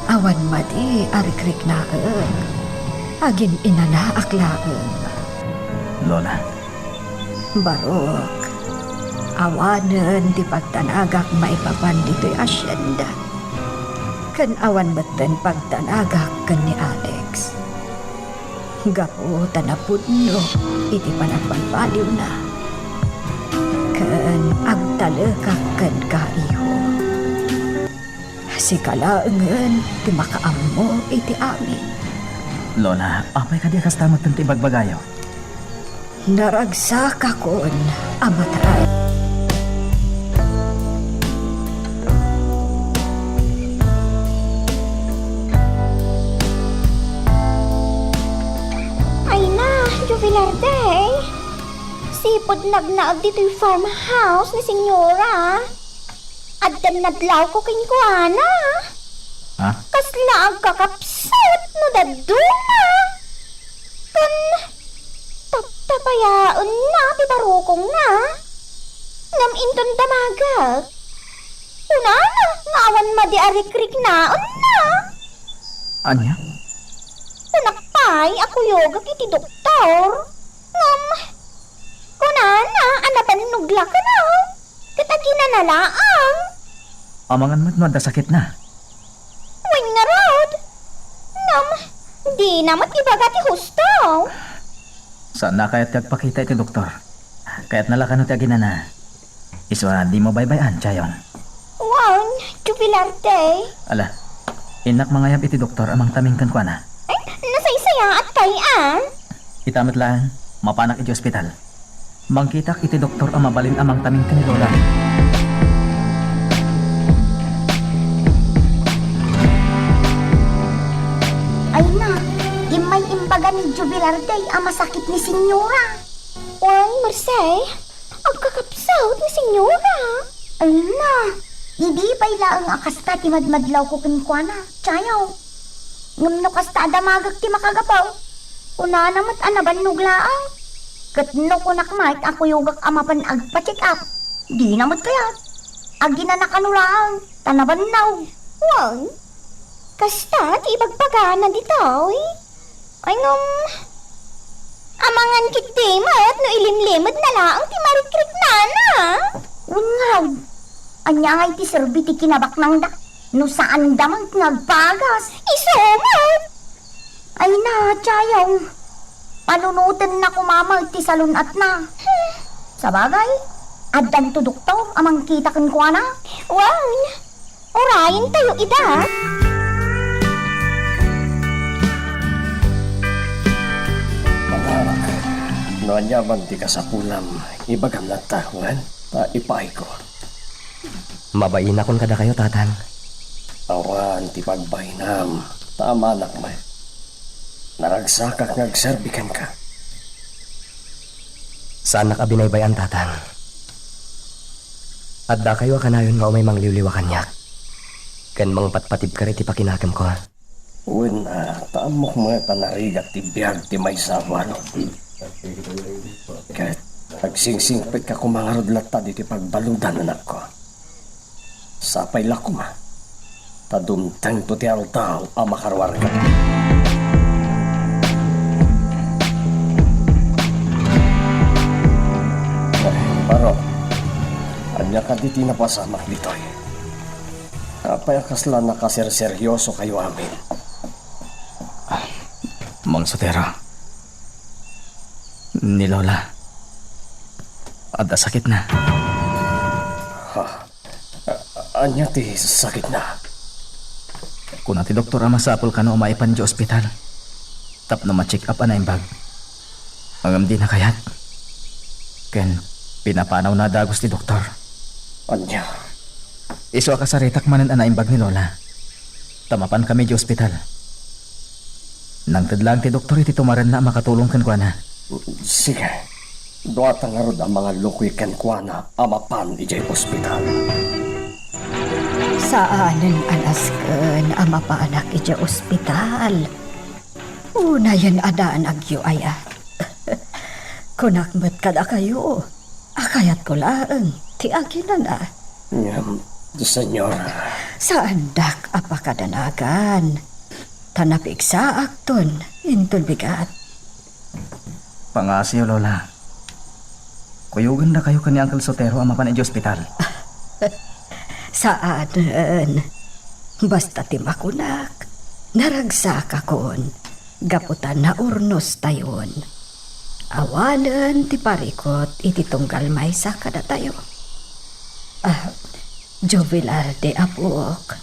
Awan madi a rikriknaek. Agin-inanaak laeng. Lola. Barok, awanen ti pagdanagak maipapan ditoy asienda. Ken awan metten pagdanagak ken ni Alex. Gapu ta napudno iti panagbalbaliwna ken agtalekak kenka, iho. Sika laengen ti makaammo iti amin. Lola, apay kadi a kasta metten ti ibagbagayo? Naragsakakon a matay. Ay na, Jubilar Day. Sipud nagnaed ditoy farmhouse ni Senyora. Addan nadlawko kenkuana. Ha? Kasla agkakapsut no dadduma. Ken taptapayaenna ti barukongna. Ngem inton damagek, kunana nga awan madi a rikriknaenna. Ania? Kunak pay a kuyogek iti doktor. Ngem, kunana a nabannog la kano, ket aginana laeng. Amangan met no adda sakitna. Wen ngarud. Ngem, dina met ibaga ti husto. Saanna kayat ti agpakita iti doktor. Kayatna la kano ti aginana. Isu a dimo baybay-an, Chayong. Wen, Jubilarte. Ala, innak mangayab iti doktor a mangtaming kenkuana. Ay, nasaysayaat pay a. Ita met laeng, mapanak iti ospital. Mangkitak iti doktor a mabalin a mangtaming ken ni Lola. Ay na, immay imbaga ni Jubilarte a masakit ni Senyora. Wen, Merced, agkakapsut ni Senyora. Ay na, idi pay laeng a kasta ti madmadlawko kenkuana, Chayo. Ngem no kasta a damagek ti makagapu, kunana met a nabannog laeng. Ket no kunak met a kuyogak a mapan agpa-check up, dina met kayat. Aginana kano laeng, ta nabannog. Wen, kasta ti ibagbagana ditoy. Ay, ngem, amangan ketdi met no ilimlimedna laeng ti marikriknana. Wen ngarud, ania ngay ti serbi ti kinabaknangda no saanda met nga agpagas? Isu met. Ay na, Chayong, panunotenna koma met ti salun-atna. Hmm. Sabagay, addanto doktor a mangkita kenkuana? Wen. Urayentayo ida. Anak, no aniaman ti kasapulam, ibagam latta, wen, ta ipaayko. Mabainakon kadakayo, Tatang. Awan ti pagbainam, ta amanak met. Naragsakak nga agserbi kenka. Saannak a binaybay-an, Tatang. Addakayo a kanayon nga umay mangliwliwa kaniak ken mangpatpatibker iti pakinakemko. Wen, a, ta ammok met a narigat ti biag ti maysa a baro. Ket agsingsingpetka koma ngarud latta ditoy pagbaludan, anakko. Sapay la koma, ta dumtengto ti aldaw a makaruarga. Ay, Barok, ania kadi ti napasamak ditoy? Apay a kasla nakaserseryosokayo amin? Mang Sotero, Ni Lola. Adda sakitna. Ha? A-, ania ti sakitna? Kuna ti doktor a masapul kano a maipan idiay ospital tapno ma-check up a naimbag. Ngem dina kayat. Ken pinapanawna a dagus ti doktor. Ania? Isu a kasaritak manen a naimbag ni Lola. Ta mapankami idiay ospital. Nangted laeng ti doktor iti tumarenna a makatulong kenkuana. Sige. Duata ngarud a mangallukoy kenkuana a mapan idiay ospital. Saanen a nasken a mapanak idiay ospital. Unayen a danagyo aya. Kunak met kadakayo a kayatko laeng ti aginana. Ngem, Señora. Saandak a pakadanagan. Ta napigsaakton inton bigat. Pangngaasim, Lola. Kuyogandakayo ken ni Uncle Sotero a mapan idiay ospital. Saanen. Basta ti makunak, naragsakakon, gapu ta naurnostayon. Awanen ti parikut iti tunggal maysa kadatayo. Ah, Jovelarde, apok,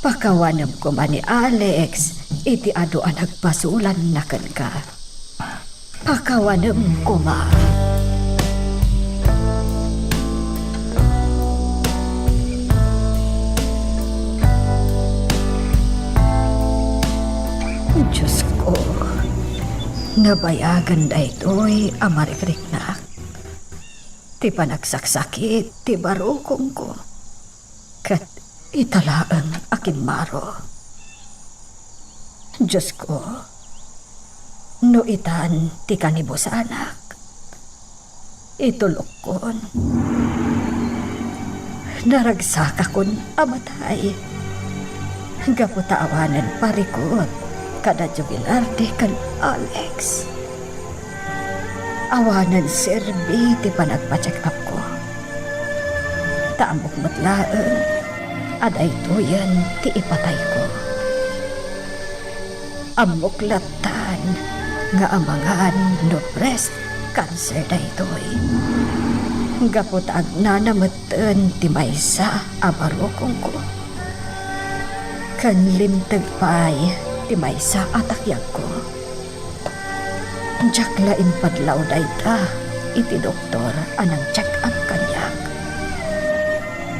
pakawanem koma ni Alex iti adu a nagbasolanna kenka. Pakawanem koma. Diosko, nabayagen daytoy a marikriknak. Ti panagsaksakit ti barukongko. Ket ita laeng a kimmaro. Diosko, no itan ti kanibusanak, itulokkon. Naragsakakon a matay. Gapu ta awanen parikut kada Jovelarde ken Alex. Awanen serbi ti panagpa-check-upko. Ta ammok met laeng a daytoyen ti ipatayko. Ammok lattan nga amangan no breast cancer daytoy. Gapu ta agnana metten ti maysa a barukongko. Ken limteg pay ti maysa a takyagko. Diak la impadlaw dayta iti doktor a nang-check up kaniak.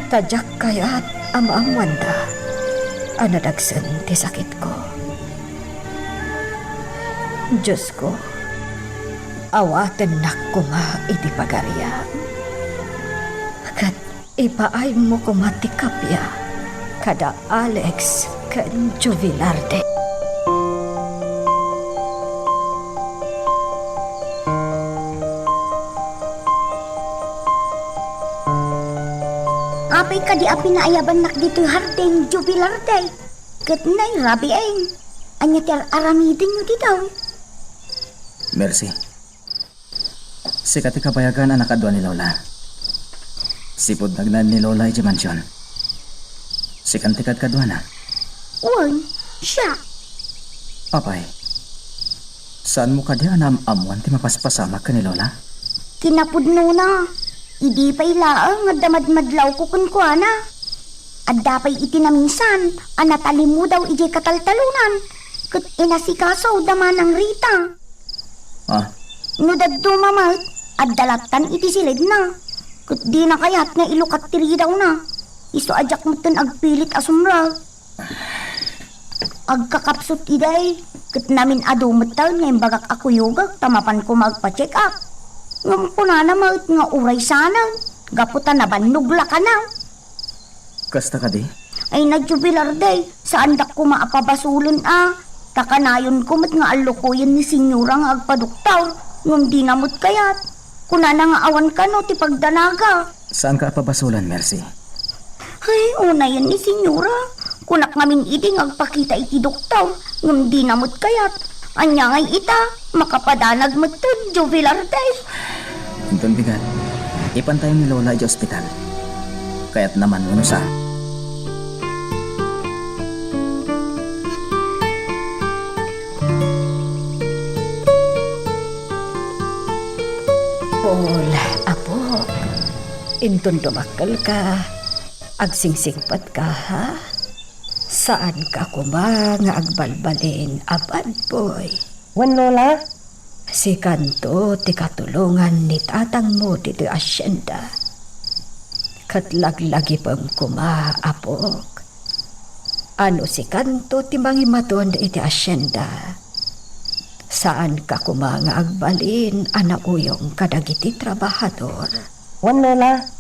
Ta diak kayat a maammoanda a nadagsen ti sakitko. Diosko, awatennak koma iti pagariam. Ket ipaaymo koma ti kappia kada Alex ken Jovelarde. Apay kadi a pinaayabannak ditoy harding, Jovelarde? Ket nay, rabiin, ania ti ar-aramidenyo ditoy? Mercy, sika ti kabayagan a nakaadua ni Lola. Sipud nagnaed ni Lola idiay mansion, sikan ti kadkaduana. Wen, siak. Apay, saanmo kadi a naam-ammoan ti mapaspasamak ken ni Lola? Kinapudnona, idi pay laeng adda madmadlawko kenkuana. Adda pay iti naminsan a natalimudaw idiay kataltalonan, ket inasikasoda manang Rita. Ah. No dadduma met, adda lattan iti silidna, ket dina kayat nga ilukat ti ridawna. Isu a diak metten agpilit a sumrek. Agkakapsut idi, ket namin-adu metten nga imbagak a kuyogek ta mapan koma agpa-check-up. Ngem kunana met nga uray saanen, gapu ta nabannog la kano. Kasta kadi? Ay, na Jovelarde, saandak koma a pabasolen a. Ta kanayonko met nga allukoyen ni Señora nga agpadoktor, ngem dina met kayat. Kunana nga awan kano ti pagdanaga. Saanka a pabasolen, Mercy? Ay, unayen ni Señora. Kunak ngamin idi nga agpakita iti doktor, ngem dina met kayat. Ania ngay ita, makapadanag metten, Jovelarde. Inton bigat, ipantayo ni Lola idiay ospital. Kayatna man wenno saan. Inton dumakkelka, agsingsingpetka, ha? Saanka koma nga agbalbalin a bad boy. Wen, Lola. Sikanto ti katulongan ni tatangmo ditoy asienda. Ket laglagipem koma, apok. A no sikanto ti mangimaton iti asienda, saanka koma nga agbalin a nauyong kadagiti trabahador. Wen, Lola.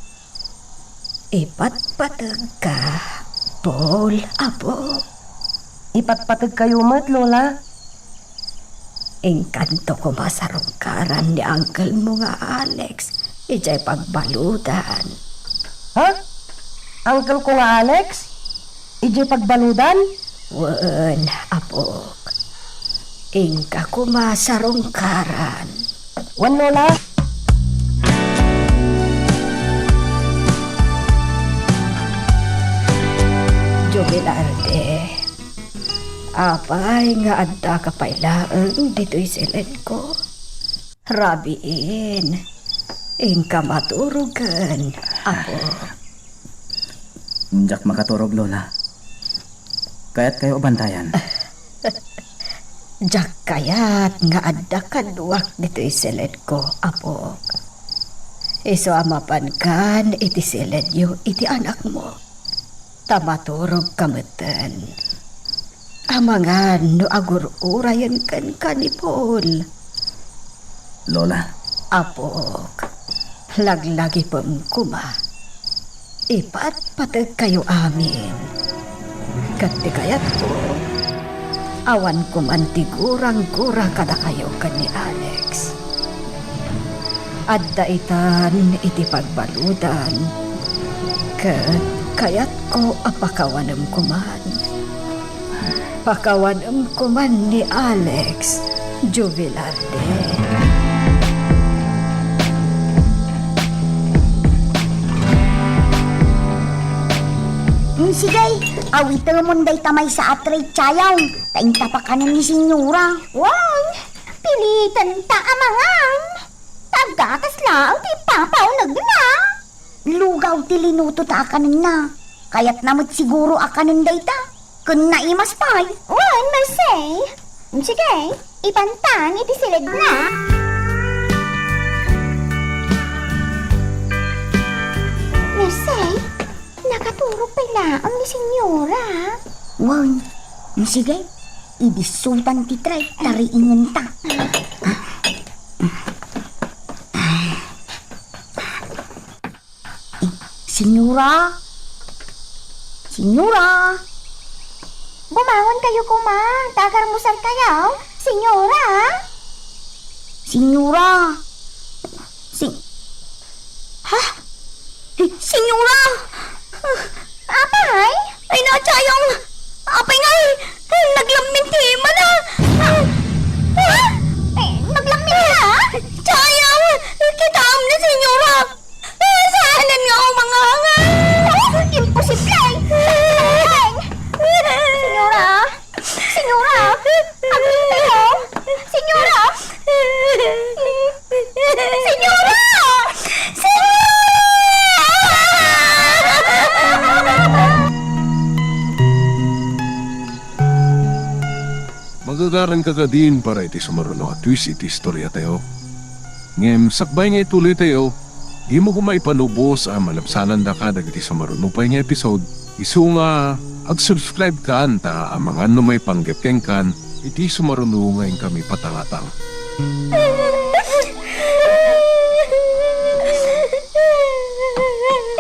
Ipatpategka, Paul, apo. Ipatpategkayo met, Lola. Inkanto koma sarungkaran ni uncle mo nga Alex idiay pagbaludan. Ha? Uncle ko nga Alex? Idiay pagbaludan? Wen, apok. Inka koma sarungkaran. Wen, Lola. Jubilarde, apay nga addaka pay laeng ditoy siledko? Rabiin, inka maturogen, apo. Diak makaturog, Lola. Kayatkayo a bantayan? Diak kayat nga adda kaduak ditoy siledko, apok. Isu a mapankan iti siledyo iti anakmo. Ta maturogka metten. Amangan no agur-urayen kenka ni Paul. Lola. Apok, laglagipem koma. Ipatpategkayo amin. Ket ti kayatko, awan koman ti gurang-gura kadakayo ken ni Alex. Adda itan iti pagbaludan, ket kayatko a pakawanem koman. Pakawanem koman ni Alex Jubilarde. Mm, sige, awitemon dayta maysa a tray, Chayaw. Ta inta pakanen ni Senyora. Wen, pilitenta a mangan. Ta aggatas laeng ti ipapaunegna. Lugaw ti linuto ta a kanenna. Kayatna met siguro a kanen dayta. Ken naimas pay. Wen, Merced. Sige, ipantan iti siledna. Merced, nakaturog pay laeng ni Senyora. Wen, sige, idissutan ti tray, tariingenta. Senyora? Senyora? Bumangon kayo koma, ta agarmusar kayo. Senyora? Senyora? Si-, ha? Eh, Senyora? Apay? Ay, na, Chayong! Apay nga, eh, naglammin ti imana! Ah! Eh, naglammin ka? Chayong! Kitaem ni Senyora! Saan nga umangangan? Oh, imposible! Senyora! Senyora! Aglintayo! Senyora! Senyora! Senyora! Magagaranka kadin para iti sumaruno a twist iti istoriatayo. Ngem sakbay nga ituloytayo, dimo koma ipalubos a malabsanandaka dagiti sumaruno pay nga episode. Isu nga ag-subscribe kan ta amangan no maipanggep kenkan iti sumaruno nga inkami patangatang.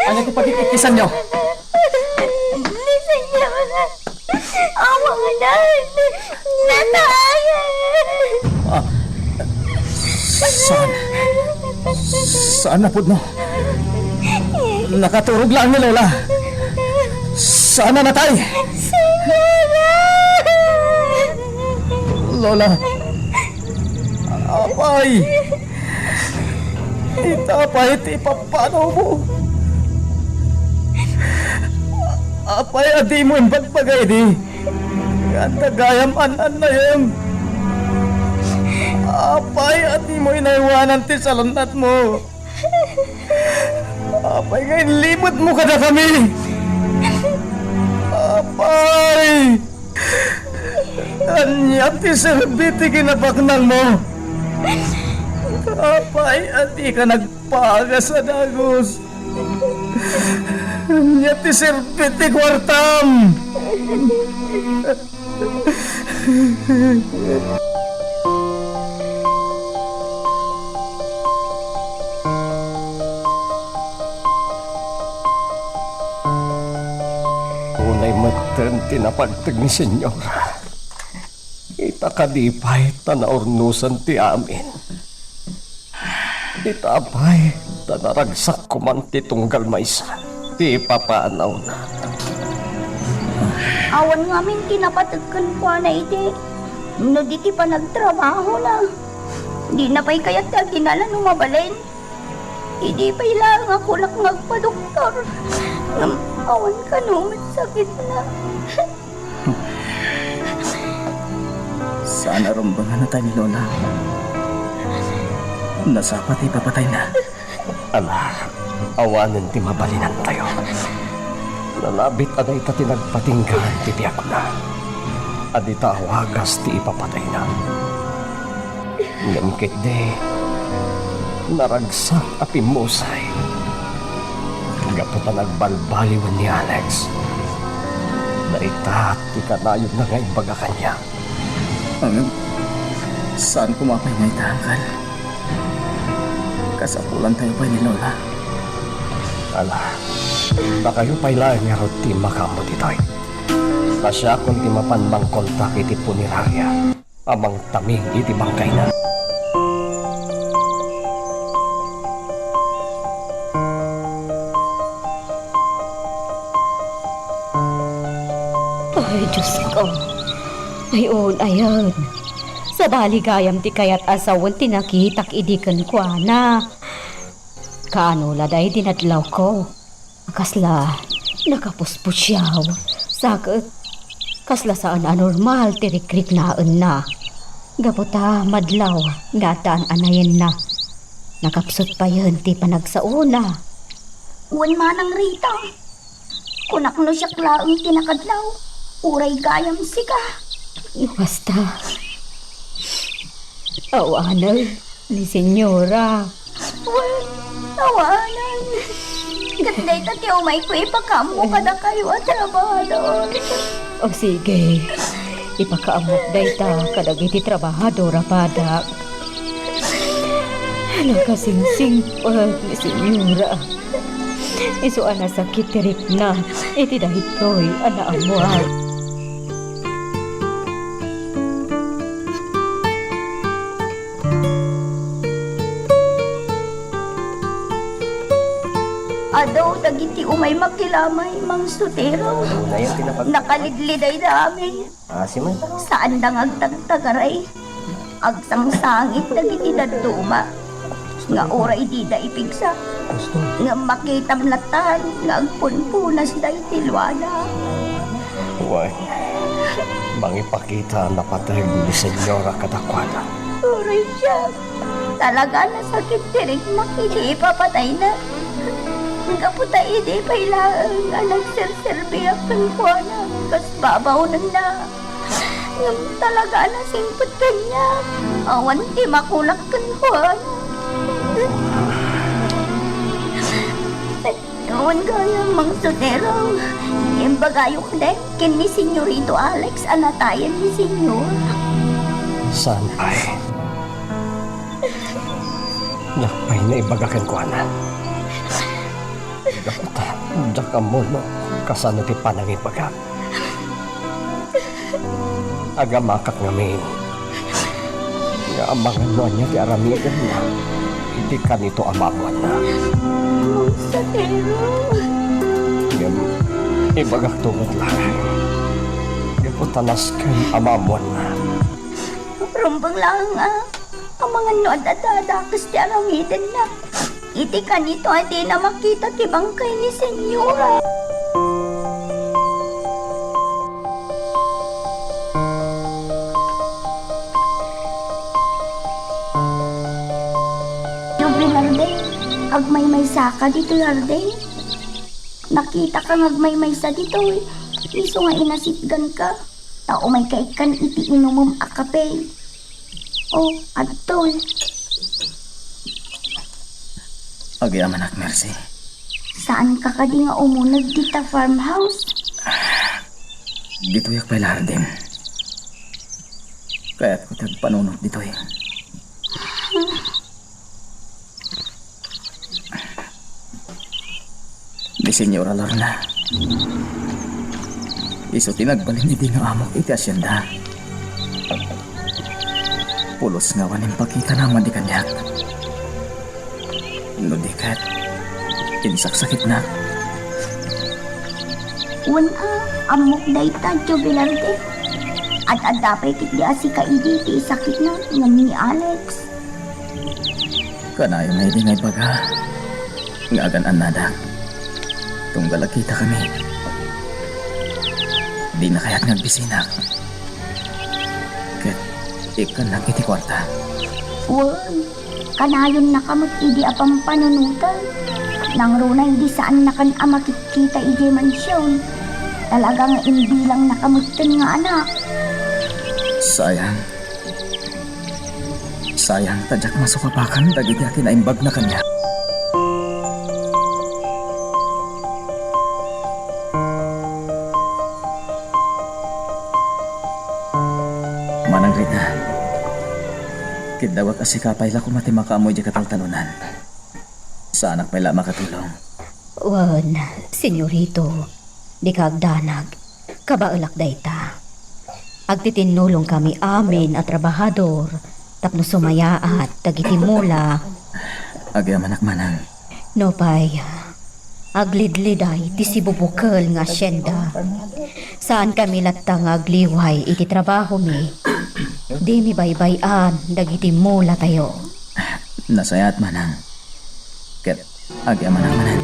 Ania ti pagkikkisanyo? Ni Senyora, awanan, natayen. Ah, saan? Saan a pudno? Nakaturog laeng ni Lola. Saan a natay? Senyora! Lola, apay, ita pay ti ipapanomo. Apay a dimo imbagbaga idi nga adda gayam an-annayem? Apay a dimo inaywanan ti salun-atmo? Apay nga inlimedmo kadakami? Apay! Ania ti serbi ti kinapaknangmo? Apay a dika nagpagas a dagus? Ania ti serbi ti kuartam? Unay metten ti napagteg ni Señora. Ita kadi pay ta naurnosan ti amin. Ita pay ta naragsak koman ti tunggal maysa ti ipapanawna. Awan ngamin ti napateg kenkuana idi no di ti panagtrabahona. Dina pay kayat ti aginala no mabalin. Idi pay laeng a kunak nga agpadoktor, ngem awan kano met sakitna. Saan a rumbeng a natay ni Lola. Nasapa ti ipapatayna. Ala, awanen ti mabalinantayo. Nalabit a dayta ti nagpatinggaan ti biagna. A dita awagas ti ipapatayna. Ngem ketdi, naragsak a pimmusay. Gapu ta nagbalbaliwen ni Alex. Dayta ti kanayonna nga ibbaga kaniak. Ngem, saan koma pay nga ita, Angkal? Kasapulantayo pay ni Lola. Ala, dakayo pay laeng ngarud ti makaammo ditoy. Ta siakon ti mapan mangkontak iti punerarya a mangtaming iti bangkayna. Ay, Diosko. Ay, un-ayen. Sadali gayam ti kayat a sawen ti nakitak idi kenkuana. Kaano la daydi nadlawko? Kasla nakapuspusiaw, sa ket kasla saan a normal ti rikriknaenna. Gapu ta madlaw nga addaan a nayenna. Nakapsut payen ti panagsaona. Wen manang Rita, kunak no siak laeng ti nakadlaw, uray gayam sika. No kasta, awanen ni Señora. Wen, awanen. Ket dayta ti umayko ipakaammo kadakayo a trabahador. O sige, ipakaammok dayta kadagiti trabahador a padak. Nakasingsingpet ni Señora. Isu a nasakit ti rikna iti daytoy a naammuan. Adu dagiti umay makilamay, Mang Sotero. Nayon ti napag- Nakalidliday da amin. Ah, si man. Saanda nga agtagtagaray. Agsangsangit dagiti dadduma. Nga uray dida ipigsa. Gusto. Ngem makitam latan nga agpunpunas daydi luada. Wen, mangipakita a napateg ni Señora kadakuada. Uray siak, talaga a nasakit ti riknak idi ipapatayna. Gapu ta idi pay laeng a nagserserbiak kenkuana kas babaonenna. Ngem talaga a nasingpet kaniak. Awan ti makulak kenkuana. Awan gayam, Mang Sotero. Imbagayo kadi ken ni Senyorito Alex a natayen ni Senyor. Saan pay? Diak pay naibaga kenkuana. Gapu ta, diak ammo no kasano ti panangibagak. Agamakak ngamin nga amangan no ania ti aramidenna iti kanito a maammuanna. Monsatero. Ngem, ibagakto met laeng. Gapu ta nasken a maammuanna. Rumbeng laeng a, amangan no adda dakes ti aramidenna. Iti kanito a dina makita ti bangkay ni Señora. Juvenal Day, Agmaymaysaka ditoy hardin? Nakitaka nga agmaymaysa ditoy, isu nga inasitganka, ta umayka ikkan iti inumem a kape. O, adtoy. Agyamanak, Mercy. Saanka kadi nga umuneg dita farmhouse? Ditoyak pay la hardin. Kayatko ti agpanunot ditoy. Ni Señora Lorna, isu ti nagbalin idi nga amok iti hacienda. Pulos nga awan impakitana madi kaniak. No di ket, insaksakitnak. Wen a, ammok dayta, Jovelarte. Ad-adda pay ketdi a sika idi ti isakitna ngem ni Alex. Kanayon nga idi nga ibaga nga agan-annadak. Tunggal agkitakami, dina kayat nga agbisinak. Ket ikkannak iti kuarta. Wen, kanayonnaka met idi a pampanunoten. Nangruna idi saannakan a makitkita idiay mansion. Talaga nga imbilangnaka metten nga anak. Sayang. Sayang ta diak masukapakan dagiti a kinaimbagna kaniak. Manang Rita, kiddawak a sika pay la koma ti makaammo idiay kataltalonan. Saanak pay la a makatulong. Wen, Senyorito, dika agdanag. Kabaelak dayta. Agtitinnulongkami amin a trabahador tapno sumayaat dagiti mula. Agyamanak manang. Nupay aglidliday ti sibubukel nga hacienda, saankami latta nga agliway iti trabahomi. Dimi baybay-an dagiti mulatayo. Nasayaat manang. Ket agyamanak manen.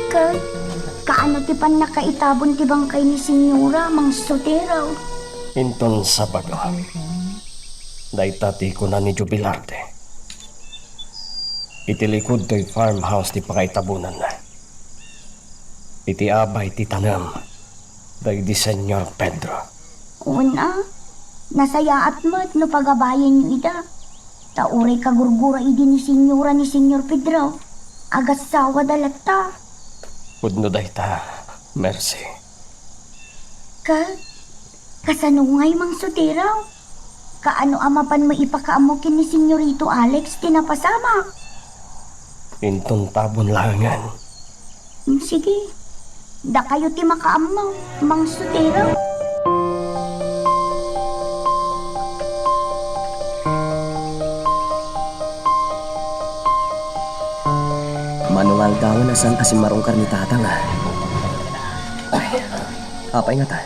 Ket kaano ti pannakaitabon ti bangkay ni Señora, Mang Sotero? Inton Sabado, dayta ti kuna ni Jubilarte. Iti likud toy farmhouse ti pakaitabonanna. Iti abay ti tanem daydi Señor Pedro. Wen a, nasayaat met no pagabayenyo ida. Ta uray kagurgura idi ni Señora ni Señor Pedro, agassawada latta. Pudno dayta, Mercy. Ket kasano ngay, Mang Sotero? Kaano a mapan maipakaammo ken ni Señorito Alex ti napasamak? Inton tabon laengen. Hmm, sige. Dakayo ti makaammo, Mang Sotero. Mano nga aldawen a saan a simmarungkar ni Tatang, a? Ay, apay ngata?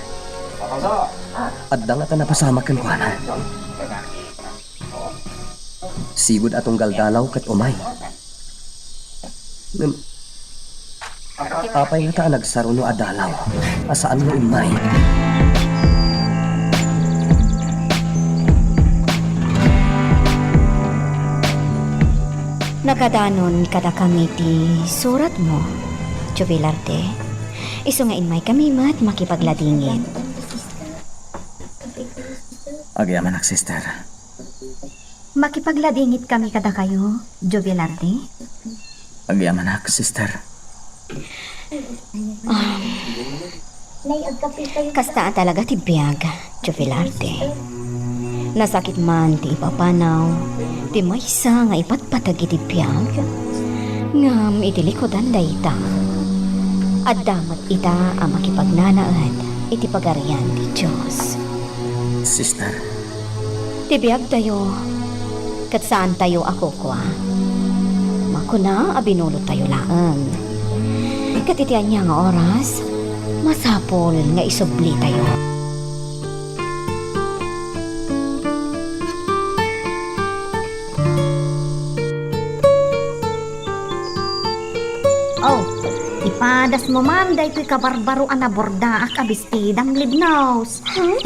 Adda ngata napasamak kenkuana? Sigud a tunggal dalaw ket umay. Ngem, apay ngata a nagsaruno a dalaw a saan nga immay? Nakadanon kadakami ti suratmo, Jubilarte. Isu nga immaykami met makipagladingit. Agyamanak, sister. Makipagladingitkami kadakayo, Jubilarte? Agyamanak, sister. Ah, kasta a talaga ti biag, Jubilarte. Nasakit man ti ipapanaw ti maysa nga ipatpateg iti biag, ngem iti likudan dayta, adda met ita a makipagnanaed iti Pagarian ti Dios. Sister, ti biagtayo ket saantayo a kukua. Makuna a binulottayo laeng. Ket iti ania nga oras, masapul nga isublitayo. Oh, ti Adasmo man daytoy kabarbaro a nabordaak a bestidam, Libnos. Huh?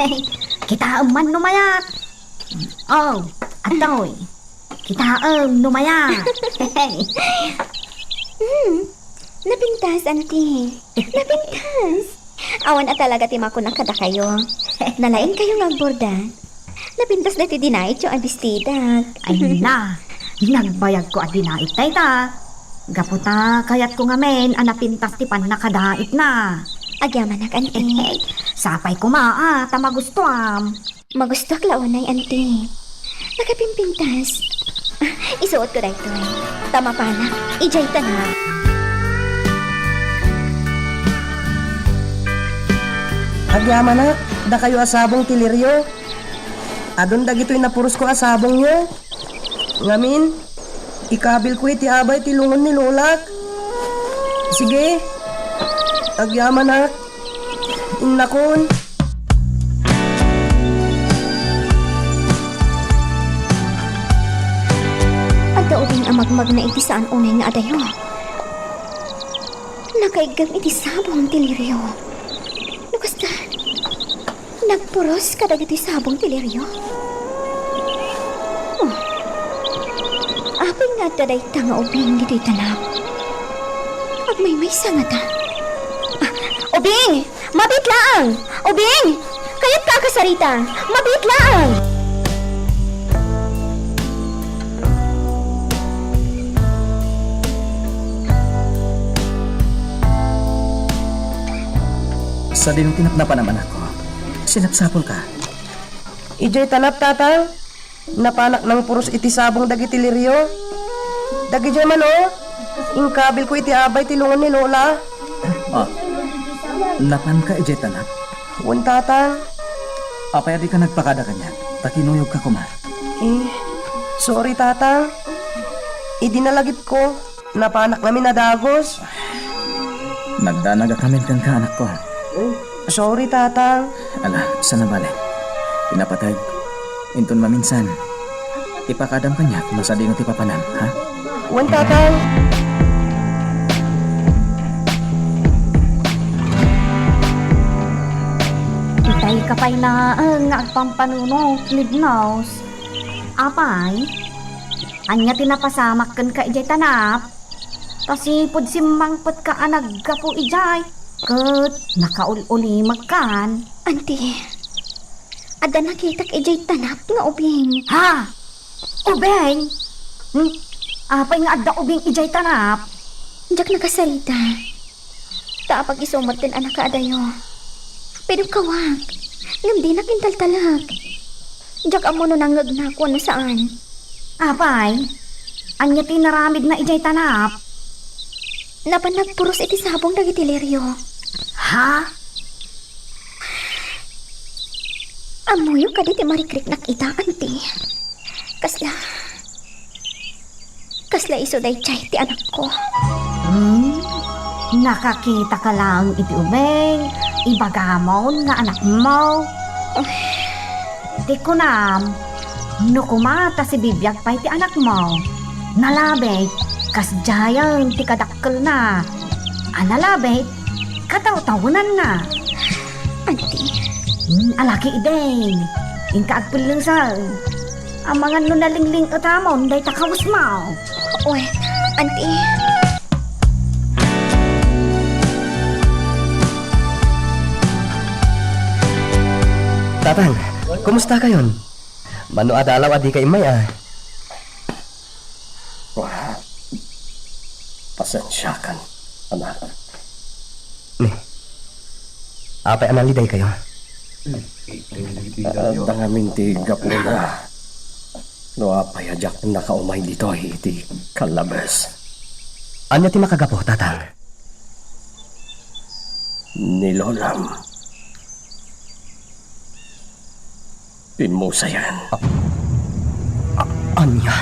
Kitaem man no mayat. Oh, adtoy. Kitaem no mayat. Hmm, napintas, Auntie. Napintas. Awan a talaga ti makuna kadakayo. Nalaingkayo nga agborda. Napintas daytoy dinaityo a bestidak. Ay na, nagbayagko a dinait dayta. Gapu ta kayatko ngamin a napintas ti pannakadaitna. Agyamanak, Auntie. Sapay koma a ta magustuam. Magustuak la unay, Auntie. Nakapimpintas. Ah, isuotko daytoy. Ta mapanak idiay tanap. Agyamanak, dakayo a sabong ti lirio. Adun dagitoy napurosko a sabongyo. Ngamin, ikabilko iti abay ti lungon ni lolak. Sige. Agyamanak. Innakon. Adda ubing a magmagna iti saan unay nga adayo. Nakaiggem iti sabong ti lirio. No kasta, nagpuros kadagiti sabong ti lirio. Oh. Apay nga adda dayta nga ubing ditoy tanap? Agmaymaysa ngata. Ah, ubing! Mabiit laeng! Ubing! Kayatka a kasarita! Mabiit laeng! Sadino ti napnapanam, anakko? Sinapsapulka. Idiay tanap, Tatang. Napanak nangpuros iti sabong dagiti lirio. Dagidiay man, o. Inkabilko iti abay ti lungon ni Lola. Ah, napanka idiay tanap? Wen, Tatang. Apay a dika nagpakada kaniak? Ta kinuyogka koma. Eh, sorry, Tatang. Idi nalagipko, napanak ngamin a dagus. Nagdanagak ngamin kenka, anakko. Sorry, Tatang. Ala, saan a bale? Pinapateg. Inton maminsan, ipakadam kaniak no sadino ti papanam, ha? Wen, Tatang. Itay ka pay laeng nga agpampanunot, Libnos. Apay, ania ti napasamak kenka idiay tanap? Ta sipud simmangpetka a naggapu idiay, ket nakaul-ulimekkan. Anti, adda nakitak idiay tanap nga ubing. Ha? Ubing? Hmm? Apay nga adda ubing idiay tanap? Diak nakasarita. Ta apag isu met ti nakaadayo. Pidukkawak, ngem dinak intaltalek. Diak ammo no nangngegnak wenno saan. Apay, ania ti inaramidna idiay tanap? Napan nagpuros iti sabong dagiti lirio. Ha? Ammoyo kadi ti marikriknak ita, anti? Kasla, kasla isu daydiay ti anakko. Hmm? Nakakitaka laeng iti ubing, ibagamon nga anakmo. Ti kunam, no koma ta sibibiag pay ti anakmo, nalabit, kasdiayen ti kadakkelna. A nalabit, katawtawenanna. Anti. Hmm, alaki idin. Inka agpellengsen. Amangan no nalingling-etamon dayta kawesmo. Wen, anti. Tatang, kumusta kayon? Mano a dalaw a dika immay, a? Wa, pasensiakan, anak. Ni, apay a nalidaykayo? Adda ngamin ti gapuna. No apay a diak nakaumay ditoy iti kallabes. Ania ti makagapu, Tatang? Ni Lolam. Pimmusayan. A-, a-, ania?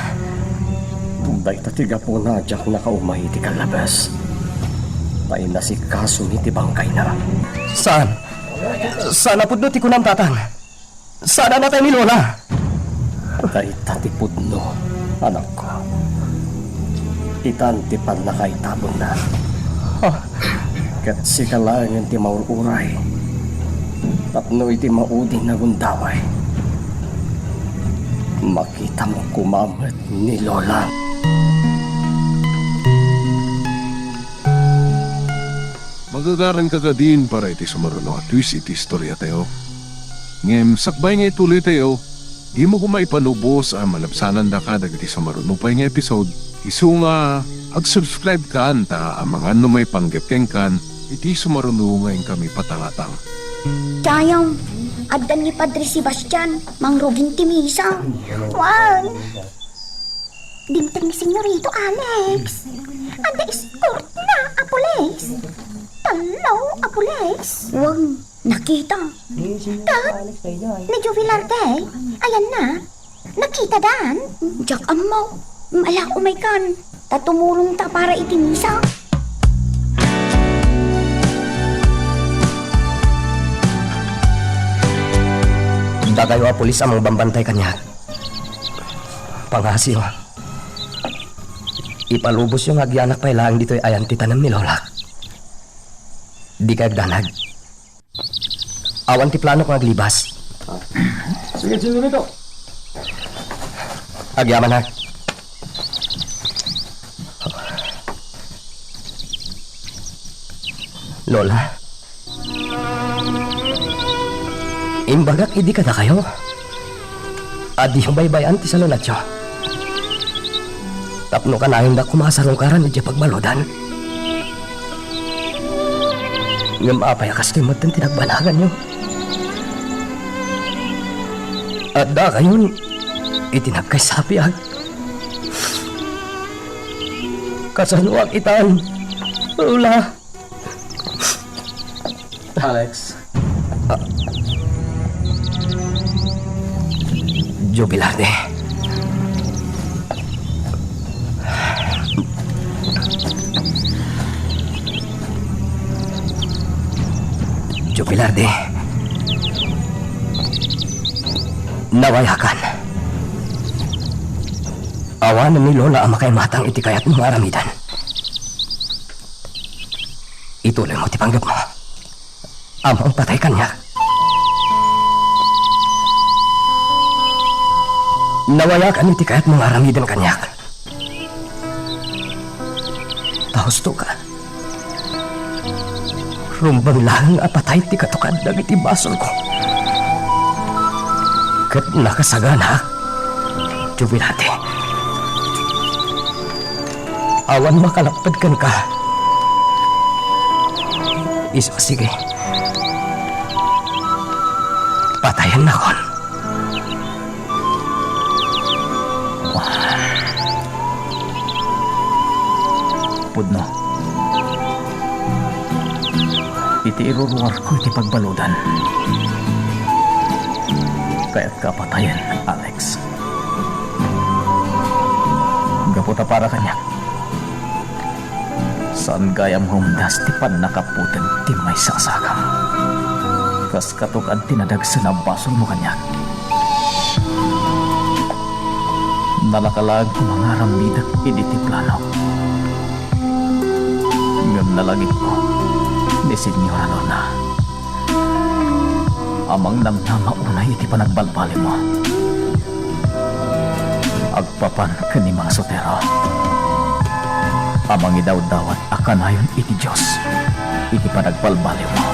Dayta ti gapuna a diak nakaumay iti kallabes. Ta inasikasomi ti bangkayna. Saan? Saan a pudno ti kunam, Tatang? Saan a natay ni Lola? Dayta ti pudno, anakko. Itan ti pannakaitabonna. Ah, Ket sika laengen ti maur-uray tapno iti maudin a gundaway, makitam koma met ni Lola. Magagaran ka kadin para iti sumaruno a twist iti istoriatayo. Ngem sakbay nga ituloytayo, dimo koma ipanubos a malabsanandaka dagiti sumaruno pay nga episode. Isu nga ag-subscribe kan ta amangan no maipanggep kenkan iti sumaruno nga inkami patangatang. Dayang, adda ni Padre Sebastian, mangrugin ti misa. Wan! Dimteng ni Senyorito Alex. Adda escortna a pulis. Tallo a pulis. Wan, nakita. Kat, ni Jubilar Day, ayanna. Nakitadan? Diak ammo. Ala, umaykan. Ta tumulongta para iti misa. Dakayo a pulis a mangbambantay kaniak. Pangngasiyo. Ipalubosyo nga agyanak pay laeng ditoy ayan ti tanem ni Lolak. Dikay agdanag. Awan ti planok nga aglibas. Sige, Senyorito. Agyamanak. Lola, imbagak idi kadakayo a diyo baybay-an ti salunatyo. Tapno kanayondak koma a sarungkaran idiay pagbaludan. Ngem apay a kastoy met ti nagbanaganyo? Addakayon iti nagkaisapiag. Kasanoak itan, Lola? Alex. Jubilarte. Jubilarte. Nawayakan. Awanen ni Lola a makaimatang iti kayatmo nga aramiden. Ituloymo ti panggepmo. Ammom patay kaniak. Nawayakan iti kayatmo nga aramiden kaniak. Ta husto ka. Rumbeng laeng a patay ti katukad dagiti basolko. Ket nakasaganaak, Jubilarte. Awan makalapped kenka. Isu, sige. Patayennakon. Pudno. Iti iruruarko iti pagbaludan, kayatka a patayen, Alex. Gapu ta para kaniak, saan gayam nga umdas ti pannakaputed ti maysa a sakam. Kas katukad ti nadagsen a basolmo kaniak. Nalaka laeng koma nga aramidek idi ti planok. Ngem nalagipko ni Señora Lorna a mangnamnama unay iti panagbalbaliwmo. Agpapan ken ni Mang Sotero a mangidawdawat a kanayon iti Dios iti panagbalbaliwmo.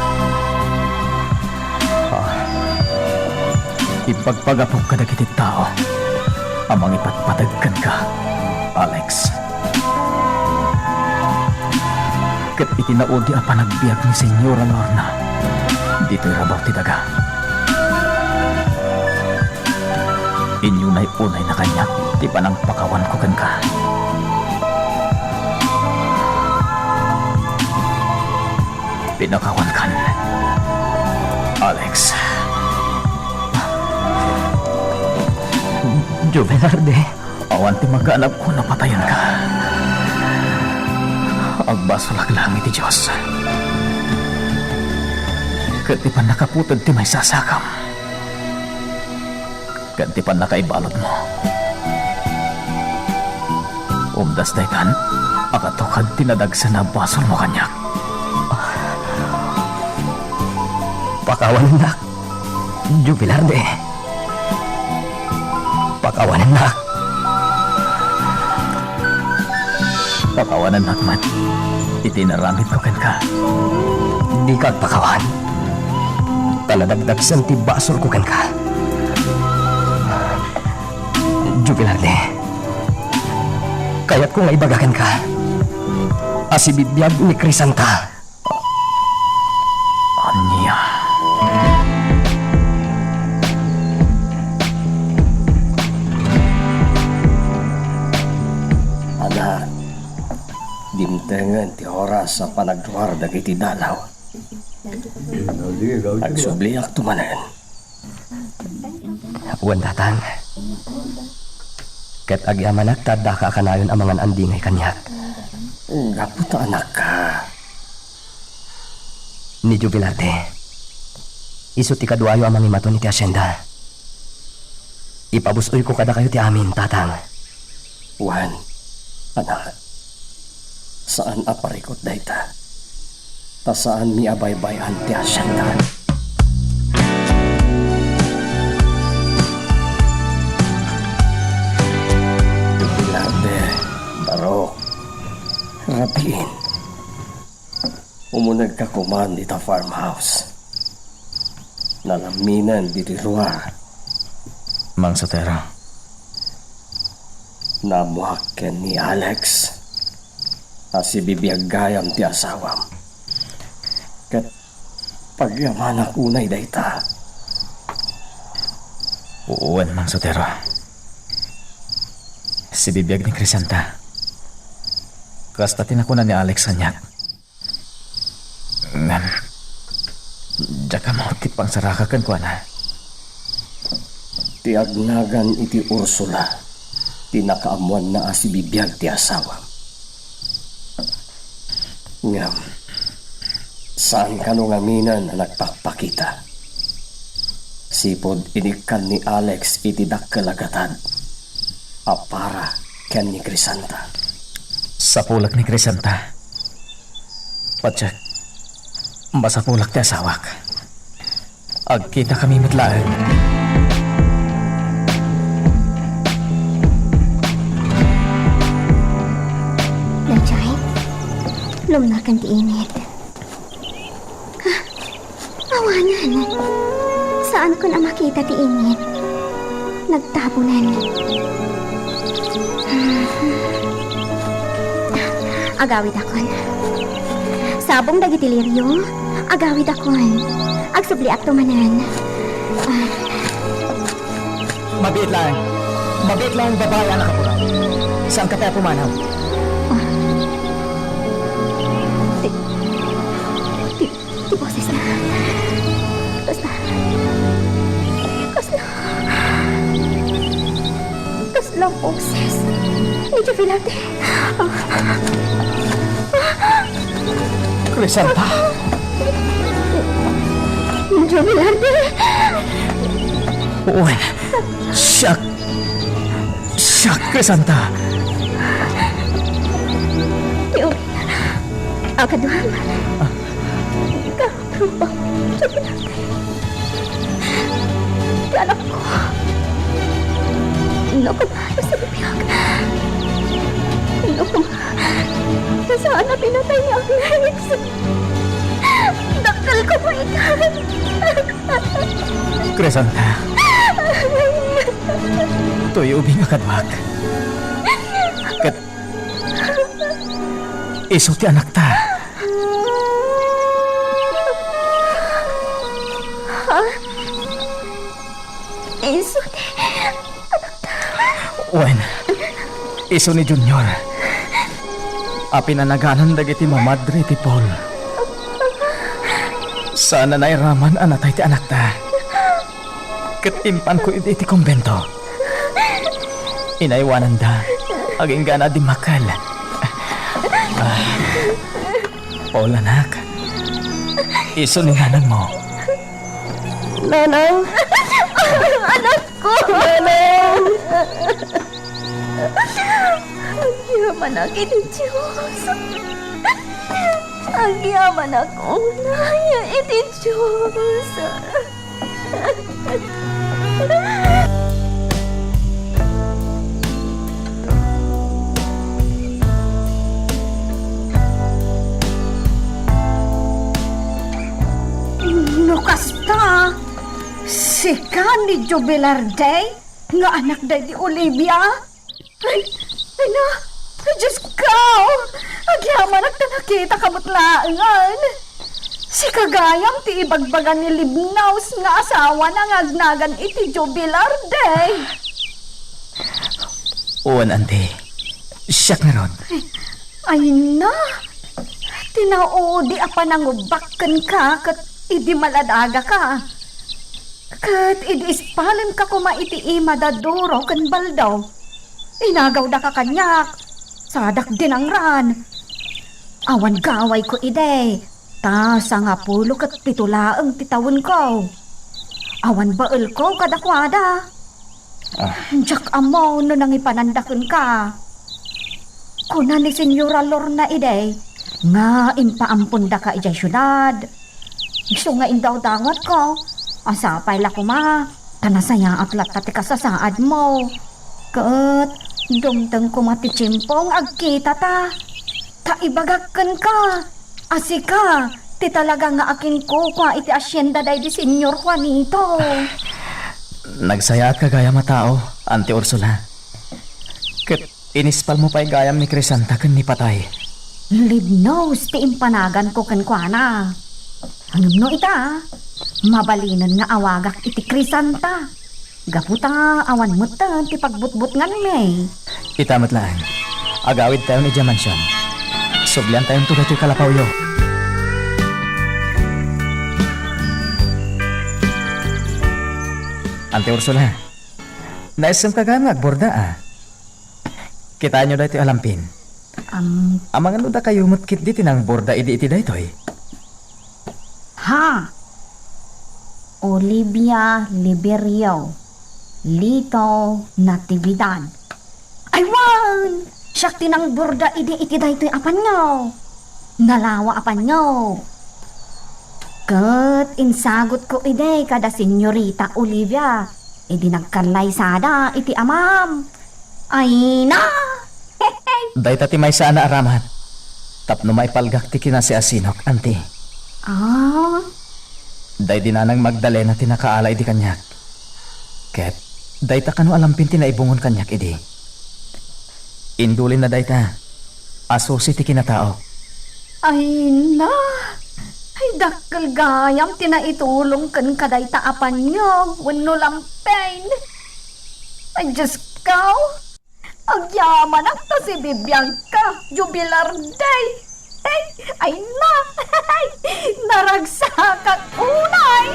Ah, ipagpagapok kadagiti tao a mangipatpateg kenka, Alex. Ket iti naudi a panagbiag ni Señora Lorna ditoy rabaw ti daga, inyunay-unayna kaniak ti panangpakawanko kenka. Pinakawankan, Alex. Juvenarde. Awan ti maganabko no patayenka. Agbasolak laeng iti Dios ket ti pannakaputed ti maysa a sakam ken ti pannakaibaludmo. Umdas daytan a katukad ti nadagsen a basolmo kaniak. Pakawanennak, Jubilarde. Pakawanennak. Pakawanennak met iti inaramidko kenka. Dika agpakawan. Ta nadagdagsen ti basurko kenka. Jubilarde, kayatko nga ibaga kenka a sibibiag ni Crisanta. Ania? Anak, dimtengen ti oras a panagruar dagiti dalaw. Agsubliakto manen. Wen, Tatang. Ket agyamanak ta addaka a kanayon a mangan-andingay kaniak. Gapu ta anakka. Ni Jubilarde, isu ti kaduayo a mangimaton iti asienda. Ipabus-oyko kadakayo ti amin, Tatang. Wen, anak, saan a parikut dayta, ta saanmi a baybay-an ti asienda. Jubilarde, Barok, Rabiin. Umunegka koman dita farmhouse. Nalaminen ditoy ruar. Mang Sotero. Naammoak ken ni Alex a sibibiag gayam ti asawam. Ket pagyamanak unay dayta. Wen, Mang Sotero. Sibibiag ni Crisanta. Kasta ti nakuna ni Alex kaniak. Ngem, diak ammo ti pangsaraka kenkuana. Ti agnagan iti Ursula ti nakaammoanna a sibibiag ti asawam. Ngem, saan kano ngaminen a nagpakpakita. Sipud inikkan ni Alex iti dakkel a gatad a para ken ni Crisanta. Sapulek ni Crisanta. Patiek, masapulek ti asawak. Agkitakami met laeng. Lajay, lumnakan ti init. Ah, awanen. Saankon a makita ti init. Nagtabunan. Agawidakon. Sabong dagiti lirio, agawidakon. Agsubliakto manen. Ah. Mabiit laeng. Mabiit laeng, babai a nakapukaw. Saanka pay a pumanaw. Ah. Ti, ti, ti bosesna. Kasla. Kasla. Kasla boses. Ni Jovelarte. Crisanta? Ni Jovelarte. Wen, siak. Siak, Crisanta. Ti ubing a kaduam. Ah. Ka-, Rupa, Jovelarte. Ti anakko. No koma, sibibiag. No koma, saan a pinatay ni Alex. Dakkel koma ita. Crisanta. Toy ubing a kaduak. Ket isu ti anakta. Ha? Isu ti anakta? Wen, isu ni Junior a pinanaganan dagiti mamadre ti Paul. Saan a nairaman a natay ti anakta. Ket impanko idi iti kumbento. Inaywananda agingga a dimmakkel. Ah, Paul, anak. Isu ni nanangmo. Nanang! Anakko! Nanang! Agyamanak iti Dios. Agyamanak unay iti Dios. No kasta, sika ni Jubilar Day nga anak daydi Olivia? Ay, ay na, ay, Diyos ko! Agyamanak ta nakitaka met laengen. Sika gayam ti ibagbaga ni Libnaus nga asawana nga agnagan iti Jubilar Day. Wen, Auntie. Siak ngarud. Ay na, ti naudi a panangubak kenka ket idi maladagaka. Ket idi ispalenka koma iti ima da Duro ken Baldo, inagawdaka kaniak, sadak dinangran. Awan gawayko idi, ta sangapulo ket pito laeng ti tawenko. Awan baelko kadakuada. Ah. Diak ammo no nangipananda kenka. Kuna ni Senyora Lorna idi nga impaampondaka idiay siudad. Isu nga indawdawatko, a sapay la koma, ta nasayaat latta ti kasasaadmo. Ket dumteng koma ti tiempo nga agkitata. Ta ibagak kenka, a sika ti talaga nga akinkukua iti asienda daydi Señor Juanito. Nagsayaatka gayam a tao, Auntie Ursula. Ket inispalmo pay gayam ni Crisanta ken ni Patay. Libnos ti impanaganko kenkuana. Ngem no ita, mabalinen nga awagak iti Crisanta. Gapu ta awan metten ti pagbutbutnganmi. Ita met laeng. Agawidtayon idiay mansion. Subliantayonto daytoy kalapawyo. Auntie Ursula, naissemka gayam nga agborda, a? Kitaenyo daytoy a lampin. Am- Amangan no dakayo met ketdi ti nangborda idi iti daytoy? Ha? Olivia Liberio, Lito Natividad. Ay wen! Siak ti nangborda idi iti daytoy a panyo. Nalawa a panyo. Ket insagutko idi kada Senyorita Olivia idi nagkallaysada iti amam. Ay na! Dayta ti maysa a naaramat tapno maipalgak ti kinasiasinok, Auntie. Ah? Daydi Nanang Magdalena ti nakaala idi kaniak. Ket dayta kano a lampin ti naibungon kaniak idi. Indulinna dayta a susi ti kinataok. Ay na! Ay, dakkel gayam ti naitulong kenka dayta a panyo wenno lampin. Ay, Diyos ko! Agyamanak ta si Bibianka Jubilar Day. Ay, ay na! Naragsakak unay!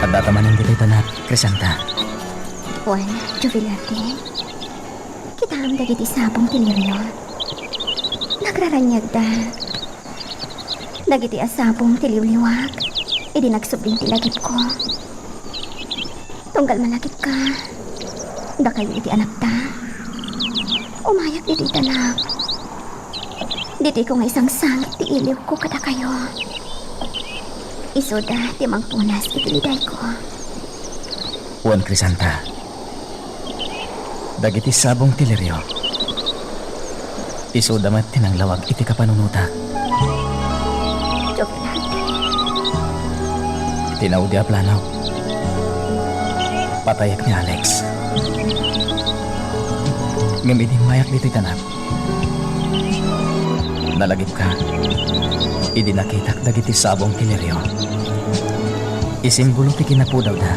Addata manen ditoy tanak, Crisanta. Wen, Jubilar Day. Kitaem dagiti sabong ti lirio. Nagraraniagda. Dagiti a sabong ti liwliwak idi nagsubling ti lagipko. Tunggal malagipka, dakayo iti anakta. Umayak ditoy tanak. Ditoyko nga isangsangit ti iliwko kadakayo. Isuda ti mangpunas iti lidayko. Wen, Crisanta. Dagiti sabong ti lirio, isuda met ti nanglawag iti kapanunotak. Jovelante. Ti naudi a planok, patayek ni Alex. Ngem idi immayak ditoy tanak, nalagipka idi nakitak dagiti sabong ti lirio. Isimbolo ti kinapudawda,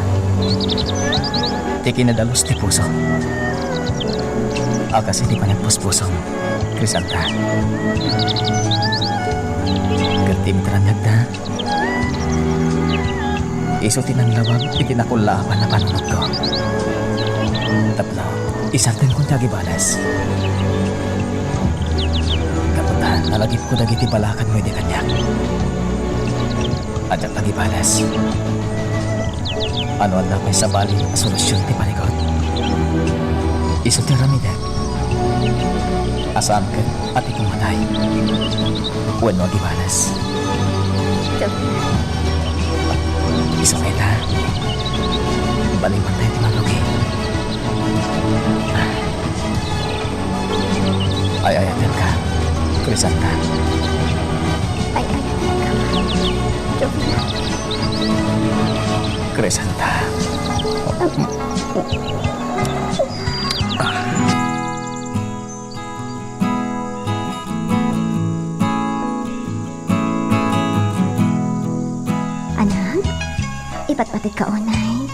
ti kinadalus ti puso a kas iti panagpuspusom, Crisanta. Ket ti imatraniagda, isu ti nanglawag iti nakullaapan a panunotko. Tapno isardengko ti agibales. Gapu ta nalagipko dagiti balakadmo idi kaniak. Diak agibales. No adda pay sabali a solusion ti panigut, isu ti aramidek. a saan ket a ti pummatay wenno agibanes. Isu met, ha? Balimbantay ti mangrugi. Ay-ayatenka, Crisanta. Ay-ayatenka, Jovina. Crisanta. Anak, ipatpategka unay.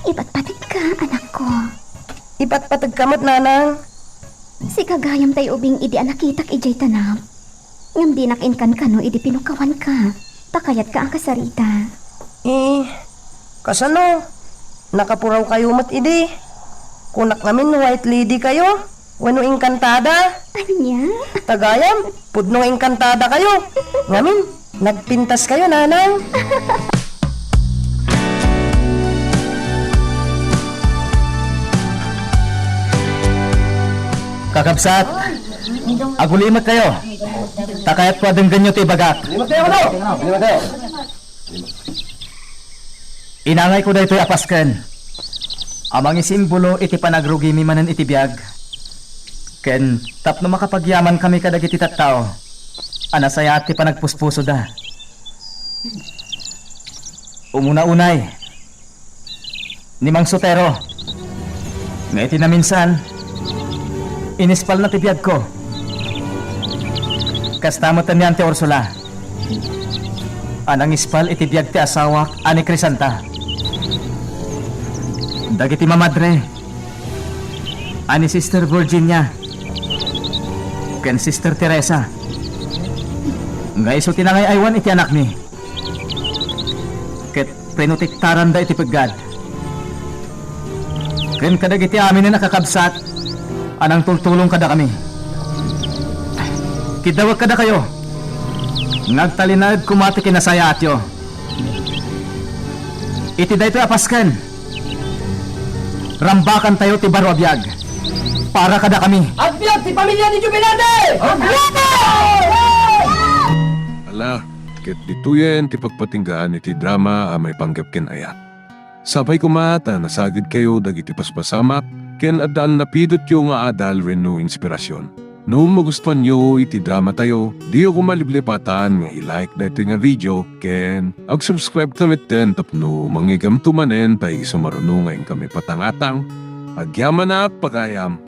Ipatpategka, anakko. Ipatpategka met, nanang. Sika gayam tay ubing idi a nakitak idiay tanap. Ngem dinak inkankano idi pinukawanka, ta kayatka a kasarita. Eh, kasano? Nakapurawkayo met idi. Kunak ngamin no white lady kayo, wenno engkantada. Ania? Ta gayam, pudno nga engkantada kayo. Ngamin, nagpintas kayo, nanang. Kakabsat, agulimek kayo. Ta kayatko a denggenyo ti ibagak. Inangayko daytoy a pasken a mangisimbolo iti panagrugimi manen iti biag. Ken tapno makapagyamankami kadagiti tattao a nasayaat ti panagpuspusoda. Umuna unay, ni Mang Sotero, nga iti naminsan, inispalna ti biagko. Kasta met ni Auntie Ursula a nangispal iti biag ti asawak a ni Crisanta. Dagiti mamadre a ni Sister Virginia ken Sister Teresa nga isu ti nangay-aywan iti anakmi. Ket prinotektaranda iti peggad. Ken kadagiti aminen a kakabsat a nangtultulong kadakami. Kiddawek kadakayo nga agtalinaed koma ti kinasayaatyo. Iti daytoy a pasken, rambakantayo ti baro a biag para kadakami. Agbiag ti pamilya ni Jubilate! Ala, ket ditoyen ti pagpatinggaan iti drama a maipanggep ken ayat. Sapay koma ta nasagidkayo dagiti paspasamak ken adda a napidotyo nga adal wenno inspirasyon. No magustuanyo iti dramatayo, diyo koma liplipatan nga i-like daytoy nga video ken ag-subscribe ta metten tapno mangigamto manen ta isu maruno nga inkami patangatang. Agyamanak pagayam.